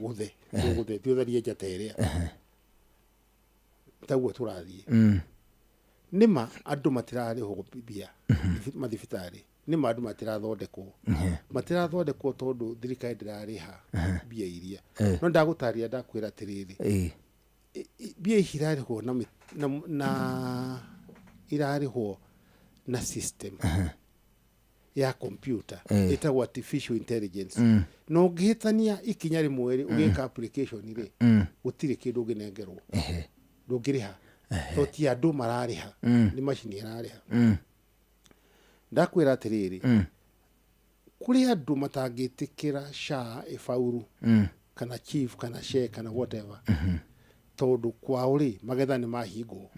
gũthe gũthe thiĩ ũtharie njata ĩrĩa taguo tũrathiĩ. Nĩma andũ matirarĩhwo mbia mathibitarĩ, nĩma andũ matirathondekwo, matirathondekwo tondũ thirikari ndĩrarĩha mbia iria. No ndagũtarĩria, ndakwĩra atĩrĩrĩ, mbia ici irarĩhwo na irarĩhwo na system ya computer ĩtagwo artificial intelligence. Na ũngĩhĩtania ikinya rĩmwe rĩ, ũgĩka application rĩ, gũtirĩ kĩndũ ũngĩnengerwo. Ndũngĩrĩha to ti andũ mararĩha, nĩ macini ĩrarĩha. Ndakwĩra atĩrĩrĩ, kũrĩ andũ matangĩtĩkĩra SHA ĩbauru, kana chief, kana she, kana whatever, tondũ kwao rĩ, magetha nĩ mahingwo.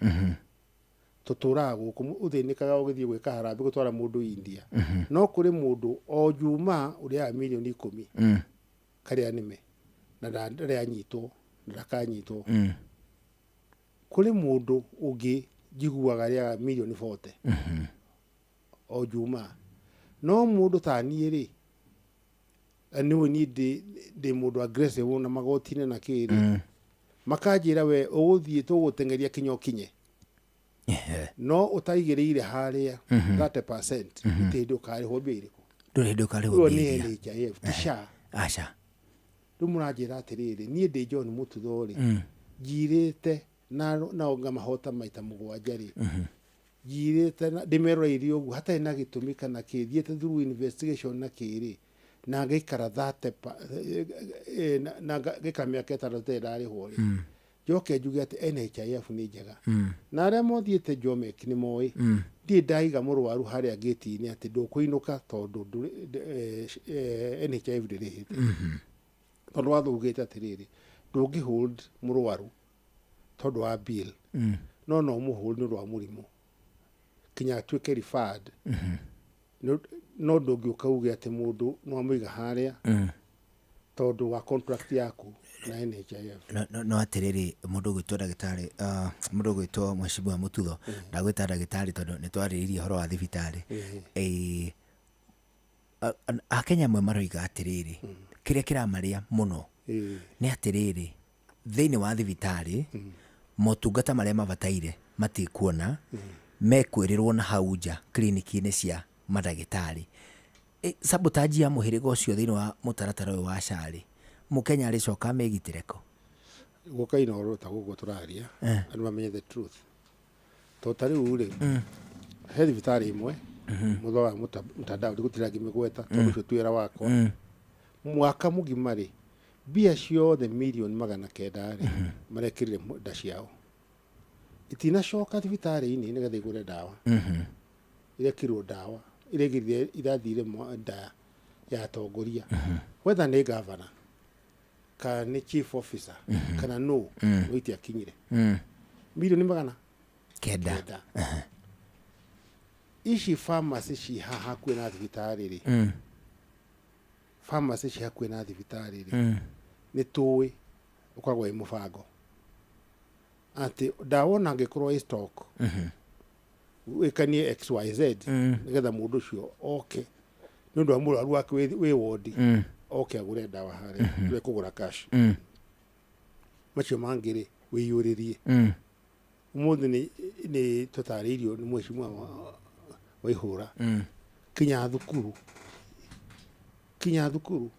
Tũtũraga gũkũ ũthĩnĩkaga ũgĩthiĩ gwĩka harambĩ gũtwara mũndũ India. No kũrĩ mũndũ o Juma ũrĩaga mirioni 10 karĩa nĩme na ndarĩ anyitwo na ndakanyitwo. Kũrĩ mũndũ ũngĩ njiguaga arĩaga mirioni 40 o Juma. No mũndũ ta niĩ rĩ, na nĩũĩ niĩ ndĩ mũndũ aggressive na magoti-inĩ na kĩ rĩ, makanjĩra we ũgũthiĩ tũgũteng'eria kinya ũkinye, no ũtaigĩrĩire harĩa 30%, gũtirĩ hĩndĩ ũkarĩhwo mbia irĩkũ. Ndũrĩ hĩndĩ ũkarĩhwo Ũyũ mbia nĩ iria. NHIF ti SHA. Aca. Rĩu mũranjĩra atĩrĩrĩ, niĩ ndĩ John Mũtutho rĩ, njirĩte na nao ngamahota maita mũgwanja rĩ, njirĩte na ndĩmeroreirie ũguo hatarĩ na gĩtũmi kana kĩ, thiĩte through investigation na kĩ rĩ, na ngaikara 30 na ngaikara mĩaka 6 itarĩ ndarĩhwo rĩ. Njoke njuge atĩ NHIF nĩ njega. Na arĩa mothiĩte Jomek nĩ moĩ. Ndirĩ ndaiga mũrwaru harĩa gate-inĩ atĩ ndũkũinũka tondũ NHIF ndĩrĩhĩte. Tondũ watho ugĩte atĩrĩrĩ, ndũngĩ hold mũrwaru tondũ wa bill. No no ũmũ hold nĩ ũndũ wa mũrimũ kinya atuĩke referred. No ndũngĩũka uge atĩ mũndũ nĩ wamũiga harĩa tondũ wa contract yaku na NHIF. No atĩrĩrĩ, mũndũ ũgwĩtwo ndagĩtarĩ, mũndũ ũgwĩtwo Mheshimiwa Mũtutho, ndagwĩta ndagĩtarĩ tondũ nĩ twarĩrĩirie ũhoro wa thibitarĩ. Akenya amwe maroiga atĩrĩrĩ, kĩrĩa kĩramarĩa mũno nĩ atĩrĩrĩ, thĩinĩ wa thibitarĩ motungata marĩa mabataire matikuona, mekwĩrĩrwo na hau nja kiriniki-inĩ cia mandagĩtarĩ. Sabotage ya mũhĩrĩga ũcio thĩinĩ wa mũtaratara ũyũ wa SHA rĩ, mũkenya arĩcoka amĩgitĩre kũ? Gũka Inooro ta gũkũ tũraria, andũ mamenye the truth, tondũ ta rĩu rĩ, he thibitarĩ ĩmwe mũthwa wa mtandao, ndigũtinda ngĩmĩgweta tondũ ũcio ti wĩra wakwa. Mwaka mũgima rĩ, mbia ciothe mirioni 900 rĩ, marekĩrire nda ciao, itinacoka thibitarĩ-inĩ nĩgetha igũre ndawa. Irekĩrwo ndawa iregithire irathire nda ya atongoria, whether nĩ governor kana nĩ chief officer kana no no itiakinyire mirioni 900. 9. Ici pharmacy ci haha hakuhĩ na thibitarĩ rĩ, pharmacy ci hakuhĩ na thibitarĩ rĩ, nĩ tũĩ ũkoragwo wĩ mũbango atĩ ndawa ona angĩkorwo ĩ stock, wĩkanie XYZ nĩgetha mũndũ ũcio oke nĩ ũndũ wa mũrwaru wake wĩ wodi, oke agũre ndawa harĩa mm kũgũra cash. Macio mangĩ rĩ, wĩiyũrĩrie. Ũmũthĩ nĩ tũtarĩirio nĩ mheshimiwa wa ihũra, kinya thukuru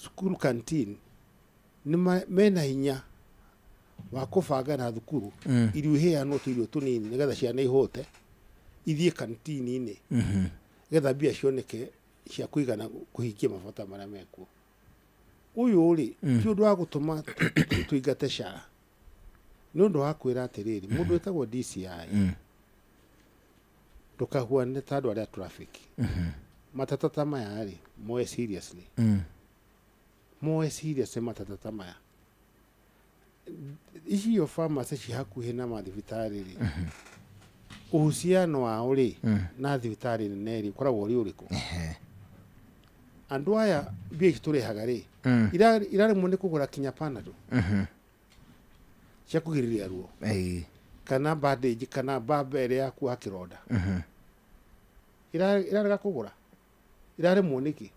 cukuru canteen nĩ mena hinya wa kũbanga na thukuru irio iheanwo tũirio tũnini nĩgetha ciana ihũte ithiĩ kantini-inĩ, nĩgetha mbia cioneke cia kũigana kũhingia mabata marĩa mekuo. Ũyũ rĩ, ti ũndũ wa gũtũma tũingate SHA, nĩ ũndũ wa kwĩra atĩrĩrĩ, mũndũ wĩtagwo DCI, ndũkahuane ta andũ arĩa traffic. Matata ta maya rĩ, moe seriously. Moe seriously matata ta maya. Icio pharmacy ci hakuhĩ na mathibitarĩ rĩ, uhusiano wao rĩ na thibitarĩ nene rĩ, ũkoragwo ũrĩ ũrĩkũ? Andũ aya mbia ici tũrĩhaga rĩ, iraremwo nĩ kũgũra kinya Panadol cia kũgirĩrĩria ruo, kana bandage, kana mbamba ĩrĩa ya kuoha kĩronda. Irarega kũgũra, iraremwo nĩkĩ?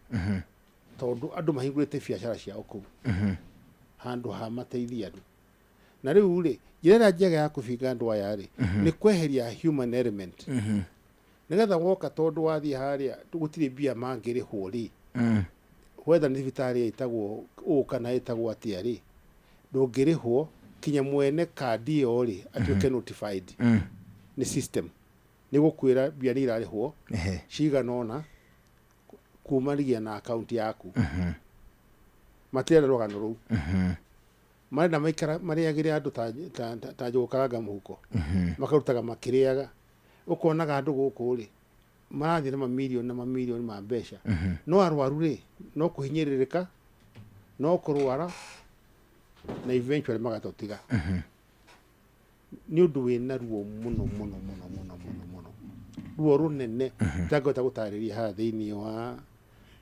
Tondũ andũ mahingũrĩte biacara ciao kũu handũ ha mateithie andũ. Na rĩu rĩ, njĩra ĩrĩa njega ya kũbinga andũ aya rĩ, nĩ kweheria human element, nĩgetha woka, tondũ wathiĩ harĩa gũtirĩ mbia mangĩrĩhwo rĩ, whether nĩ thibitarĩ ĩtagwo ũũ kana ĩtagwo atĩa rĩ, ndũngĩrĩhwo kinya mwene kandi ĩyo rĩ atuĩke notified nĩ system, nĩ gũkwĩra mbia nĩ irarĩhwo cigana ũna kumanagia na akaunti yaku. Matirenda rũgano rũu, marenda maikara marĩagĩre andũ ta njũgũ karanga mũhuko, makarutaga makĩrĩaga. Ũkonaga andũ gũkũ rĩ, marathiĩ na mamirioni na mamirioni ma mbeca, no arwaru rĩ, no kũhinyĩrĩrĩka, no kũrwara, na eventually magatũtiga. Nĩ ũndũ wĩna ruo mũno mũno mũno mũno mũno mũno, ruo rũnene itangĩhota gũtarĩria haha thĩinĩ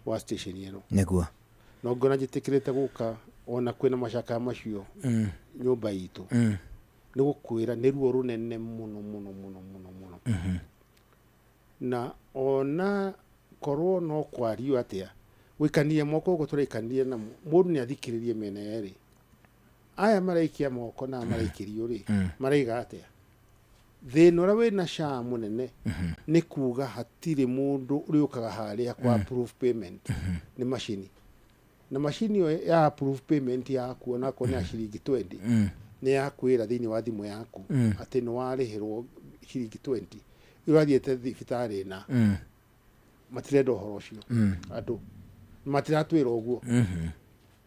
wa station ĩno. No ngona njĩtĩkĩrĩte gũka ona kwĩna macakaya macio nyũmba itũ, nĩ gũkwĩra nĩ ruo rũnene mũno mũno mũno mũno mũno. Na ona korwo no kwario atĩa, gũikania moko gũkũ tũraikania namo, mũndũ nĩ athikĩrĩrie mĩena yerĩ, aya maraikia moko na aya maraikĩrio rĩ, maraiga atĩa. Thĩna ũrĩa wĩna SHA mũnene nĩ kuga hatirĩ mũndũ ũrĩũkaga harĩa kwa approve payment, nĩ macini, na macini ĩyo ya approve payment yaku, onakorwo nĩ ya ciringi 20, nĩ yakwĩra thĩinĩ wa thimũ yaku atĩ nĩ warĩhĩrwo ciringi 20 ũrathiĩte thibitarĩ na matirenda ũhoro ũcio. Andũ matiratwĩra ũguo,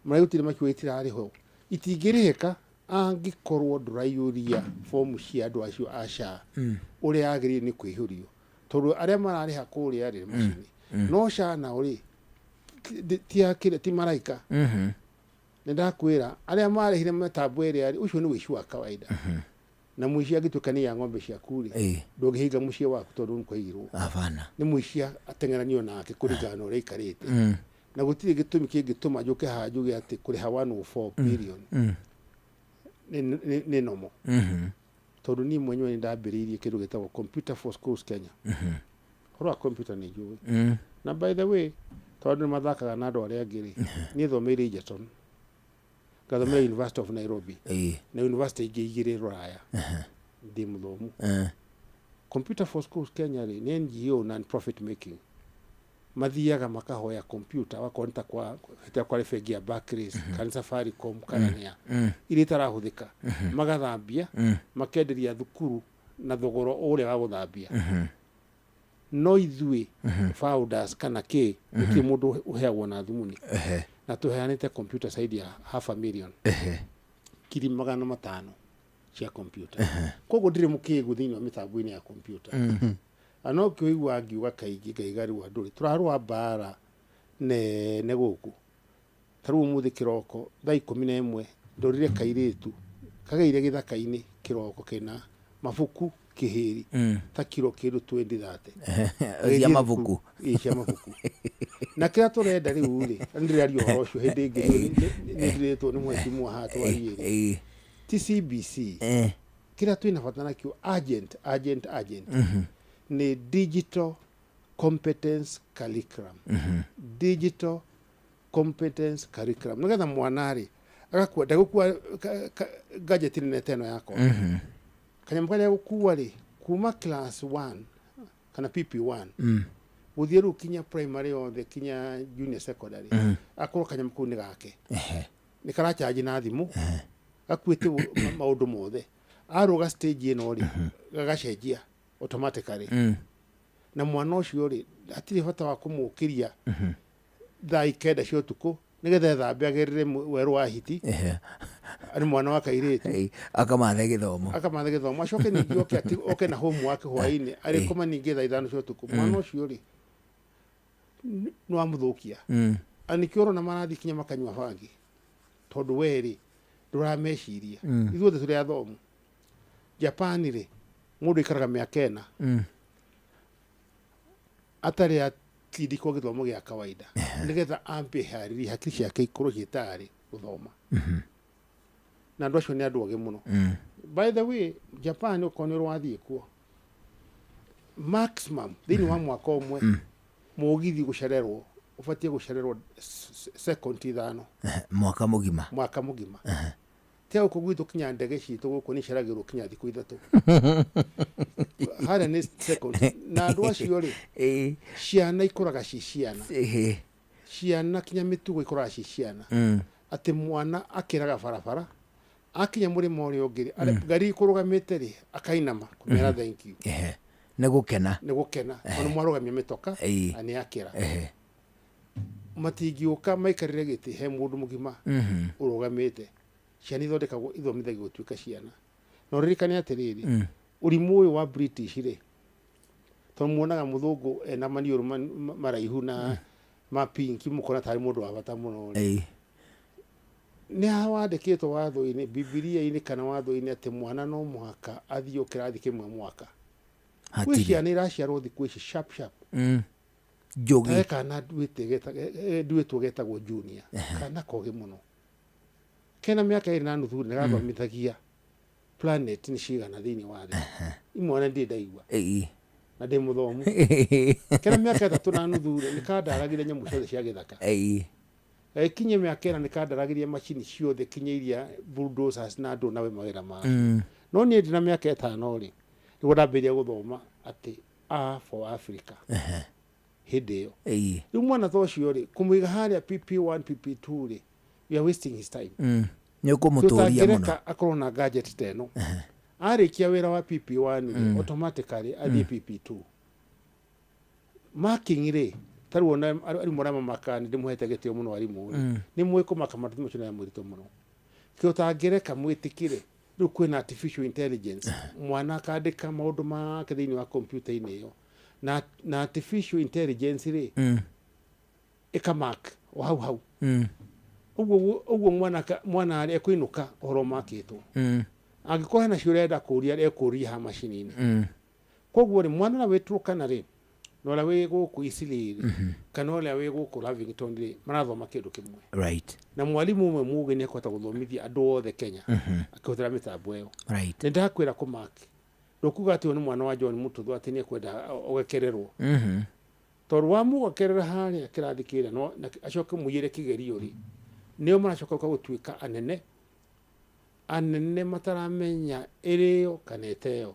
marĩa gũtirĩ makiuga itirarĩhwo, itingĩrĩhĩka. Angĩkorwo ndũraiyũria fomu cia andũ acio a SHA ũrĩa yagĩrĩire nĩ kũihũrio, tondũ arĩa mararĩha kũrĩa rĩ macini, no SHA nao rĩ ti akĩrĩa, ti maraika. Nĩ ndakwĩra arĩa marĩhire mĩtambo ĩrĩa rĩ, ũcio nĩ ũici wa kawaida, na mũici angĩtuĩka nĩ ya ng'ombe ciaku rĩ, ndũngĩhinga mũciĩ waku tondũ nĩ kwaiyirwo. Hapana. Nĩ mũici ateng'eranio nake kũringana na ũrĩa aikarĩte. Na gũtirĩ gĩtũmi kĩngĩtũma njũke haha njuge atĩ kũrĩha 104 billion nĩ nomo, tondũ niĩ mwenyewe nĩ ndambĩrĩirie kĩndũ gĩtagwo Computer for Schools Kenya. Ũhoro wa computer nĩ njũĩ. Na by the way, tondũ nĩ mathakaga na andũ arĩa angĩ rĩ, niĩ thomeire Egerton, ngathomera University of Nairobi na university ingĩ igĩrĩ rũraya. Ndĩ mũthomu. Computer for Schools Kenya rĩ, nĩ NGO, non profit making. Mathiaga makahoya computer wakorwo nĩ ta kwa hĩtĩa kwarĩ bengi ya Barclays kana Safaricom kana nĩa iria itarahũthĩka, magathambia, makenderia thukuru na thogora ũrĩa wa gũthambia. No ithuĩ founders kana kĩ, gũtirĩ mũndũ ũheagwo na thumuni. Na tũheanĩte computer side ya half a million, 500,000 cia computer. Koguo ndirĩ mũkĩgu thĩinĩ wa mĩtambo-inĩ ya computer. Na no kĩũigua ngiuga kaingĩ ngaiga rĩu andũ rĩ, tũrarũa mbara nene gũkũ. Ta rĩu ũmũthĩ kĩroko thaa 11 ndorire kairĩtu kageire gĩthaka-inĩ kĩroko kĩna mabuku kĩhĩri ta kiro kĩndũ 20 30. Cia mabuku. Ĩĩ, cia mabuku. Na kĩrĩa tũrenda rĩu rĩ, na nĩndĩraria ũhoro ũcio hĩndĩ ĩngĩ, nĩ ndĩretwo nĩ mheshimiwa haha twarie rĩ, ti CBC. Kĩrĩa twĩna bata nakĩo urgent, urgent, urgent nĩ digital competence curriculum. Digital competence curriculum nĩgetha mwana rĩ agakua, ndagũkua gadget nene ta ĩno yakwa. Kanyamũ karĩa gũkua rĩ, kuma class 1 kana PP1 gũthiĩ rĩu kinya primary yothe, kinya junior secondary, akorwo kanyamũ kau nĩ gake, nĩ karachanji na thimũ, gakuĩte maũndũ mothe. Arũga stage ĩno rĩ, gagacenjia automatically. Na mwana ũcio rĩ, hatirĩ bata wa kũmũkĩria thaa 9 cia ũtukũ nĩgetha ethambe agerere werũ wa hiti. Nĩ mwana wa kairĩtu. Akamathe gĩthomo. Akamathe gĩthomo, acoke ningĩ oke oke na homework hwaĩ-inĩ, arĩkoma ningĩ thaa 5 cia ũtukũ. Mwana ũcio rĩ, nĩ wamũthũkia. Na nĩkĩo ũrona marathiĩ kinya makanyua bangi, tondũ we rĩ, ndũrameciria. Ithuothe tũrĩ athomu. Japan rĩ, mũndũ aikaraga mĩaka 4 atarĩ atindĩkwo gĩthomo gĩa kawaida, nĩgetha ambie harĩrie hakiri ciake ikorwo ciĩ tayarĩ gũthoma. Na andũ acio nĩ andũ ogĩ mũno. By the way, Japan okorwo nĩ ũrathiĩ kuo, maximum thĩinĩ wa mwaka ũmwe, mũgithi gũcererwo ũbatiĩ gũcererwo second 5. Mwaka mũgima. Mwaka mũgima. Tia gũkũ gwitũ kinya ndege citũ gũkũ nĩ iceragĩrwo kinya thikũ 3. Harĩa nĩ second. Na andũ acio rĩ, ciana ikũraga ci ciana. Ciana kinya mĩtugo ikũraga ci ciana. Atĩ mwana akĩraga barabara, akinya mũrĩmo ũrĩa ũngĩ rĩ, ngari ikũrũgamĩte rĩ, akainama kũmera thank you. Nĩ gũkena. Nĩ gũkena tondũ mwarũgamia mĩtoka na nĩ akĩra. Matingĩũka maikarĩre gĩtĩ he mũndũ mũgima ũrũgamĩte. Ciana ithondekagwo, ithomithagio gũtuĩka ciana. Na ũririkane atĩrĩrĩ, ũrimũ ũyũ wa British rĩ, tondũ muonaga mũthũngũ ena maniũrũ maraihu na ma pinki, mũkona tarĩ mũndũ wa bata mũno rĩ, nĩ wandĩkĩtwo watho-inĩ, Bibilia-inĩ kana watho-inĩ, atĩ mwana no mũhaka athiĩ o kĩrathi kĩmwe mwaka? Gwĩ Hatirĩ. ciana iraciarwo thikũ ici sharp sharp. Njũgĩ. He kana nduĩtwo getagwo Junior, kana kogĩ mũno, kena mĩaka 2.5 rĩ, nĩgathomithagia planet nĩ cigana thĩinĩ wa thĩ. Imwe ndirĩ ndaigua na ndĩ mũthomu. Kena mĩaka 3.5 rĩ, nĩkandaragĩria nyamũ ciothe cia gĩthaka. Gagĩkinyia mĩaka 4, nĩkandaragĩria macini ciothe, kinya iria bulldozers na andũ nawe mawĩra mao. No niĩ ndĩ na mĩaka 5 rĩ, nĩguo ndambĩrĩria gũthoma atĩ A for Africa hĩndĩ ĩyo. Rĩu mwana ta ũcio rĩ, kũmũiga harĩa PP1 PP2 rĩ, you are wasting his time. Nĩ ũkũmũtũria mũno. Tũtangĩreka akorwo na gadget ta ĩno, arĩkia wĩra wa PP1 rĩ, automatically athiĩ PP2. Marking rĩ, ta rĩu ona arimũ arĩa mamakaga, nĩ ndĩmũhete gĩtĩo mũno arimũ rĩ, nĩ mũĩ kũmaka maratathi macio nĩ mũritũ mũno. Kĩ ũtangĩreka mwĩtĩkĩre rĩu kwĩna artificial intelligence, mwana akandĩka maũndũ make thĩinĩ wa kompiuta-inĩ ĩyo, na artificial intelligence rĩ, ĩkamark o hau hau. Ũguo ũguo mwana arĩa ekũinũka ũhoro makĩtwo, angĩkorwo hena ciũria arenda kũria, ekũria ha macini-inĩ. Koguo rĩ, mwana ũrĩa wĩ Turkana rĩ, na ũrĩa wĩ gũkũ Eastleigh rĩ, kana ũrĩa wĩ gũkũ Lavington rĩ, marathoma kĩndũ kĩmwe. Na mwarimũ ũmwe mũgĩ nĩ ekũhota gũthomithia andũ othe Kenya akĩhũthĩra mĩtambo ĩyo. Nĩ ndakwĩra kũmark, ndũkuga atĩ ũyũ nĩ mwana wa John Mututho atĩ nĩ ekwenda ũgekererwo, tondũ wamũgekerera harĩa kĩrathi kĩrĩa no na acoke mũiyĩre kĩgerio rĩ, nĩo maracoka gũka gũtuĩka anene anene mataramenya ĩrĩo kana ĩteo.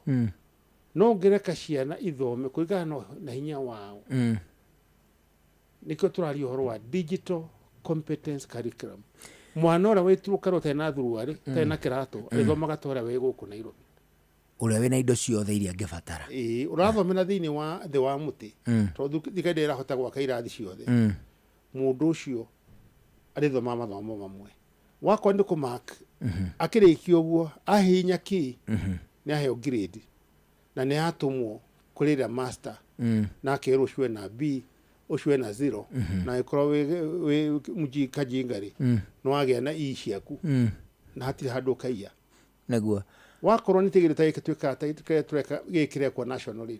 No ũngĩreka ciana ithome kũringana na hinya wao, nĩkĩo tũraria ũhoro wa digital competence curriculum. Mwana ũrĩa wĩ Turkana ũtarĩ na thuruarĩ, ũtarĩ na kĩratũ, arĩthomaga ta ũrĩa wĩ gũkũ Nairobi. Ũrĩa wĩna indo ciothe iria angĩbatara. Ĩĩ, ũrathomera thĩinĩ wa thĩ wa mũtĩ, tondũ thirikari ndĩrahota gwaka irathi ciothe. Mũndũ ũcio arĩthomaga mathomo mamwe wakorwo nĩ kũmark. Akĩrĩkia ũguo ahihinya key, nĩ aheo grade na nĩ atũmwo kũrĩ ĩrĩa master, na akerwo ũcio ena B, ũcio ena zero. Na angĩkorwo wĩ mjinga jinga rĩ, nĩ wagĩa na E ciaku, na hatirĩ handũ ũkaiya. Wakorwo nĩ kĩgerio ta gĩkĩ twĩkaga, ta kĩrĩa tũreka gĩkĩ kĩrekwo national rĩ,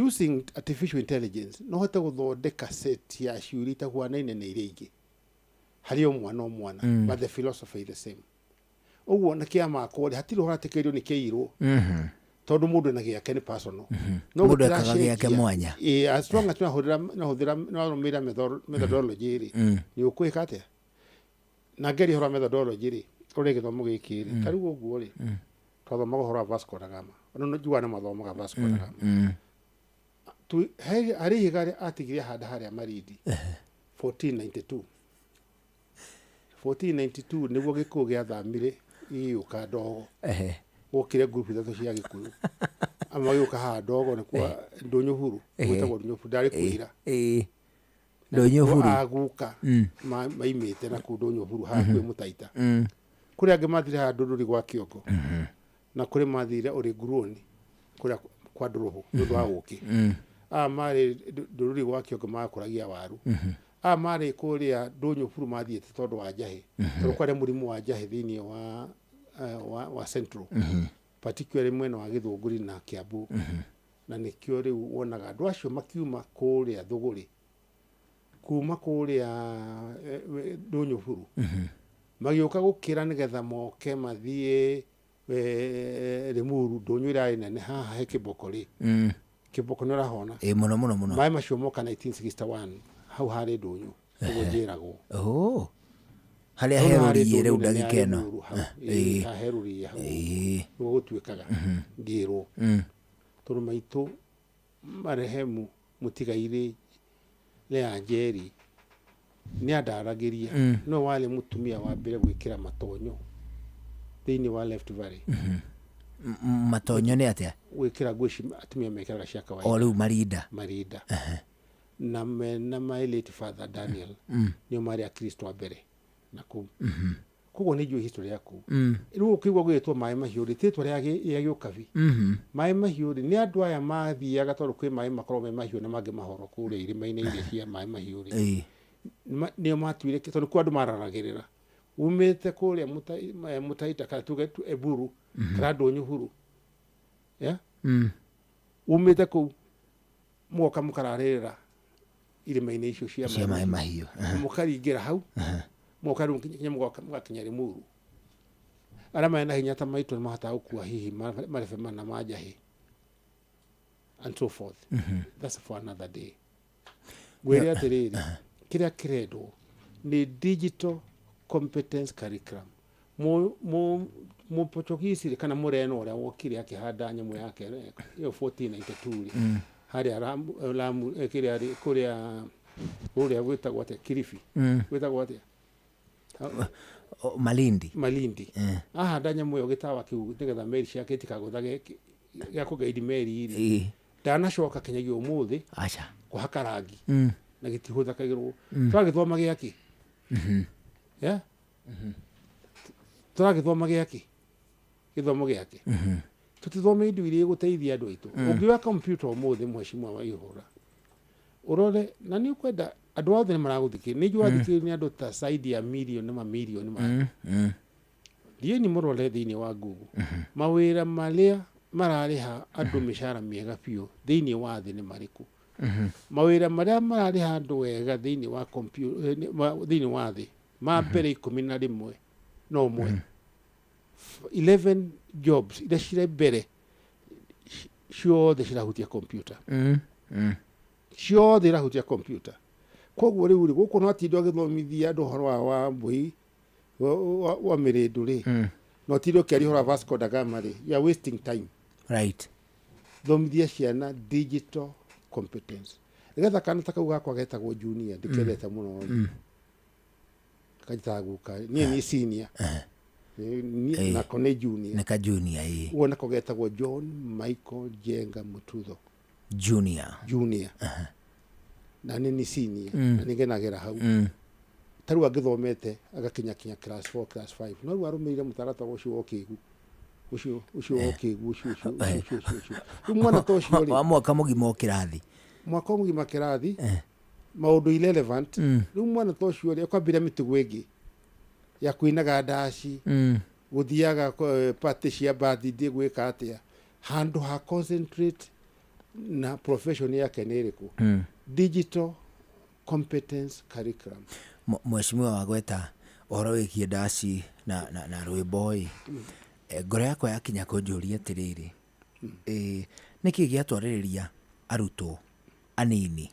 using artificial intelligence no hote gũthondeka set ya ciũria itahuanaine na iria ingĩ harĩ o mwana o mwana, but the philosophy is the same. Ũguo na kĩamakwo rĩ, hatirĩ ũhoro atĩ kĩgerio nĩ kĩirwo, tondũ mũndũ ena gĩake, nĩ personal. No Mũndũ ekaga gũtiracenjia. gĩake mwanya. Ĩĩ, as long as nĩwahũthĩra nĩwarũmĩrĩra methodology rĩ, nĩ ũkwĩka atĩa. Na ngeria ũhoro wa methodology rĩ, ũrĩa gĩthomo gĩkĩ rĩ, ta rĩu ũguo rĩ, twathomaga ũhoro wa Vasco da Gama. Ona njugaga nĩ mathomaga Vasco da Gama. Harĩ ihiga atigire handa harĩa Malindi 1492. 1492 nĩguo Gĩkũyũ gĩathamire gĩgĩũka ndogo. Gũkire ngurubu ithatũ cia Gĩkũyũ, amwe magĩũka haha ndogo nĩkuo Ndũnyũ Huru. Gwĩtagwo Ndũnyũ Huru, ndarĩ kwĩra. Na Ndũnyũ nĩkuo Huru. aguka maimĩte na kũu Ndũnyũ Huru hakuhĩ Mũtaita. Kũrĩ angĩ mathire haha Ndũndũri gwa Kĩongo, na kũrĩ mathire ũrĩ Nguruoni kũrĩa kwa Ndũrũhũ nĩ ũndũ wa ũkĩ. Aya marĩ Ndũruri gwa Kĩongo makũragia waru. Aya marĩ kũrĩa Ndũnyũ Buru mathiĩte tondũ wa njahĩ, tondũ kwarĩ mũrimũ wa njahĩ thĩinĩ wa Central, particularly mwena wa Gĩthũngũri na Kiambu. Na nĩkĩo rĩu wonaga andũ acio makiuma kũrĩa Thũgũrĩ, kuma kũrĩa Ndũnyũ Buru, magĩũka gũkĩra nĩgetha moke mathiĩ Limuru. Ndũnyũ ĩrarĩ nene haha he Kĩboko rĩ. Kĩboko nĩ ũrahona? Ĩ, mũno mũno mũno. Maĩ macio moka 1961 hau harĩ ndũnyũ ũguo njĩragwo. Oh. Harĩa Hau nĩ harĩ herũriĩ rĩu ndũnyũ nene ya ndagĩka ĩno. Limuru hau. Ĩĩ, haha herũriĩ hau nĩguo gũtuĩkaga ngĩrwo, tondũ maitũ marehemu mũtigairĩ Lea Njeri nĩ andaragĩria, no warĩ mũtumia wa mbere gwĩkĩra matonyo thĩinĩ wa Left Valley. Matonyo nĩ atĩa? Gwĩkĩra nguo ici atumia mekĩraga cia kawaida. O rĩu marinda. Marinda. Na mena my late father Daniel, nĩo marĩ akristo a mbere na kũu. Koguo nĩ njũĩ history ya kũu. Rĩu ũkĩigua gwĩtwo maĩ mahiũ rĩ, ti rĩtwa rĩa gĩũkabi. Maĩ mahiũ rĩ, nĩ andũ aya mathiaga tondũ kwĩ maĩ makoragwo me mahiũ na mangĩ mahoro kũrĩa irĩma-inĩ iria cia maĩ mahiũ rĩ. Nĩo matuire tondũ kuo andũ mararagĩrĩra umĩte kũrĩa Mũtaita kana tuge Eburu, kana Ndũnyũ Huru, yeah? Umĩte kũu mũgoka mũkararĩrĩra irĩma-inĩ icio cia cia maĩ mahiũ. Mũkaringĩra hau, mũgoka rĩu nginya mũgoka mũgakinya Limuru. Arĩa marĩ na hinya ta maitũ nĩ mahotaga gũkua hihi marebe mana ma njahĩ and so forth. That's for another day. Ngwĩre atĩrĩrĩ, kĩrĩa kĩrendwo nĩ digital competence curriculum. Mũportuguese rĩ, kana mũreno ũrĩa wokire akĩhanda nyamũ yake ĩyo 1492 rĩ, harĩa Lamu, kĩrĩa rĩ, kũrĩa gwĩtagwo atĩa, Kilifi? Gwĩtagwo atĩa? O, Malindi. Malindi. Ahanda nyamũ ĩyo gĩtawa kĩu nĩgetha meri ciake itikagũthage gĩa kũgeidi meri rĩ, ndanacoka kinyagia ũmũthĩ Aca. kũhaka rangi, na gĩtihũthagĩrwo. Twagĩthoma gĩakĩ, yeah? Tũragĩthoma gĩakĩ? Gĩthomo gĩake. Tũtithome indo iria igũteithia andũ aitũ. Ũngĩoya computer ũmũthĩ, mheshimiwa wa ihũra, ũrore na nĩ ũkwenda andũ othe nĩ maragũthikĩrĩria, nĩ njũĩ athikĩrĩria nĩ andũ ta saidi ya mirioni mamirioni ma thiĩni mũrore thĩinĩ wa Google mawĩra marĩa mararĩha andũ mĩcara mĩega biũ thĩinĩ wa thĩ nĩ marĩkũ. Mawĩra marĩa mararĩha andũ wega thĩinĩ wa thĩinĩ wa thĩ ma mbere 11 no ũmwe, 11 jobs iria cirĩ mbere ciothe cirahutia computer. Ciothe irahutia computer. Koguo rĩu rĩ, gũkũ no atindwo agĩthomithia andũ ũhoro wa mbũi wa mĩrĩndũ rĩ, no tindwo ũkĩaria ũhoro wa Vasco da Gama rĩ, you are wasting time. Thomithia ciana digital competence nĩgetha kana ta kau gakwa getagwo Junior, ndĩkendete mũno rĩ, kanjitaga guka, niĩ nĩ senior. Nako nĩ junior. Nĩ ka junior, ĩĩ. Ũguo nako getagwo John Michael Jenga Mututho. Junior. Junior, na nĩ ni senior. Na nĩ ngenagĩra hau. Ta rĩu angĩthomete agakinya kinya class 4, class 5, no rĩu arũmĩrĩire mũtaratara ũcio wa ũkĩgu, ũcio wa ũkĩgu, ũcio rĩu mwana ta ũcio rĩ, wa mwaka mũgima o kĩrathi. Mwaka mũgima kĩrathi, maũndũ irrelevant. Rĩu mwana ta ũcio rĩ, akwambĩrĩria mĩtugo ĩngĩ ya kũinaga ndaci, gũthiaga party cia birthday, gwĩka atĩa, handũ ha concentrate na profession yake nĩ ĩrĩkũ. Digital competence curriculum. Mheshimiwa, wagweta ũhoro wĩgiĩ ndaci na rwĩmbo ĩ, ngoro yakwa yakinya kũnjũria atĩrĩrĩ, nĩkĩ gĩatwarĩrĩria arutwo anini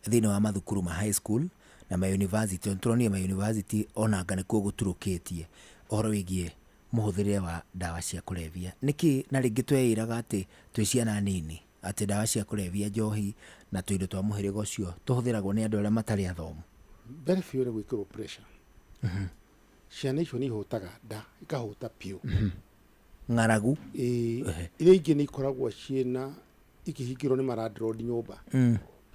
thĩinĩ wa mathukuru ma high school na ma university? Tũronire ma university onanga nĩkuo gũturũkĩtie ũhoro wĩgiĩ mũhũthĩrĩre wa ndawa cia kũrebia. Nĩkĩ na rĩngĩ tweĩraga atĩ twĩ ciana nini atĩ ndawa cia kũrebia, njohi na tũindo twa mũhĩrĩga ũcio tũhũthĩragwo nĩ andũ arĩa matarĩ athomu? Mbere biũ nĩ gwĩkĩrwo pressure. Ciana icio nĩ ihũtaga nda, ikahũta biũ. Ng'aragu. Ĩĩ, iria ingĩ nĩ ikoragwo ciĩna ikĩhingĩrwo nĩ malandlord nyũmba.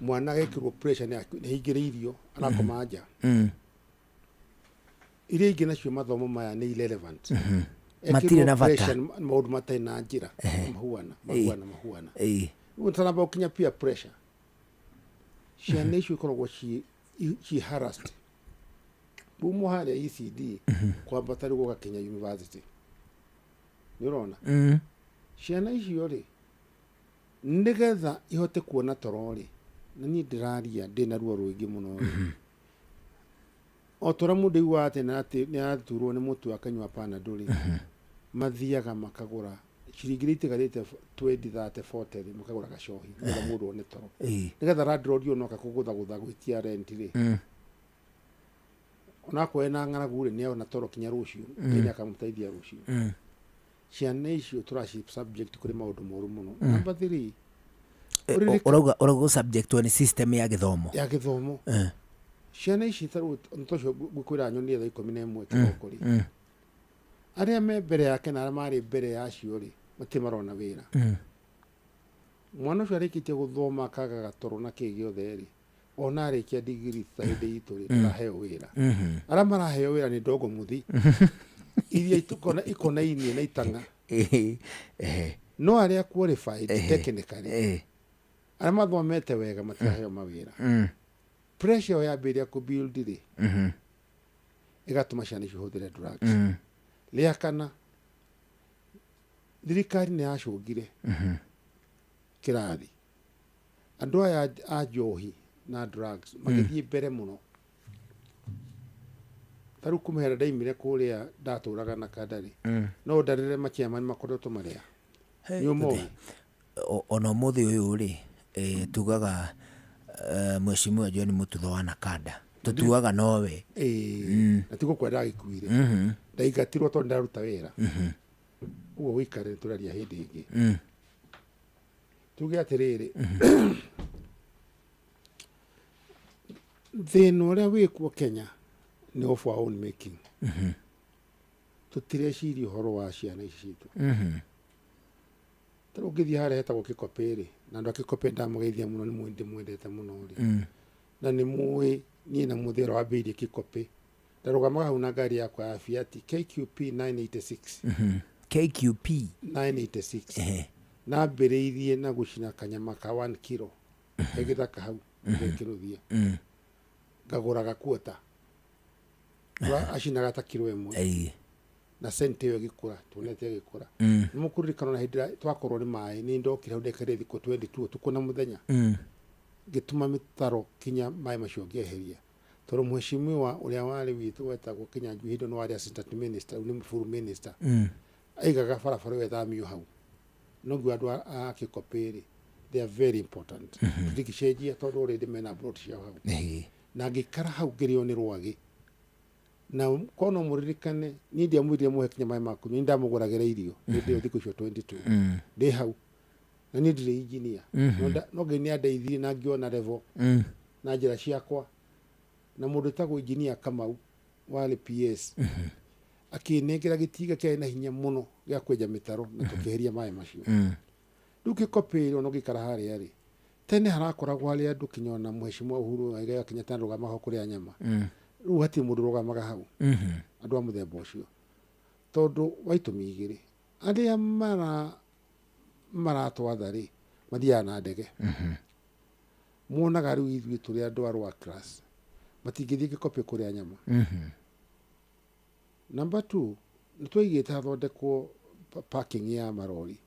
Mwana agekĩrwo pressure nĩ ahingĩrĩirio, arakoma nja. Iria ingĩ nacio mathomo maya nĩ irrelevant. Ekĩrwo Matirĩ na bata. pressure nĩ maũndũ matarĩ na njĩra, mahuana mahuana mahuana. Rĩu ũtaramba gũkinya peer pressure, ciana icio ikoragwo ci harassed kuma harĩa ECD kwambata rĩu ũgakinya university, nĩ ũrona? Ciana icio rĩ, nĩgetha ihote kuona toro rĩ, na niĩ ndĩraria ndĩna ruo rũingĩ mũno rĩ, o ta ũrĩa mũndũ aiguaga atĩ nĩ araturwo nĩ mũtwe akanyua Panadol rĩ, mathiaga makagũra ciringi iria itigarĩte, 20, 30, 40 rĩ, makagũra gacohi nĩgetha mũndũ one toro, nĩgetha landlord onoka kũgũthagũtha gwĩtia rent rĩ, onakorwo ena ng'aragu rĩ, nĩona toro kinya rũciũ. Ngai nĩakamũteithia rũciũ. Ciana icio tũraci subject kũrĩ maũndũ moru mũno. Number three, Ũrauga subject nĩ system ya gĩthomo. Ya gĩthomo. Ciana ici ta rĩu tocio ngwĩra nyonie thaa 11 kĩroko rĩ, arĩa me mbere yake na arĩa marĩ mbere ya acio rĩ, matirĩ marona wĩra. Mwana ũcio arĩkĩtie gũthoma akaga gatoro na kĩ gĩothe rĩ, ona arĩkia digiri ta hĩndĩ itũ rĩ, ndaraheo wĩra. Arĩa maraheo wĩra nĩ ndogo mũthi iria ikonainie na itang'a, no arĩa qualified technically, arĩa mathomete wega, matiraheo mawĩra. Pressure ĩyo yambĩrĩria kũ build rĩ, ĩgatũma ciana icio ihũthĩre drugs. Rĩa kana, thirikari nĩ yacũngire kĩrathi andũ aya a njohi na drugs magĩthiĩ mbere mũno. Ta rĩu kuma hĩrĩa ndaimire kũrĩa ndatũraga na Kanda rĩ, no ndarĩre machairman makoretwo marĩa nĩ ũmoĩ. Ona ũmũthĩ ũyũ rĩ, tugaga Mheshimiwa John Mututho wa Nakanda, tũtuaga nowe. Ĩĩ, na tiguo kwa ndagĩkuire. Ndaingatirwo tondũ ndaruta wĩra. Ũguo gũikare tũraria hĩndĩ ĩngĩ. Tuge atĩrĩrĩ, thĩna ũrĩa wĩkuo Kenya nĩ of our own making. Tũtireciria ũhoro wa ciana ici citũ. Ta rĩu ũngĩthiĩ harĩa hetagwo Kĩkopĩ rĩ, na andũ a Kĩkopĩ ndamũgeithia mũno, nĩ ndĩmwendete mũno rĩ, na nĩ mũĩ niĩ na mũthĩ ũrĩa wambĩrĩirie Kĩkopĩ Ndarũgamaga hau na ngari yakwa ya Fiat KQP 986. KQP 986. Ehe. Nambĩrĩirie na gũcina kanyama ka 1 kilo he gĩthaka hau gĩkĩrũthia. Ngagũraga kuota acinaga ta kilo ĩmwe. Ĩĩ. Na senti ĩyo ĩgĩkũra, tuonete ĩgĩkũra. Nĩ mũkũririkana ona hĩndĩ ĩrĩa twakorwo nĩ maĩ, nĩ ndokire hau ndaikarire thikũ 22 ũtukũ na mũthenya. Ngĩtuma mĩtaro kinya maĩ macio ngĩeheria, tondũ mheshimiwa ũrĩa warĩ witũ wetagwo Kĩnyanjui hĩndĩ ĩyo nĩ warĩ assistant minister, rĩu nĩ full minister. Aigaga barabara ĩyo ĩthamio hau. No ngiuga andũ a Kĩkopĩ rĩ, they are very important. Tũtingĩcenjia tondũ already mena plot ciao hau. Ĩĩ. Na ngĩikara hau ngĩrĩo nĩ rwagĩ. Na korwo no mũririkane, niĩ ndiamwĩrire mũhe kinya maĩ ma kũnyua, niĩ ndamũgũragĩra irio hĩndĩ ĩyo thikũ icio 22. Ndĩ hau. Na niĩ ndirĩ engineer. No Ngai nĩ andeithirie na ngĩona level na njĩra ciakwa. Na mũndũ wĩtagwo engineer Kamau warĩ PS akĩnengera gĩtinga kĩarĩ na hinya mũno gĩa kwenja mĩtaro na tũkĩeheria maĩ macio. Rĩu Kĩkopĩ ona ũngĩikara harĩa rĩ, tene harakoragwo harĩ andũ kinya ona mheshimiwa Uhuru Muigai Kenyatta arũgamaga ho kũrĩa nyama. Rĩu hatirĩ mũndũ ũrũgamaga hau. Andũ a mũthemba ũcio. Tondũ wa itũmi igĩrĩ. Arĩa maratwatha rĩ, mathiaga na ndege. Monaga rĩu ithuĩ tũrĩ andũ a lower class. Matingĩthiĩ Kĩkopĩ kũrĩa nyama. Number 2, nĩ twaigĩte hathondekwo parking ya marori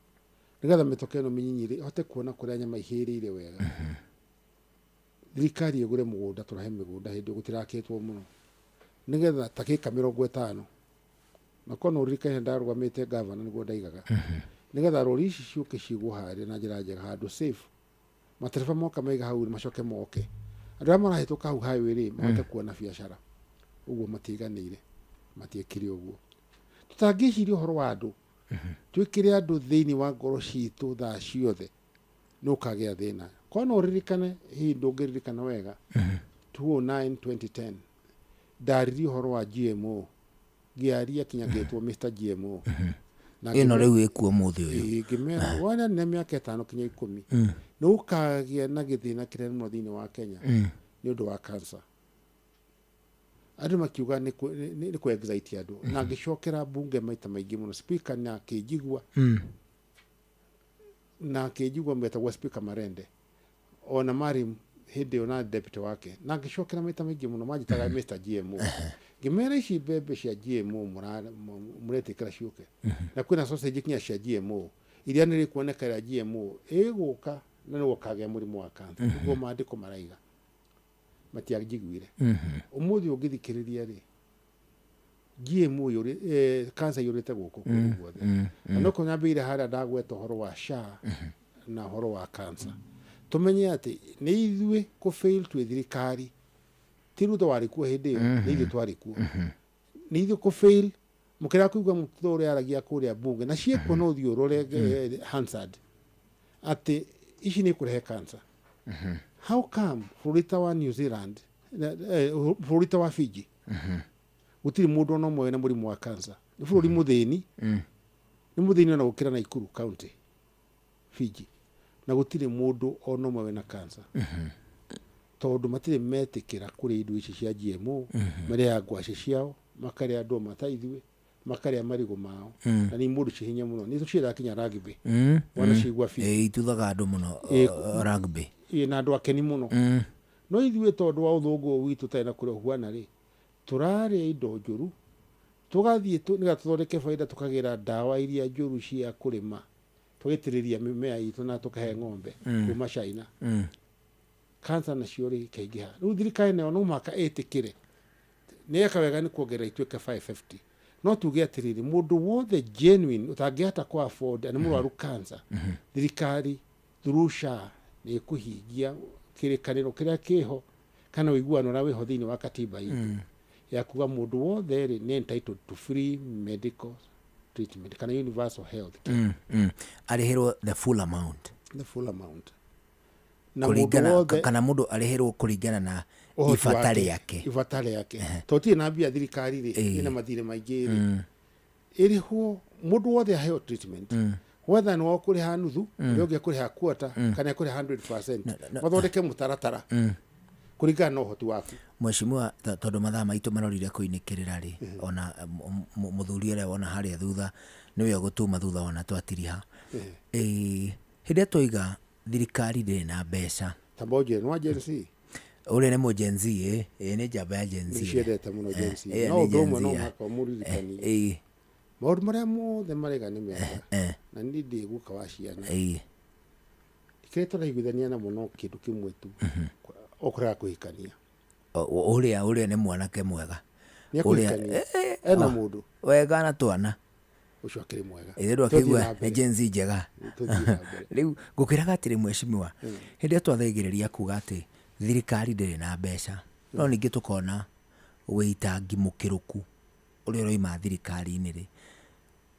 nĩgetha mĩtoka ĩno mĩnyinyi rĩ ĩhote kuona kũrĩa nyama ihĩrĩire wega. Thirikari ĩgũre mũgũnda, tũrahe mĩgũnda hĩndĩ ĩyo gũtirakĩtwo mũno, nĩgetha ta gĩka 50, na korwo no ũririkane ndarũgamĩte gavana nĩguo ndaigaga, nĩgetha rori ici ciũke cigwo harĩa na njĩra njega handũ safe, matereba moka maiga hau macoke moke, andũ arĩa marahĩtũka hau highway rĩ mahote kuona biacara. Ũguo matiiganĩire, matiekire ũguo. Tũtangĩciria ũhoro wa andũ, twĩkĩre andũ thĩinĩ wa ngoro citũ thaa ciothe, nĩ ũkagĩa thĩna. Korwo no ũririkane, hihi ndũngĩririkana wega, 2009 2010 ndaririe ũhoro wa GMO, ngĩaria kinya ngĩtwo Mr GMO. Na Ĩno rĩu ĩkuo ũmũthĩ ũyũ. Ĩĩ, ngĩmera wona nĩ mĩaka 5 kinya 10 nĩ ũkagĩa na gĩthĩna kĩnene mũno thĩinĩ wa Kenya nĩ ũndũ wa cancer. Andũ makiuga nĩ kũ excite andũ. Na ngĩcokera bunge maita maingĩ mũno, speaker na akĩnjigua. Na akĩnjigua metagwo speaker Marende. Ona marĩ hĩndĩ ĩyo na deputy wake. Na ngĩcokera maita maingĩ mũno manjĩtaga Mr GMO. Ngĩmera ici mbembe cia GMO mũretĩkĩra ciũke. Na kwĩna sausage kinya cia GMO. Iria nĩ rĩkuoneka ya GMO ĩgũka na nĩ gũkagĩa mũrimũ wa cancer. Nĩguo maandĩko maraiga. Matianjiguire. Ũmũthĩ ũngĩthikĩrĩria rĩ, GMO cancer yũrĩte gũkũ kũndũ guothe. Na no kũnyambĩire harĩa ndagweta ũhoro wa SHA na ũhoro wa cancer. Tũmenye atĩ nĩ ithuĩ kũ fail twĩ thirikari. Ti Ruto warĩ kuo hĩndĩ ĩyo, nĩ ithuĩ twarĩ kuo. Nĩ ithuĩ kũ fail, mũkĩrega kũigua mũtitũ ũrĩa aragia kũrĩa bunge, na ciĩkuo no ũthiĩ ũrore, Hansard, atĩ ici nĩ ikũrehe cancer. How come bũrũri ta wa New Zealand, bũrũri ta wa Fiji, gũtirĩ mũndũ ona ũmwe wĩna mũrimũ wa cancer? Nĩ bũrũri mũthĩni, nĩ mũthĩni ona gũkĩra Nakuru County, Fiji, na gũtirĩ mũndũ ona ũmwe wĩna cancer. Tondũ matirĩ metĩkĩra kũrĩa indo ici cia GMO, marĩaga ngwacĩ ciao, makarĩa ndũma ta ithuĩ, makarĩa marigũ mao. Na nĩ mũndũ ciĩ hinya mũno. Nĩ tũciendaga kinya rugby. Wana cigua biũ. Ĩĩ, ituthaga andũ mũno, rugby. Ĩĩ, na andũ akeni mũno. No ithuĩ tondũ wa ũthũngũ ũyũ witũ ũtarĩ na kũrĩa ũhuana rĩ, tũrarĩa indo njũru, tũgathiĩ nĩgetha tũthondeke baida, tũkagĩra ndawa iria njũru cia kũrĩma, tũgaitĩrĩria mĩmea itũ na tũkahe ng'ombe kuma China. Cancer nacio rĩ ikaingĩha. Rĩu thirikari nayo no mũhaka ĩtĩkĩre. Nĩ yeka wega nĩ kuongerera ituĩke 550. No tuge atĩrĩrĩ, mũndũ wothe genuine ũtangĩhota kũ afford nĩ mũrwaru cancer, thirikari through SHA nĩ ĩkũhingia kĩrĩkanĩro kĩrĩa kĩho kana ũiguano ũrĩa wĩho thĩinĩ wa katiba itũ ya kuga mũndũ wothe rĩ nĩ entitled to free medical treatment kana universal health care. Arĩhĩrwo the full amount. The full amount. Na mũndũ Kũringana, wothe kana mũndũ arĩhĩrwo kũringana na ũhoti ibata wake, rĩake. Ibata rĩake. Tondũ tirĩ na mbia thirikari rĩ, ĩna mathirĩ maingĩ rĩ. Ĩrĩhwo mũndũ wothe aheo treatment. Whether nĩ wa kũrĩha nuthu, ũrĩa ũngĩ ekũrĩha quarter, kana ekũrĩha 100%. No, no. Mathondeke mũtaratara. Kũringana na ũhoti waku. Mheshimiwa, tondũ mathaa maitũ marorire kũinĩkĩrĩra rĩ, ona mũthuri ũrĩa wona harĩa thutha nĩwe ũgũtuma thutha wona twatiriha. Ĩĩ, hĩndĩ ĩrĩa twaiga thirikari ndĩrĩ na mbeca. Tamba ũnjĩre, nĩ wa Gen Z? Ũrĩa nĩ mũ Gen Z, ĩ ĩ nĩ njamba ya Gen Z. Nĩciendete mũno Gen Z. Ĩ, No nĩ ũndũ Gen ũmwe Z, no ya. mũhaka ũmũririkanie. Ĩ. Maũndũ marĩa mothe marega nĩ mega, na niĩ ndĩ guka wa ciana. Kĩrĩa tũraiguithania namo no kĩndũ kĩmwe tu, o kũrega kũhikania. Ũrĩa nĩ mwanake mwega. Nĩ Ũrĩa- ekũhikania. Ena mũndũ. Wega na twana. Ũcio akĩrĩ mwega. Ĩthĩ Tũthiĩ ndwakĩigua na nĩ mbere. Gen Z njega. Tũthiĩ na mbere. Rĩu ngũkwĩraga atĩrĩ mheshimiwa, hĩndĩ ĩrĩa twathagĩrĩria kuga atĩ thirikari ndĩrĩ na mbeca, no ningĩ tũkona wĩitangi mũkĩrũku ũrĩa ũroima thirikari-inĩ rĩ,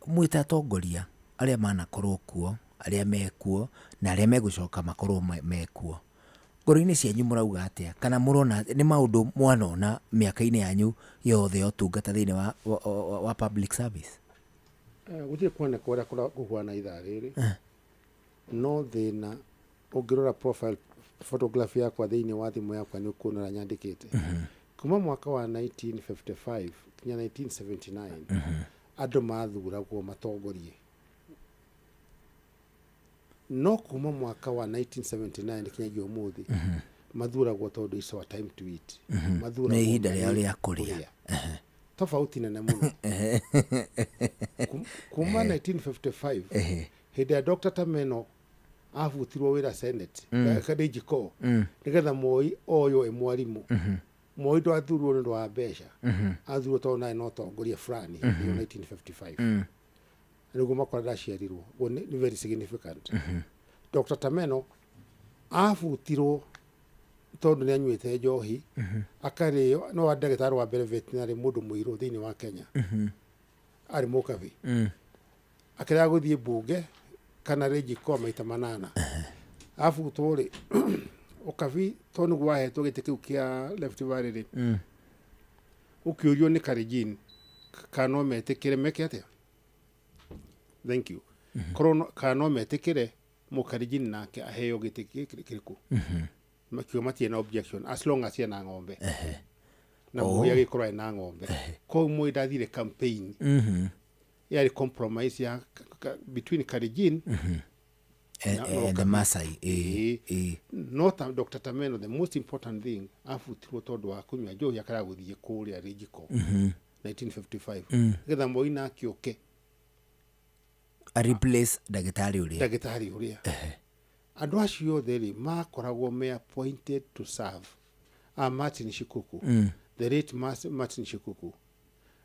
mwĩ ta atongoria arĩa manakorwo kuo, arĩa mekuo na arĩa megũcoka makorwo mekuo, ngoro-inĩ cianyu mũrauga atĩa, kana mũrona nĩ maũndũ mwanona mĩaka-inĩ yanyu yothe ya ũtungata thĩinĩ wa public service? Gũtirĩ kuoneka ũrĩa kũhuana ithaa rĩrĩ, no thĩna ũngĩrora profile photography yakwa thĩinĩ wa thimũ yakwa nĩ ũkuona ũrĩa nyandĩkĩte. Kuma mwaka wa 1955 nginya 1979, andũ mathuragwo matongorie, no kuma mwaka wa 1979 nginyagia ũmũthĩ, mathuragwo tondũ it's our time to eat. Mathuragwo Nĩ ihinda rĩao marĩ rĩa kũrĩa. Tofauti nene mũno. Kuma 1955, hĩndĩ ya Dr. Tameno abutirwo wĩra Senate, Kadĩnjiko, nĩgetha Moi oywo e mwarimũ. Moi ndwathurwo nĩ ũndũ wa mbeca, athurwo tondũ naye no tongoria fulani hĩndĩ ĩyo 1955. Nĩguo makora ndaciarirwo. Ũguo nĩ very significant. Dr. Tameno abutirwo tondũ nĩ anyuĩte njohi, akarĩo no wa ndagĩtarĩ wa mbere veterinary mũndũ mũirũ thĩinĩ wa Kenya, arĩ mũkabi. Akĩrega gũthiĩ mbunge kana rĩnjiko maita 8. Abutwo rĩ, ũkabi tondũ nĩguo wahetwo gĩtĩ kĩu kĩa Rift Valley rĩ, ũkĩũrio nĩ Kalenjin kana no metĩkĩre meke atĩa, thank you, korwo kana no metĩkĩre mũkalenjin nake aheo gĩtĩ kĩrĩkũ. Makiuga matirĩ na objection as long as ena ng'ombe, na Moi agĩkorwo ena ng'ombe. Koguo Moi ndathire campaign, yarĩ compromise ya between Kalenjin na And the Ũkabi. Masai. Ĩĩ. Ĩĩ. No ta Dr. Tameno, the most important thing, abutirwo tondũ wa kũnyua njohi akarega gũthiĩ kũrĩa rĩnjiko 1955, nĩgetha Moi nake oke A replace ndagĩtarĩ ũrĩa. Ndagĩtarĩ ũrĩa. Andũ acio othe rĩ, makoragwo me appointed to serve. Martin Shikuku, the late Martin Shikuku,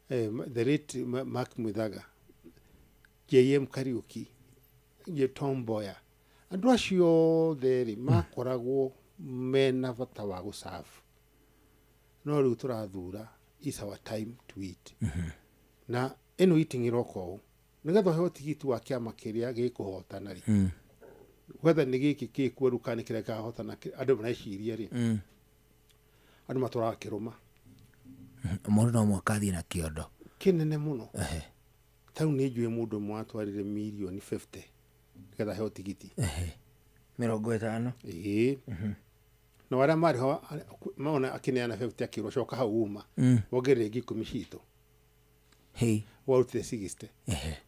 the late Mark Mwithaga, JM Kariuki, Tom Mboya, andũ acio othe rĩ, makoragwo mena bata wa gũserve, no rĩu tũrathura is our time to eat. Na ĩno eating ĩroka ũũ nĩgetha ũheo tigiti wa kĩama kĩrĩa gĩkũhotana rĩ, whether nĩ gĩkĩ gĩkuo rĩu kana nĩ kĩrĩa gĩkahotana, andũ mareciria rĩ, andũ matwaraga kĩrũma. Mũndũ no mũhaka athiĩ na kĩondo. Kĩnene mũno. Ta rĩu nĩ njũĩ mũndũ ũmwe watwarire mirioni 50 nĩgetha aheo tigiti. 50. Ĩĩ, na arĩa marĩ ho mona akĩneana 50, akĩrwo coka hau uma, wongerere ingĩ 10 citũ. Hey. Warutire 60.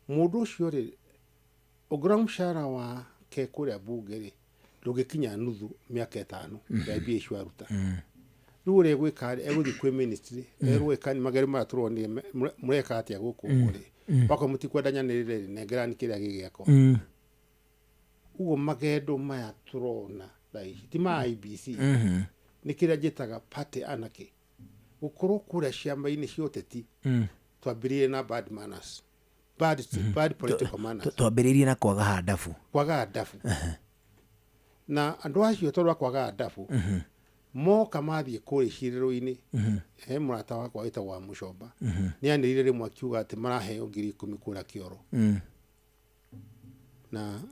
Mũndũ ũcio rĩ, ũngĩrora mũcara wake kũrĩa bunge rĩ, ndũngĩkinya nuthu mĩaka 5 ya mbia icio aruta. Rĩu ũrĩa egwĩka rĩ, egũthiĩ kwĩ ministry, erwo ĩka magerio maya tũronire mũreka atĩa gũkũ ũguo rĩ, wakorwo mũtikwenda nyanĩrĩre rĩ, nengerani kĩrĩa gĩ gĩakwa. Ũguo magendo maya tũrona thaa ici ti ma IEBC, nĩ kĩrĩa njĩtaga party anarchy, gũkorwo kũrĩa ciama-inĩ cia ũteti. Twambĩrĩirie na bad manners, bad political manners. Twambĩrĩirie na kwaga handabu. Kwaga ndabu, na andũ acio tondũ wa kwaga ndabu, moka mathiĩ kũrĩa icirĩro-inĩ, he mũrata wakwa wĩtagwo wa Mũcomba, nĩ anĩrĩire rĩmwe akiuga atĩ maraheo 10,000 kũrĩa kĩoro, na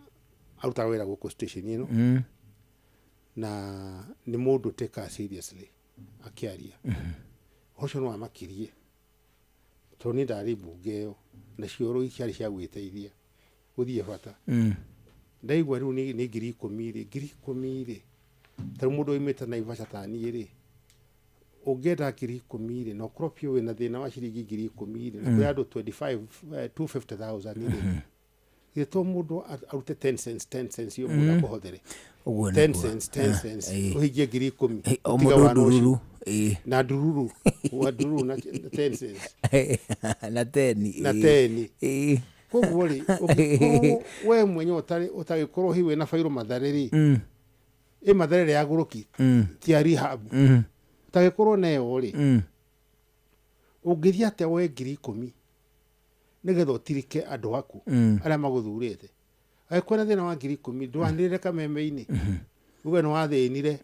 arutaga wĩra gũkũ station ĩno, na nĩ mũndũ take seriously akĩaria. Ũhoro ũcio nĩ wamakirie tondũ niĩ ndarĩ mbunge ĩyo na cioro ciarĩ cia gwĩteithia gũthiĩ bata. Ndaigua rĩu nĩ 10,000 rĩ, 10,000 rĩ, ta rĩu mũndũ oimĩte Naivasha ta niĩ rĩ, Ũngĩenda 10,000 rĩ, na ũkorwo piũ wĩna thĩna wa ciringi 10,000 rĩ, na kũrĩ andũ 25 250,000 rĩ, githĩ to mũndũ arute 10 cents, 10 cents yo mũndũ akũhothere Ũguo 10 nĩguo. cents, 10 cents, ũhingie 10,000. O Ũtiga mũndũ wa rũciũ. ndururu. Na ndururu wa ndururu na 10 cents. Na teni. Na teni. Koguo rĩ, ũngĩkorwo we mwenyewe ũtarĩ ũtagĩkorwo hihi wĩna bairũ Mathare rĩ, ĩ Mathare ĩrĩa ya gũrũki, ti ya rehab, ũtagĩkorwo nayo rĩ, ũngĩthiĩ atĩa woe 10,000 nĩgetha ũtirike andũ aku arĩa magũthurĩte? Angĩkorwo na thĩna wa 10,000, ndwanĩrĩre kameme-inĩ uge nĩ wathĩnire,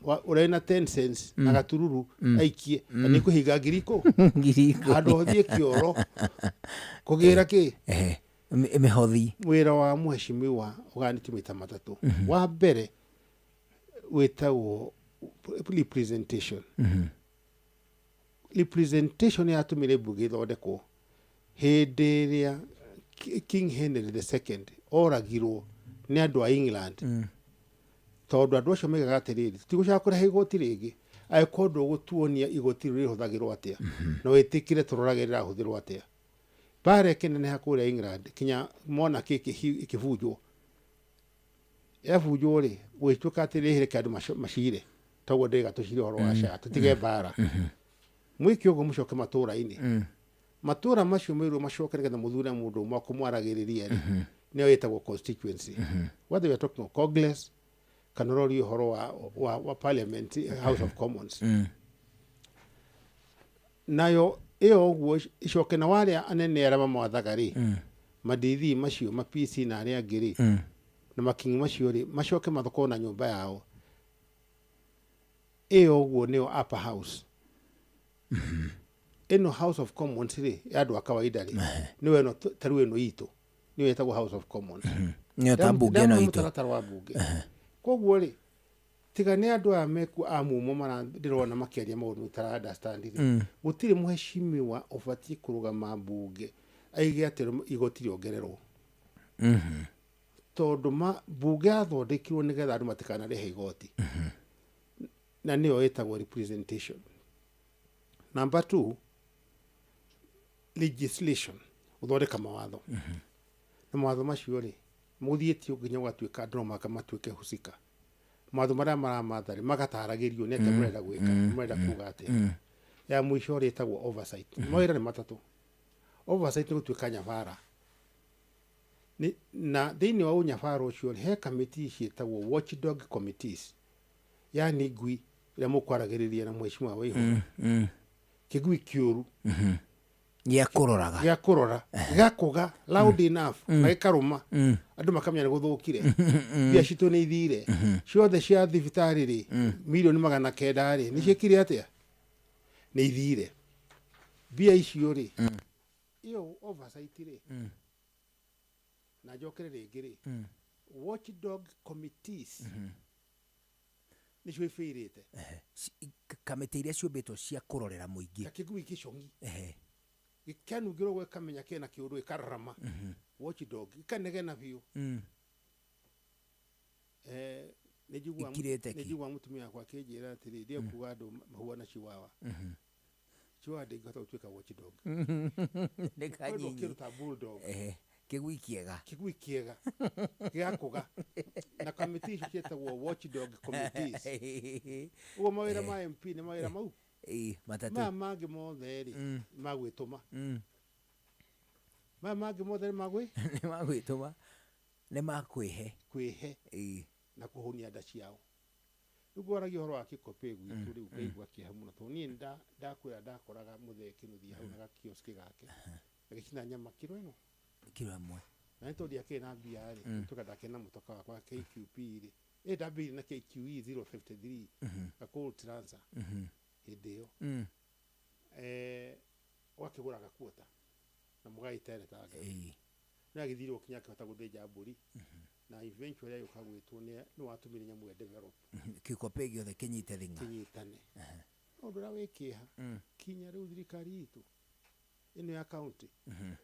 ũrĩ na 10 cents na gatururu, aikie na nĩ kũhinga 10,000. 10,000. Handũ ũthiĩ kĩoro kũgĩra kĩ. Ehe. Mĩhothi. Wĩra wa mheshimiwa ũganĩtio maita matatũ. Wa mbere wĩtagwo representation. Representation yatũmire mbunge ĩthondekwo hĩndĩ ĩrĩa King Henry the Second oragirwo nĩ andũ a England, tondũ andũ acio maigaga atĩrĩrĩ, tũtigũcoka kũrĩha igoti rĩngĩ angĩkorwo ndũgũtuonia igoti rĩu rĩhũthagĩrwo atĩa, na wĩtĩkĩre tũrorage rĩrahũthĩrwo atĩa. Mbara ĩkĩneneha kũrĩa England kinya monarchy ĩkĩbunjwo. Yabunjwo rĩ, gũgĩtuĩka atĩ rĩhĩ andũ macire toguo ndĩga tũcire ũhoro wa SHA, tũtige mbara, mwĩke ũguo, mũcoke matũũra-inĩ. Matũũra macio mwĩrwo macoke nĩgetha mũthure mũndũ ũmwe kũmwaragĩrĩria rĩ, nĩyo ĩtagwo constituency, whether we are talking of Congress kana ũroria ũhoro wa parliament, House of Commons. Nayo ĩyo ũguo icoke na warĩa anene arĩa mamwathaga rĩ, mandithi macio, ma PC na arĩa angĩ rĩ, na makingi macio rĩ, macoke mathokwo na nyũmba yao ĩyo ũguo nĩyo upper house. Ĩno House of Commons rĩ, ya andũ a kawaida rĩ, nĩyo ĩno ta rĩu ĩno itũ nĩyo ĩtagwo House of Commons. Nĩyo ta mbunge ĩno Ndamũhe itũ. Mũtaratara wa mbunge. Koguo rĩ, tiga nĩ andũ aya mekuo a mumo mara ndĩrona makĩaria maũndũ itara understand rĩ, gũtirĩ mũheshimiwa ũbatiĩ kũrũgama mbunge aige atĩ igoti rĩongererwo, tondũ mbunge yathondekirwo nĩgetha andũ matikanarĩhe igoti, na nĩyo ĩtagwo representation. Number two, legislation, gũthondeka mawatho. Na mawatho macio rĩ, mũthiĩtio nginya ũgatuĩka andũ no mũhaka matuĩke husika. Mawatho marĩa maramatha rĩ, magataragĩrio nĩ atĩa mũrenda gwĩka, mũrenda kuga atĩa. Ya mũico rĩ, ĩtagwo oversight. Mawĩra nĩ matatũ. Oversight nĩ gũtuĩka nyabara. Na thĩinĩ wa ũnyabara ũcio rĩ, he kamĩtĩ ciĩtagwo watchdog committees, yani ngui ĩrĩa mũkwaragĩrĩria na mheshimiwa Waihura, kĩgui kĩũru. Gĩa kũroraga. Gĩa kũrora, gĩgakũga loud enough na gĩkarũma, andũ makamenya nĩ gũthũkire, mbia citũ nĩ ithire ciothe cia thibitarĩ rĩ, 900,000,000 rĩ, nĩ ciĩkire atĩa, nĩ ithire mbia icio rĩ. Ĩyo oversight rĩ, na njokere rĩngĩ rĩ, watchdog committees nĩcio ibĩirĩte. Kamĩtĩ iria ciũmbĩtwo cia kũrorera mũingĩ. Ta kĩgui gĩcong'i gĩkanungĩrwo ũguo, gĩkamenya kĩna kĩũndũ, gĩkararama, watchdog gĩkanegena biũ. Ikirĩte ki. Nĩnjiguaga mũtumia wakwa akĩnjĩra atĩrĩ, ndiĩ kuga andũ mahuana chihuahua. Chihuahua ndĩngĩhota gũtuĩka watchdog. Nĩ Kwendwo kanyinyi. kĩndũ ta bulldog. Kĩgui kĩega. Kĩgui kĩega gĩgakũga, na kamĩtĩ icio ciĩtagwo watchdog committees. Ũguo mawĩra ma MP nĩ mawĩra mau. Ĩĩ, matatũ. Maya mangĩ mothe rĩ, magwĩtũma. Maya mangĩ mothe nĩ magwĩ Nĩ magwĩtũma, nĩ makwĩhe. Kwĩhe na kũhũnia nda ciao. Rĩu ngwaragia ũhoro wa kĩkopĩ gwitũ, rĩu ngaigua kĩeha mũno, tondũ niĩ ndakwĩra ndakoraga mũthee kĩnuthia hau na gakioski gake agĩcina nyama kiro ĩno. Kiro ĩmwe. Na nĩ tondũ ndiakĩrĩ na mbia rĩ, tuka ndakĩrĩ na mũtoka wakwa KQP rĩ, ĩ ndambĩrĩirie na KQE 053, ga Colt Lancer hĩndĩ ĩyo. Ũgakĩgũra gakuota na mũgagĩteretanga. No agĩthirwo kinya akĩhota gũthĩnja mbũri, na eventually agĩũka gwĩtwo nĩ watũmire nyamũ ĩyo develop. Kĩkopĩ gĩothe kĩnyite thing'a. Kĩnyitane. Ũndũ ũrĩa wĩ kĩeha, kinya rĩu thirikari itũ ĩno ya county,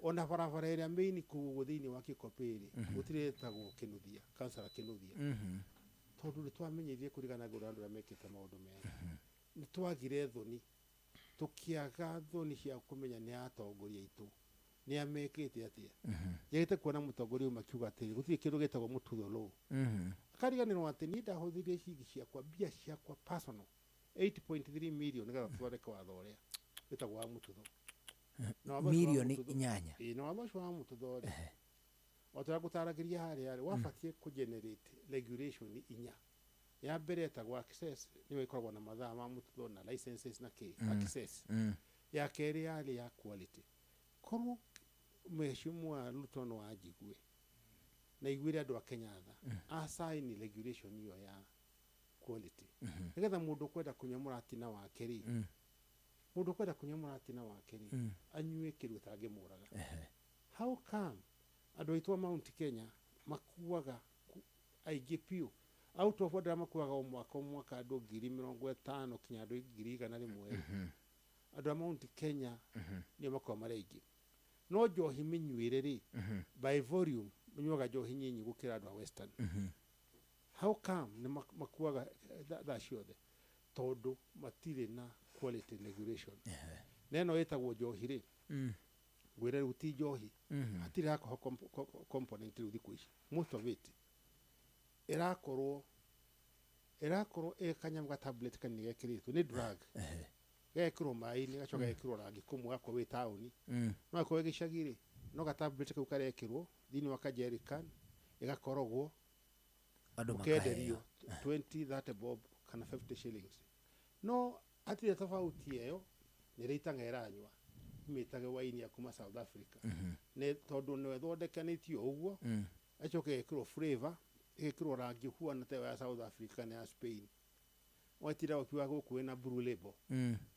ona barabara ĩrĩa main kũu ũguo thĩinĩ wa kĩkopĩ rĩ, gũtirĩ ĩtagwo Kĩnuthia, kansara Kĩnuthia, tondũ nĩ twamenyerire kũrigana ngũrũ andũ arĩa mekĩte maũndũ mega. Nĩ twagire thoni, tũkĩaga thoni cia kũmenya nĩ atongoria aitũ nĩ amekĩte atĩa. Njagĩte kuona mũtongoria ũmwe akiuga atĩrĩ, gũtirĩ kĩndũ gĩtagwo mũtutho law. Akariganĩrwo atĩ niĩ ndahũthĩrire ciringi ciakwa, mbia ciakwa personal 8.3 million nĩgetha tũthondeke watho ũrĩa wĩtagwo wa mũtutho. Na watho ũcio wa Mirioni mũtutho- 8. Ĩĩ, na watho ũcio wa mũtutho rĩ, o ta ũrĩa ngũtaragĩria harĩa rĩ, wabatiĩ kũ-generate regulation inya. Ya mbere ĩtagwo access, nĩyo ĩkoragwo na mathaa ma mũtutho na licenses na kĩ, access. Ya kerĩ yarĩ ya quality. Korwo Mheshimiwa Ruto no anjigue na iguĩre andũ a Kenya tha, asign regulation ĩyo ya quality, nĩgetha mũndũ ũkwenda kũnyua mũratina wake rĩ, mũndũ ũkwenda kũnyua mũratina wake rĩ, anyue kĩndũ gĩtangĩmũraga. How come andũ aitũ a Mount Kenya makuaga aingĩ biũ, out of andũ arĩa makuaga o mwaka o mwaka andũ 50,000 kinya andũ 100,000 rĩ, andũ a Mount Kenya nĩo makoragwo marĩ aingĩ, no njohi mĩnyuĩre rĩ, by volume manyuaga njohi nyinyi gũkĩra andũ a Western. How come nĩ makuaga thaa ciothe? Tondũ matirĩ na quality regulation. Na ĩno ĩtagwo njohi rĩ, ngwĩre rĩu ti njohi. Hatirĩ alcohol component rĩu thikũ ici. Most of it ĩrakorwo ĩ kanyamũ ga tablet kanini gekĩrĩtwo nĩ drug, gagekĩrwo maĩ-inĩ, gacoka gagekĩrwo rangi kũmwe, gakorwo wĩ taũni, no gakorwo wĩ gĩcagi rĩ, no ga tablet kau karekĩrwo thĩinĩ wa ka jerrycan, ĩgakorogwo, andũ ũkenderio makaheo. 20 30 bob kana 50 shillings. No hatirĩ tofauti ĩyo nĩ ĩrĩa itang'a ĩranyua imĩtage waini ya kuma South Africa. Nĩ tondũ nĩ ĩthondekanĩtio ũguo, ĩgacoka ĩgekĩrwo flavor, ĩgekĩrwo rangi ũhuana ta ĩyo ya South Africa na ya Spain, watinda ũkiuga gũkũ wĩna blue label.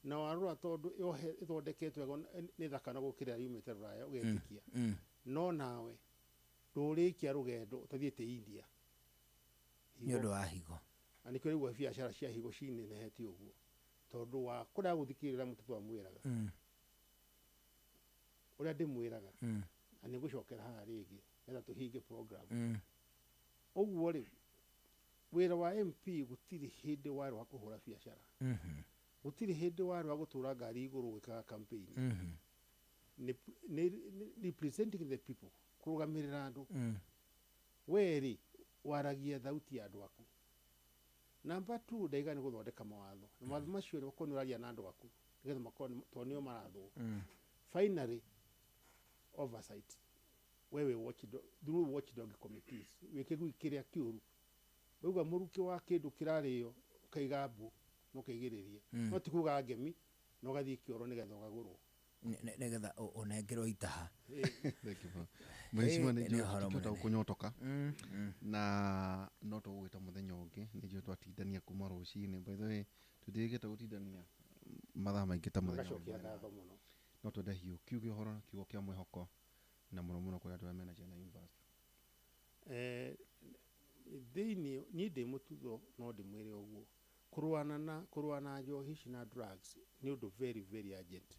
Na warora, tondũ yohe ĩthondeketwo wega, nĩ thaka na gũkĩra ĩrĩa yumĩte rũraya, ũgetĩkia. No nawe ndũrĩkia rũgendo ũtathiĩte India. Nĩ ũndũ wa higo. Na nĩkĩo rĩu biacara cia higo cinenehete ũguo, tondũ wa kũrĩa gũthikĩrĩra mũtutho amwĩraga ũrĩa ndĩmwĩraga. Na nĩ ngũcokera haha rĩngĩ nĩgetha tũhinge program. Ũguo rĩ, wĩra wa MP gũtirĩ hĩndĩ warĩ wa kũhũra biacara, gũtirĩ hĩndĩ warĩ wa gũtũra ngari igũrũ gwĩkaga campaign. Nĩ representing the people, kũrũgamĩrĩra andũ. We rĩ, waragia thauti ya andũ aku. Namba 2, ndaiga nĩ gũthondeka mawatho, na mawatho macio nĩ ũkorwo nĩ ũraria na andũ aku nĩgetha makorwo tondũ nĩo marathwo. Finally, oversight, wewe watchdog, through watchdog committees, wĩ kĩgui kĩrĩa kĩũru, waigua mũrukĩ wa kĩndũ kĩrarĩo, ũkaiga mbu na ũkaigĩrĩria. No ti kuga ngemi na ũgathiĩ kĩoro nĩgetha ũgagũrwo. Nĩgetha ũnengerwo itaha. Thank you, bro. Mheshimiwa, nĩ Nĩ njũĩ ũhoro tũtingĩhota mũnene. gũkũnyotoka na no tũgũgwĩta mũthenya ũngĩ. Nĩ njũĩ twatindania kuma rũcinĩ. By the way, tũtirĩkĩte gũtindania mathaa maingĩ ta mũthenya Ngacokia ũmwe. ngatho mũno. No twende hiũ kiuge ũhoro na kiugo kĩa mwĩhoko, na mũno mũno kũrĩ andũ arĩa mena ciana university. Thĩinĩ niĩ ndĩ mũtutho, no ndĩmwĩre ũguo, kũrũa na njohi ici na drugs nĩ ũndũ very very urgent,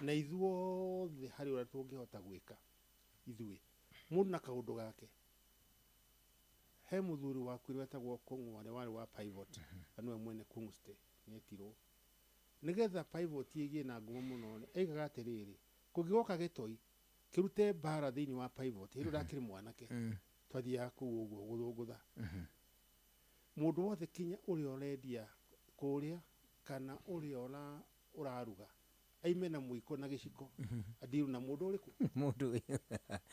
na ithuothe harĩ ũrĩa tũngĩhota gwĩka ithuĩ, mũndũ na kaũndũ gake. He mũthuri wakuire wetagwo Kũng'ũ, warĩ wa Pivot, na nĩwe mwene Kung'u nĩetirwo nĩgetha Pivot ĩgĩe na ngumo mũno. Aigaga atĩrĩrĩ, kũngĩgoka gĩtoi kĩrute mbara thĩinĩ wa Pivot, hĩndĩ ĩyo ndakĩrĩ mwanake, twathiaga kũu ũguo gũthũngũtha. Mũndũ wothe, kinya ũrĩa ũrendia kũrĩa kana ũrĩa ũraruga, aime na mũiko na gĩciko, adiru na mũndũ ũrĩkũ. Mũndũ ũyũ.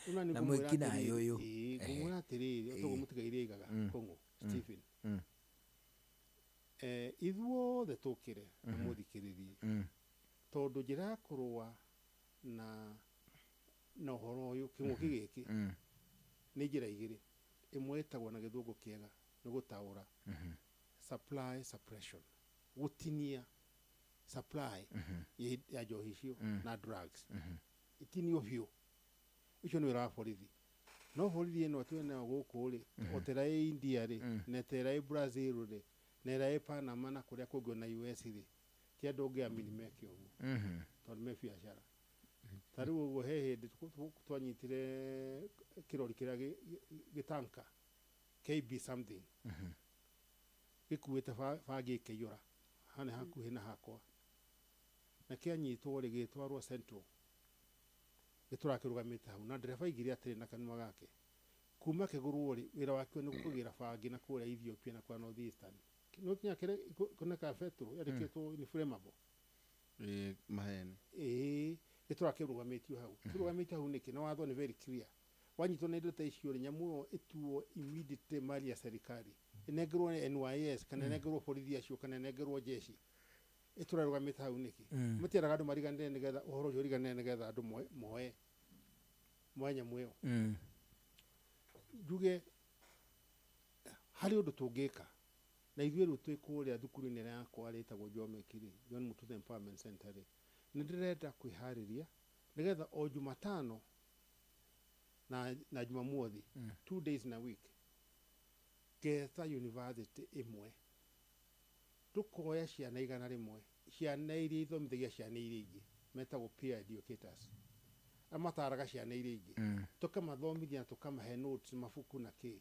Ũna nĩ Na ngũmwĩra mwĩki naĩ atĩrĩrĩ, ũyũ. ĩĩ, ngũmwĩra atĩrĩrĩ, otoguo mũtigaire aigaga, Kũng'ũ Stephen, ithuothe tũkĩre na mũthikĩrĩrie, tondũ njĩra ya kũrũa na ũhoro ũyũ, kĩng'ũki gĩkĩ, nĩ njĩra igĩrĩ. Ĩmwe ĩtagwo na gĩthũngũ kĩega nĩ gũtaũra supply suppression, gũtinia supply ya njohi icio na drugs, itinio biũ. Ũcio nĩ wĩra wa borithi. No borithi ĩno twĩ nayo gũkũ rĩ, o ta ĩrĩa ĩ India rĩ, na ta ĩrĩa ĩ Brazil rĩ, na ĩrĩa ĩ Panama na kũrĩa kũngĩ ona US rĩ, ti andũ ũngĩamini meke ũguo, tondũ me biacara. Ta rĩu ũguo, he hĩndĩ twanyitire kĩrori kĩrĩa gĩtanka KB something gĩkuĩte bangi ĩkĩiyũra Hana hakuhĩ na hakwa, na kĩanyitwo rĩ, gĩgĩtwarwo Central, gĩtũraga kĩrũgamĩte hau, na ndereba aigire atĩrĩ na kanua gake, kuma kĩgũrwo rĩ, wĩra wakĩo nĩ kũgĩra bangi na kũrĩa Ethiopia na kũrĩa North Eastern, no kinya kĩrĩa kĩonekaga betũrũ yandĩkĩtwo inflammable. Ĩ, maheni. Ĩĩ, gĩtũraga kĩrũgamĩtio hau. Kĩrũgamĩtio hau nĩkĩ? Na watho nĩ very clear, wanyitwo na indo ta icio rĩ, nyamũ ĩyo ĩtuo immediately mali ya serikali, ĩnengerwo NYS kana ĩnengerwo borithi acio kana ĩnengerwo jeshi. Ĩtũra ĩrũgamĩte hau nĩkĩ? Matiendaga andũ mariganĩre, nĩgetha ũhoro ũcio ũriganĩre, nĩgetha andũ moe nyamũ ĩyo. Njuge harĩ ũndũ tũngĩka na ithuĩ rĩu twĩ kũrĩa thukuru-inĩ ĩrĩa yakwa rĩtagwo Jomeki rĩ, John Mututho Empowerment Center rĩ, nĩ ndĩrenda kwĩharĩria nĩgetha o Jumatano na Jumamothi, 2 days in a week, ngeta university ĩmwe, tũkoya ciana 100, ciana iria ithomithagia ciana iria ingĩ, metagwo peer educators, amataraga ciana iria ingĩ, tũkamathomithia na tũkamahe notes, mabuku na kĩ,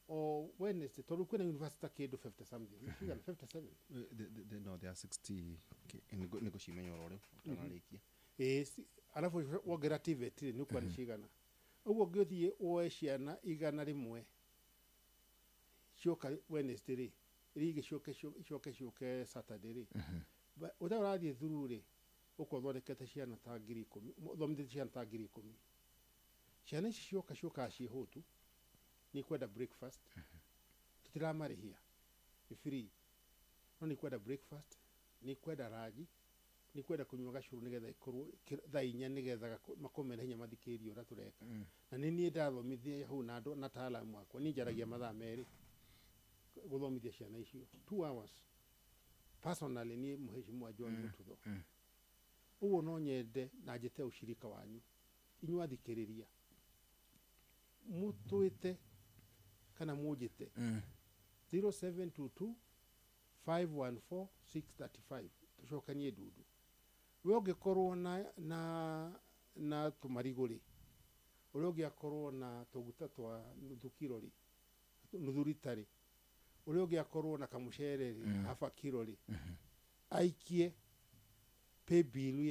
o Wednesday, tondũ kwĩna university ta kĩndũ 50 something, nĩ cigana, 57? No, they are 60. Nĩ ngũcimenya oro rĩu ũtanarĩkia. Ĩĩ, arabu wongerera TVET rĩ, nĩ ũkuona nĩ cigana. Ũguo ũngĩthiĩ woe ciana 100 cioka Wednesday rĩ, iria ingĩ ciũke Saturday rĩ, ũtarĩ ũrathiĩ through rĩ, ũkorwo ũthondekete ciana ta 10,000, ũthomithĩtie ciana ta 10,000. Ciana ici cioka ciũkaga ciĩ hũtu, nĩ ikwenda breakfast, tũtiramarĩhia, nĩ free, no nĩ ikwenda breakfast, nĩ ikwenda ranji, nĩ ikwenda kũnyua gacũrũ, nĩgetha ikorwo thaa 4, nĩgetha makorwo mena hinya mathikĩrĩrie ũrĩa tũreka. Na nĩ niĩ ndathomithia hau na andũ na taalamu akwa. Niĩ njaragia mathaa 2 gũthomithia ciana icio, 2 hours personally, niĩ Mheshimiwa John Mututho. Ũguo no nyende na njĩte ũshirika wanyu inyuĩ athikĩrĩria, mũtwĩte kana mũnjĩte 0722 514 635, tũcokanie ndundu. We ũngĩkorwo na tũmarigũ rĩ, ũrĩa ũngĩ akorwo na tũguta twa nuthu kiro rĩ, nuthu rita rĩ, ũrĩa ũngĩ akorwo na kamũcere rĩ, haba kiro rĩ, aikie paybill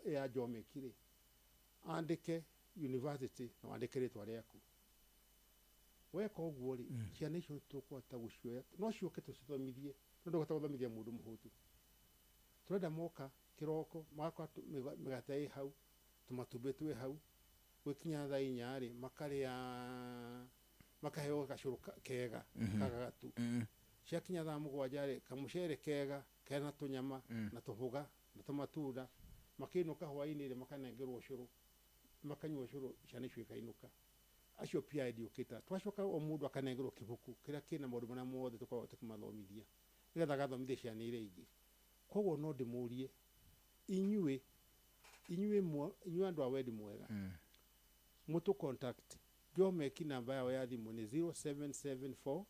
ya Jomeki rĩ, andĩke university na wandĩke rĩtwa rĩaku. Weka ũguo rĩ, ciana icio tũkũhota gũcioya, no ciũke tũcithomithie, no ndũkũhota gũthomithia mũndũ mũhũtu. Tũrenda moka kĩroko magakora mĩgate ĩ hau, tũmatumbĩ twĩ hau. Gwĩkinya thaa 4 rĩ, makarĩa, makaheo gacũrũ kega kagagatu. Ciakinya thaa 7 rĩ, kamũcere kega kena tũnyama na tũboga na tũmatunda. Makĩinũka hwaĩ-inĩ rĩ, makanengerwo ũcũrũ, makanyua ũcũrũ, ciana icio ikainũka. Acio peer educator, twacoka o mũndũ akanengerwo kĩbuku kĩrĩa kĩna maũndũ marĩa mothe tũkoragwo tũkĩmathomithia, nĩgetha agathomithia ciana iria ingĩ. Koguo no ndĩmũrie inyuĩ andũ a wendi mwega, mũtũ contact Jomeki, namba yao ya thimũ nĩ 0774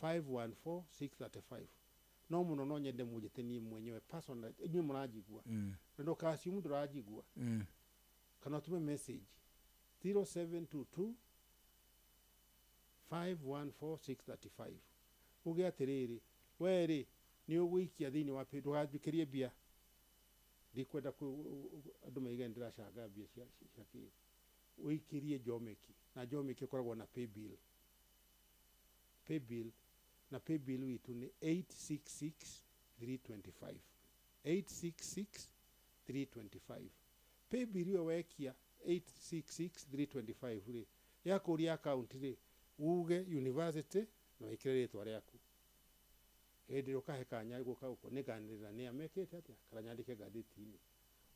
514 635. No mũno no nyende mũnjĩte niĩ mwenyewe personally, inyuĩ mũranjigua, na ndũkaciumu ndũranjigua, kana ũtũme message 0722 514 635, uge atĩrĩrĩ, we rĩ, nĩ ũgũikia thĩinĩ wa pay, ndũganjĩkĩrie mbia, ndikwenda andũ maige ndĩracanga mbia cia kĩ. Ũikĩrie Jomeki, na Jomeki ĩkoragwo na paybill, paybill, na paybill witũ nĩ 866 325, 866 325. Paybill ĩyo wekia 866 325 rĩ, yakũria account rĩ, uge university na wĩkĩre rĩtwa rĩaku. Hĩndĩ ĩrĩa ũkahe kanya gũka gũkũ, nĩnganĩrĩra nĩa mekĩte atĩa, kana nyandĩke ngathĩti-inĩ.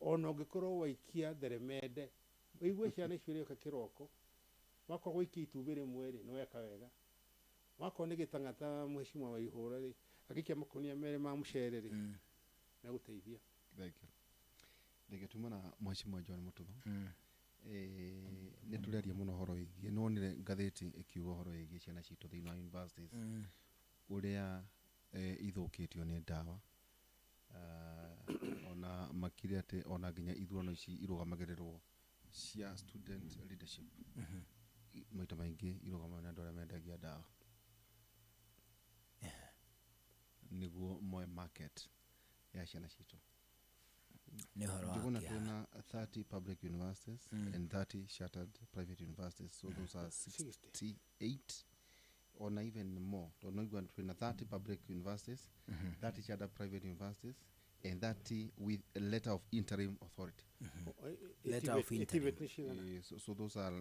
Ona ũngĩkorwo waikia theremende, ũigue ciana icio irĩũka kĩroko, wakorwo gũikia itumbĩ rĩmwe rĩ, nĩ weka wega. Wakorwo nĩ gĩtang'ata, mheshimiwa wa ihũra rĩ, agĩikia makũnia 2 ma mũcere rĩ, megũteithia. Thank you. Reke tuma na Mheshimiwa John Mututho. Nĩ tũrĩaria mũno ũhoro wĩgiĩ, nĩ wonire ngathĩti ĩkiuga ũhoro wĩgiĩ ciana citũ thĩinĩ wa universities, ũrĩa ithũkĩtio nĩ ndawa. Ona makire atĩ ona nginya ithurano ici irũgamagĩrĩrwo cia student leadership, maita maingĩ irũgamagĩrĩrwo nĩ andũ arĩa mendagia ndawa. Nĩguo moe market ya ciana citũ. Nĩ ũhoro wa Njuguna kĩeha. twĩna 30 public universities and 30 chartered private universities, so those are 68 or even more, tondũ noigua twĩna 30 public universities, 30 chartered private universities and 30 with a letter of interim authority. Letter of interim. TVET nĩ cigana? So those are